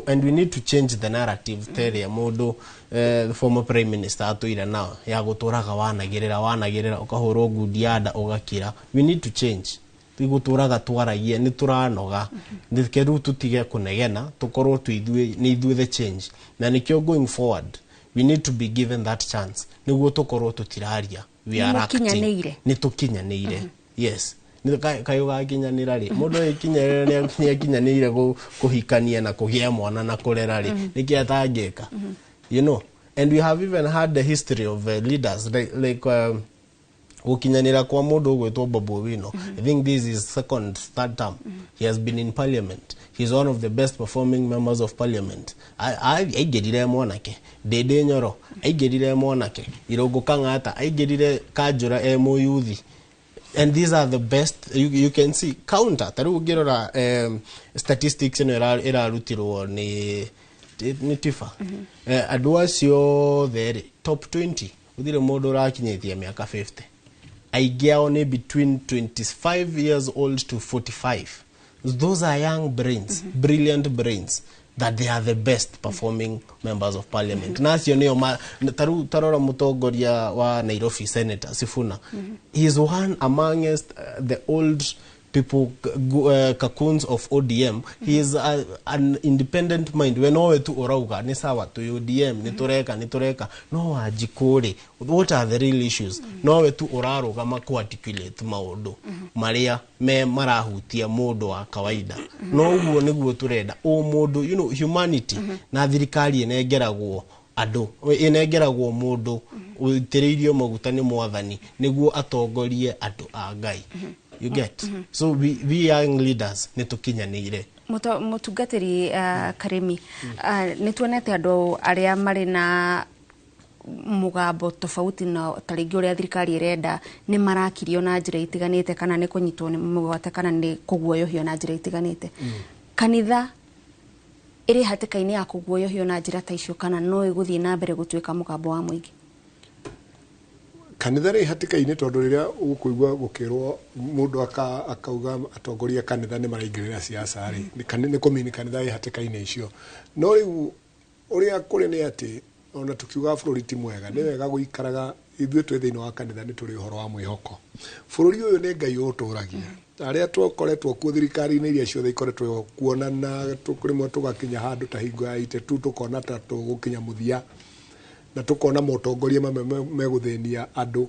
and we need to change the narrative ta ĩrĩa mũndũ the former prime minister atũire nao ya gũtũraga wanagĩrĩra wanagĩrĩra, ũkahũrwo ngundi ya nda ũgakira. We need to change. Gũtũraga twaragia nĩ tũranoga. Reke rĩu tũtige kũnegena, tũkorwo twĩ ithuĩ, nĩ ithuĩ the change. Na nĩkĩo going forward we need to be given that chance nĩguo tũkorwo tũtiraria, we are acting. Nĩmũkinyanĩire. Nĩ tũkinyanĩire, yes. Nĩ kaĩ ũgakinyanĩra rĩ, mũndũ agĩkinyanĩra nĩ akinyanĩire kũhikania na kũgĩa mwana na kũrera rĩ, nĩkĩ atangĩka? And we have even had the history of leaders like gũkinyanĩra kwa mũndũ ũgwĩtwo Babu Owino. I think this is second, third term he has been in parliament. He is one of the best performing members of parliament. Aingĩrire mwanake, Ndĩndĩ Nyoro aingĩrire mwanake, Irũngũ Kang'ata aingĩrire kanjũra e mũyuthi, and these are the best. You can see counter ta rĩu ũngĩrora statistics ĩno ĩrarutirwo nĩ TIFA, andũ acio othe rĩ, top 20, gũtirĩ mũndũ ũrakinyĩtie mĩaka 50. Aingĩ ao nĩ between 25 years old to 45. Those are young brains, brilliant brains, that they are the best performing members of parliament. Na acio nĩo ta rĩu tarora mũtongoria wa Nairobi, Senator Sifuna. He is one amongst the old people, cocoons of ODM. He is an independent mind. We nowe tu urauga ni sawa tu ODM ni tureka ni tureka, no Wanjikũ rĩ, what are the real issues? Nowe tu urarugama ku articulate maundu maria me marahutia mundu wa kawaida. No uguo niguo turenda o mundu, humanity. Na thirikari ĩnengeragwo andũ, ĩnengeragwo mũndũ ũitĩrĩirio maguta nĩ mwathani nĩguo atongorie andũ a Ngai, you get? So we young leaders nĩ tũkinyanĩire. Mũtungatĩri Karimi, nĩ tuonete andũ arĩa marĩ na mũgambo tofauti na ta rĩngĩ ũrĩa thirikari ĩrenda nĩ marakirio na njĩra itiganĩte, kana nĩ kũnyitwo nĩ mĩgwate, kana nĩ kũguoyohio na njĩra itiganĩte. Kanitha ĩrĩ hatĩka-inĩ ya kũguoyohio na njĩra ta icio, kana no ĩgũthiĩ na mbere gũtuĩka mũgambo wa mũingĩ? Kanitha rĩ hatĩka-inĩ, tondũ rĩrĩa ũkũigua gũkĩrwo mũndũ akauga atongoria kanitha nĩ maraingĩrĩra siasa rĩ, nĩ kũmini kanitha ĩ hatĩka-inĩ icio. No rĩu ũrĩa kũrĩ nĩ atĩ ona tukiuga bũrũri ti mwega, nĩ wega gũikaraga ithuĩ twĩ thĩinĩ wa kanitha nĩ tũrĩ ũhoro wa mwĩhoko. Bũrũri ũyũ nĩ Ngai ũtũragia. Arĩa twakoretwo kuo thirikari-inĩ iria ciothe ikoretwo kuo, na rĩmwe tũgakinya handũ ta hingo ya 82 tũkona ta tũgũkinya mũthia, na tũkona motongoria mamwe megũthĩnia andũ.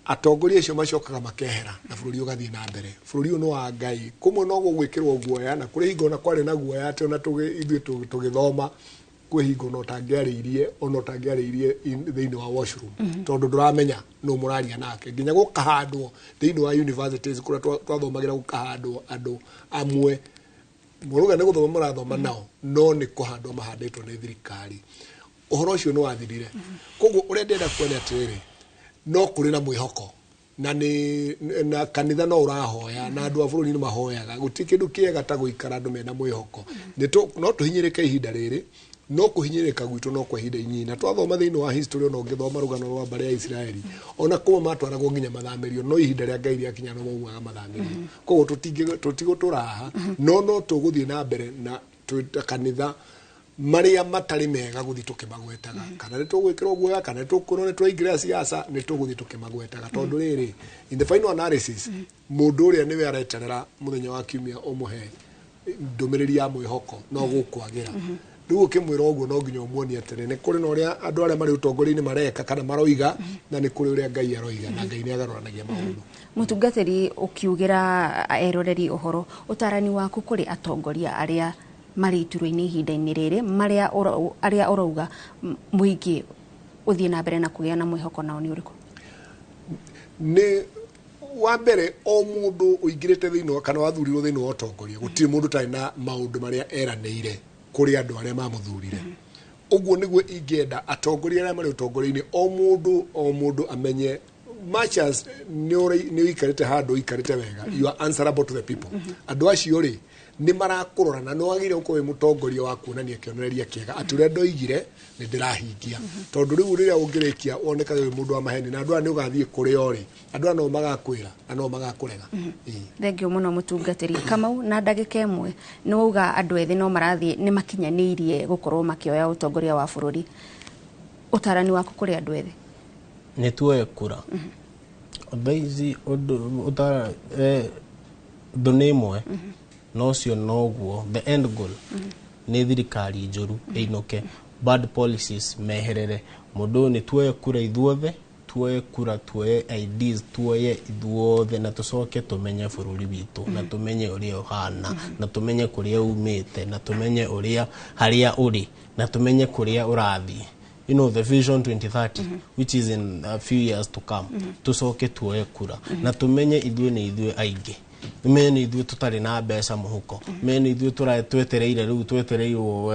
Atongoria acio macokaga makehera na bũrũri ũgathiĩ na mbere. Bũrũri ũyũ nĩ wa Ngai. Kũmwe no gũgwĩkĩrwo guoya, na kũrĩ hingo ona kwarĩ na guoya atĩ ona ithuĩ tũgĩthoma kwĩ hingo ona ũtangĩarĩirie, ona ũtangĩarĩirie thĩinĩ wa washroom, tondũ ndũramenya nũ mũraria nake. Nginya gũkahandwo thĩinĩ wa universities kũrĩa twathomagĩra, gũkahandwo andũ amwe mũrauga nĩ gũthoma mũrathoma nao, no nĩ kũhandwo mahandĩtwo nĩ thirikari. Ũhoro ũcio nĩ wathirire. Koguo ũrĩa ndĩrenda kuona atĩrĩrĩ, no kũrĩ na mwĩhoko, na nĩ na kanitha no ũrahoya na andũ a bũrũri nĩ mahoyaga. Gũtirĩ kĩndũ kĩega ta gũikara andũ mena mwĩhoko. No tũhinyĩrĩke ihinda rĩrĩ, no kũhinyĩrĩka gwitũ no kwa ihinda inyinyi. Na twathoma thĩinĩ wa history, ona ũngĩthoma rũgano rwa mbarĩ ya Isiraeli, ona kũmwe matwaragwo nginya mathamĩrio, no ihinda rĩa Ngai rĩakinya no maumaga mathamĩrio. Koguo tũtigũtũraha, no tũgũthiĩ na mbere na twĩ ta kanitha. Marĩa matarĩ mega gũthiĩ tũkĩmagwetaga, kana nĩ tũgwĩkĩrwo guoya, kana nĩ tũkwĩrwo nĩ twaingĩra siasa, nĩ tũgũthiĩ tũkĩmagwetaga, tondũ rĩrĩ, in the final analysis, mũndũ ũrĩa nĩwe areterera mũthenya wa kiumia ũmũhe ndũmĩrĩri ya mwĩhoko no gũkwagĩra. Rĩu ũkĩmwĩra ũguo, no nginya ũmuonie atĩrĩ, nĩ kũrĩ na ũrĩa andũ arĩa marĩ ũtongoria-inĩ mareka kana maroiga, na nĩ kũrĩ ũrĩa Ngai aroiga, na Ngai nĩ agarũranagia maũndũ. Mũtungatĩri, ũkiugĩra eroreri ũhoro, ũtarani waku kũrĩ atongoria arĩa marĩ iturwa-inĩ ihinda-inĩ rĩrĩ, marĩa arĩa ũrauga mũingĩ ũthiĩ na mbere na kũgĩa na mwĩhoko nao, nĩ ũrĩkũ? Nĩ wa mbere, o mũndũ ũingĩrĩte thĩinĩ kana wathurirwo thĩinĩ wa ũtongoria, gũtirĩ mũndũ ũtarĩ na maũndũ marĩa eranĩire kũrĩ andũ arĩa mamũthurire. Ũguo nĩguo ingĩenda atongoria arĩa marĩ ũtongoria-inĩ, o mũndũ o mũndũ amenye, much as nĩ ũikarĩte handũ ũikarĩte wega, you are answerable to the people. Andũ acio rĩ, nĩ marakũrora, na nĩ wagĩrĩire gũkorwo wĩ mũtongoria wa kuonania kĩonereria kĩega atĩ ũrĩa ndoigire nĩ ndĩrahingia, tondũ rĩu rĩrĩa ũngĩrĩkia wonekage wĩ mũndũ wa maheni na andũ aya nĩ ũgathiĩ kũrĩ o rĩ, andũ aya no magakwĩra na no magakũrega. Ĩĩ. Thengio mũno, mũtungatĩri Kamau. Na ndagĩka 1, nĩ wauga andũ ethĩ no marathiĩ nĩ makinyanĩirie gũkorwo makĩoya ũtongoria wa bũrũri. Ũtarani waku kũrĩ andũ ethĩ? Nĩ tuoye kura thaa ici. Ũndũ ũtara thũ nĩ ĩmwe, na ũcio noguo the end goal nĩ thirikari njũru ĩinũke, bad policies meherere. Mũndũ ũyũ, nĩ tuoye kura ithuothe, tuoye kura, tuoye IDs, tuoye ithuothe, na tũcoke tũmenye bũrũri witũ, na tũmenye ũrĩa ũhana, na tũmenye kũrĩa umĩte, na tũmenye ũrĩa harĩa ũrĩ, na tũmenye kũrĩa ũrathiĩ, the Vision 2030, which is in a few years to come. Tũcoke tuoye kura na tũmenye ithuĩ nĩ ithuĩ aingĩ, tumenye nĩ ithuĩ tũtarĩ na mbeca mũhuko, menye nĩ ithuĩ twetereire rĩu, twetereirwo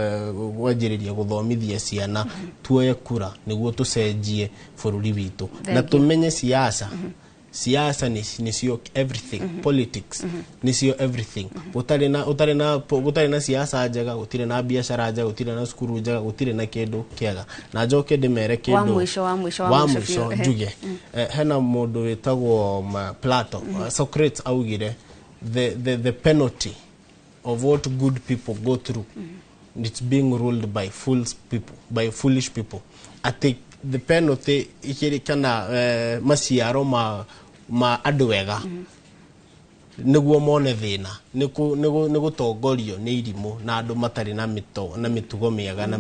kwanjĩrĩria gũthomithia ciana. Tuoye kura nĩguo tũcenjie bũrũri witũ na Thank you. tũmenye siasa, siasa nĩcio everything, politics nĩcio everything. Gũtarĩ na siasa njega, gũtirĩ na biacara njega, gũtirĩ na cukuru njega, gũtirĩ na kĩndũ kĩega. Na njoke ndĩmere kĩndũ Wa mũico, wa mũico, wa wa mũico mũico biũ. njuge, hena mũndũ wĩtagwo Plato, Socrates, augire the penalty of what good people go through, it's being ruled by fools people, by foolish people. Atĩ the penalty ikĩrĩ kana maciaro ma andũ ega nĩguo mone thĩna nĩ gũtongorio nĩ irimũ na andũ matarĩ na mĩto na mĩtugo mĩega na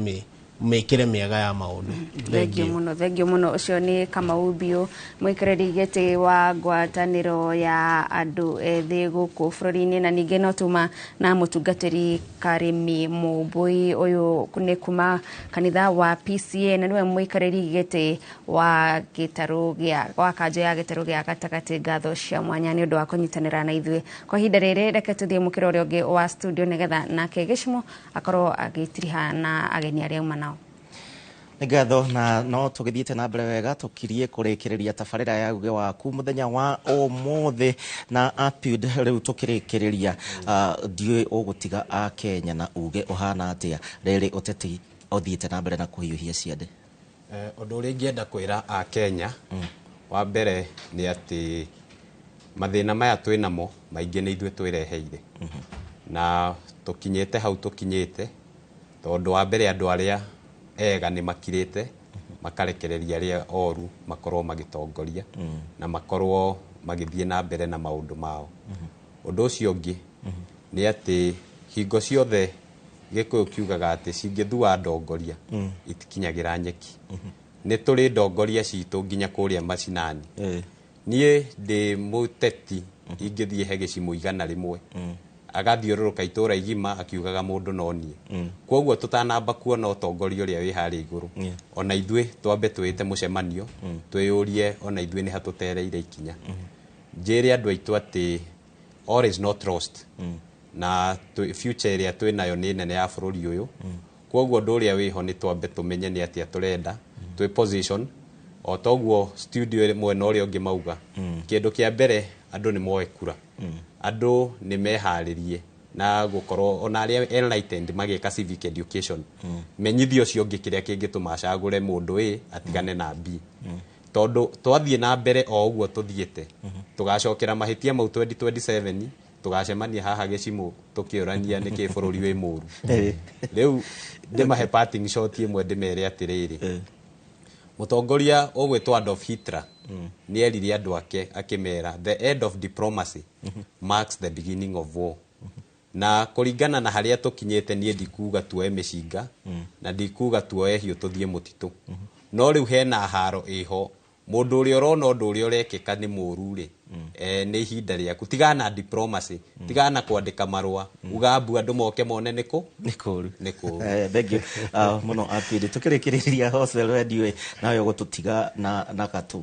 mĩkĩre mĩega ya maũndũ. Thengio mũno, thengio mũno. Ũcio nĩ Kamau Mbiũ, mũikarĩri gĩtĩ wa ngwatanĩro ya andũ ethĩ gũkũ bũrũri-inĩ, na ningĩ no tuma na mũtungatĩri Karĩmi Mũmbũi. Ũyũ nĩ kuma kanitha wa PCA na nĩwe mũikarĩri gĩtĩ wa gĩtarũ gĩa wa kanjũ ya gĩtarũ gĩa gatagatĩ. Ngatho cia mwanya nĩ ũndũ wa kũnyitanĩra na ithuĩ kwa ihinda rĩrĩ. Reke tũthiĩ mũkĩra ũrĩa ũngĩ wa studio nĩgetha nake Gĩcimo akorwo agĩtiriha na ageni arĩa auma nao. Nĩ ngatho, na no tũgĩthiĩte na mbere wega, tũkirie kũrĩkĩrĩria tabarĩra ya uge waku mũthenya wa ũmũthĩ na Apiud. Rĩu tũkĩrĩkĩrĩria, ndiũĩ ũgũtiga a Kenya na uge ũhana atĩa rĩrĩ ũteti ũthiĩte na mbere na kũhiũhia ciande? Ũndũ ũrĩa ingĩenda kwĩra a Kenya wa mbere nĩ atĩ mathĩna maya twĩ namo maingĩ nĩ ithuĩ twĩreheire, na tũkinyĩte hau tũkinyĩte tondũ wa mbere andũ arĩa ega nĩ makirĩte, makarekereria arĩa oru makorwo magĩtongoria na makorwo magĩthiĩ na mbere na maũndũ mao. Ũndũ ũcio ũngĩ nĩ atĩ hingo ciothe Gĩkũyũ kiugaga atĩ cingĩthua ndongoria itikinyagĩra nyeki. Nĩ tũrĩ ndongoria citũ nginya kũrĩa macinani. Niĩ ndĩ mũteti, ingĩthiĩ he gĩcimo 100, agathiũrũrũka itũra igima akiugaga mũndũ no niĩ. Koguo tũtanamba kuona ũtongoria ũrĩa wĩ harĩa igũrũ, ona ithuĩ twambe twĩte mũcemanio, twĩyũrie ona ithuĩ nĩ hatũtereire ikinya. Njĩre andũ aitũ atĩ all is not lost, na future ĩrĩa twĩ nayo nĩ nene ya bũrũri ũyũ. Koguo ũndũ ũrĩa wĩho nĩ twambe tũmenye nĩ atĩa tũrenda twĩ position. O toguo studio ĩrĩ mwena ũrĩa ũngĩ mauga, kĩndũ kĩa mbere andũ nĩ moe kura, andũ nĩ meharĩrie na gũkorwo ona arĩa enlightened magĩka civic education, menyithio ũcio ũngĩ kĩrĩa kĩngĩtũma acagũre mũndũ A atigane na B, tondũ twathiĩ na mbere o ũguo tũthiĩte tũgacokera mahĩtia mau 2027. Tũgacemania haha gĩcimũ tũkĩũrania nĩkĩ bũrũri wĩ mũru. Rĩu ndĩmahe parting shot ĩmwe, ndĩmere atĩrĩrĩ, mũtongoria ũgwĩtwo Adolf Hitler nĩ erire andũ ake akĩmera, "The end of diplomacy marks the beginning of war." Na kũringana na harĩa tũkinyĩte, niĩ ndikuga tuoe mĩcinga na ndikuga tuoe hiũ tũthiĩ mũtitũ, no rĩu hena haro ĩho. Mũndũ ũrĩa ũrona ũndũ ũrĩa ũrekĩka nĩ mũru rĩ, nĩ ihinda rĩaku. Tigana na diplomacy, tigana na kwandĩka marũa, uga mbu andũ moke mone nĩkũ nĩ kũru. Nĩ kũru. Thank you mũno Apiri. Tũkĩrĩkĩrĩria, Hoswell wendiwe nawe ũgũtũtiga na gatũ.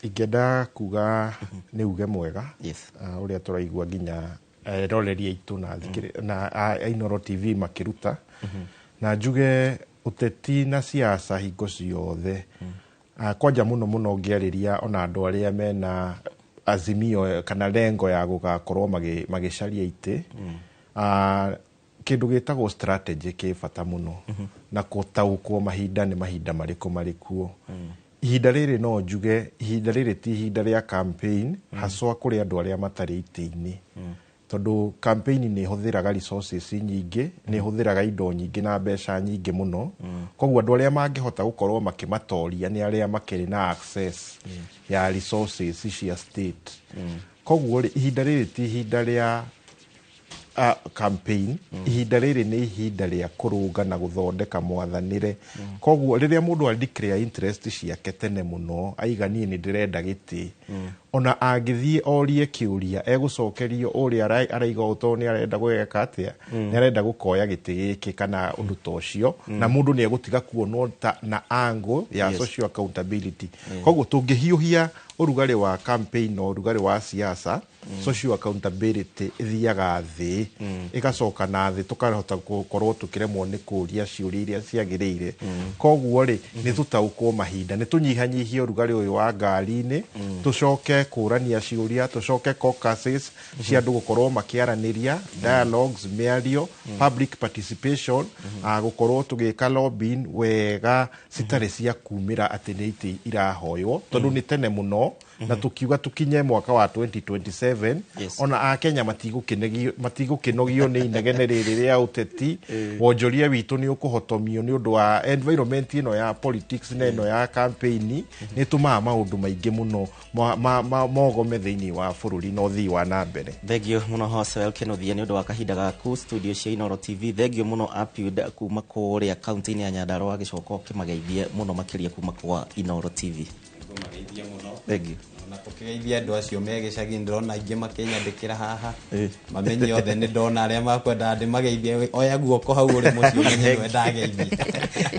Ingĩenda kuga nĩ uge mwega. Yes. Ũrĩa tũraigua nginya eroreri aitũ na na a Inooro TV makĩruta, na njuge ũteti na siasa hingo ciothe, kwanja mũno mũno ngĩarĩria ona andũ arĩa mena azimio kana lengo ya gũgakorwo magĩcaria itĩ, kĩndũ gĩtagwo strategy kĩ bata mũno na gũtaũkwo mahinda nĩ mahinda marĩkũ marĩ kuo. Ihinda rĩrĩ, no njuge ihinda rĩrĩ ti ihinda rĩa campaign, haswa kũrĩ andũ arĩa matarĩ itĩ-inĩ, tondũ campaign nĩ ĩhũthĩraga resources nyingĩ, nĩ ĩhũthĩraga indo nyingĩ na mbeca nyingĩ mũno. Koguo andũ arĩa mangĩhota gũkorwo makĩmatoria nĩ arĩa makĩrĩ na access ya resources cia state. Koguo rĩ, ihinda rĩrĩ ti ihinda rĩa campaign. Ihinda rĩrĩ nĩ ihinda rĩa kũrũnga na gũthondeka mwathanĩre. Koguo rĩrĩa mũndũ a declare interest ciake tene mũno, aiga niĩ nĩ ndĩrenda gĩtĩ, ona angĩthiĩ orie kĩũria, egũcokerio ũrĩa araiga ũũ tondũ nĩ arenda gwĩka atĩa, nĩ arenda gũkoya gĩtĩ gĩkĩ kana ũndũ ta ũcio, na mũndũ nĩ egũtiga kuonwo ta na angle ya social accountability. Koguo tũngĩhiũhia ũrugarĩ wa campaign na ũrugarĩ wa siasa, social accountability ĩthiaga thĩ, ĩgacoka na thĩ, tũkahota gũkorwo tũkĩremwo nĩ kũria ciũria iria ciagĩrĩire. Koguo rĩ, nĩ tũtaũkwo mahinda, nĩ tũnyihanyihie ũrugarĩ ũyũ wa ngari-inĩ, tũcoke kũrania ciũria, tũcoke caucuses cia andũ gũkorwo makĩaranĩria, dialogues, mĩario, public participation, gũkorwo tũgĩka lobbying wega citarĩ cia kumĩra atĩ nĩ itĩ irahoywo, tondũ nĩ tene mũno na tũkiuga tũkinye mwaka wa 2027. Ona akenya matigũkĩnogio nĩ inegene rĩrĩ rĩa ũteti. Wonjoria witũ nĩ ũkũhotomio nĩ ũndũ wa environment ĩno ya politics na ĩno ya campaign. Nĩ ĩtũmaga maũndũ maingĩ mũno mogome thĩinĩ wa bũrũri na ũthii wa na mbere. Thengio mũno Hoswell Kĩnuthia nĩ ũndũ wa kahinda gaku studio cia Inooro TV. Thengio mũno Apiud kuma kũrĩa kaunti-inĩ ya Nyandarua, gĩcoka ũkĩmageithie mũno makĩria kuma kwa Inooro TV. Ngũmageithia mũno. Thengio. Na tũkĩgeithia andũ acio me gĩcagi, ndĩrona aingĩ makĩnyandĩkĩra haha, mamenye othe nĩ ndona arĩa makwendaga ndĩmageithie. Oya guoko hau ũrĩ mũciĩ ũmenye nĩwe ndageithia.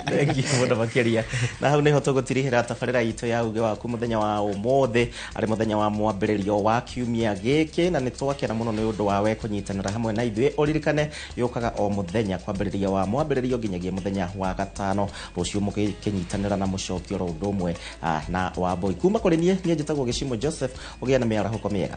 Thengiũ mũno makĩria. Na hau nĩho tũgũtirihĩra tabarĩra itũ ya uge waku mũthenya wa ũmũthĩ, arĩ mũthenya wa mwambĩrĩrio wa kiumia gĩkĩ, na nĩ twakena mũno nĩ ũndũ wa we kũnyitanĩra hamwe na ithuĩ. Ũririkane yũkaga o mũthenya kwambĩrĩria wa mwambĩrĩrio nginyagia mũthenya wa gatano. Rũciũ mũgĩkĩnyitanĩra na mũcokio oro ũndũ ũmwe na Wambũi. Kuma kũrĩ niĩ, niĩ njĩtagwo Gĩcimo Joseph. Ũgĩe na mĩarahũko mĩega.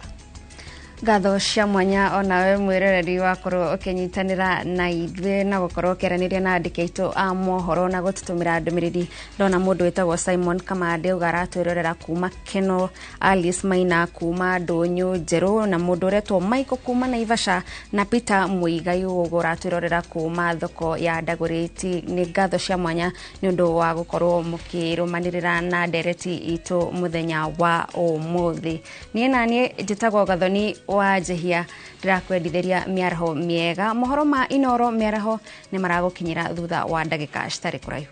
Ngatho cia mwanya onawe mwĩroreri wakorwo ũkĩnyitanĩra na ithuĩ na gũkorwo ũkĩaranĩria na andĩki aitũ a mohoro na gũtũtũmĩra ndũmĩrĩri. Ndona mũndũ wĩtagwo Simon Kamande uga aratwĩrorera kuma Keno, Alice Maina kuma Ndũnyũ Njerũ, na mũndũ ũretwo Michael kuma Naivasha, na Peter Muigai ũguo ũratwĩrorera kuma thoko ya Ndagũrĩti. Nĩ ngatho cia mwanya nĩ ũndũ wa gũkorwo mũkĩrũmanĩrĩra na ndereti itũ mũthenya wa ũmũthĩ. Niĩ na niĩ njĩtagwo Gathoni wa Njehia, ndĩrakwendithĩria mĩaraho mĩega. Mohoro ma Inooro mĩaraho nĩ maragũkinyĩra thutha wa ndagĩka citarĩ kũraihu.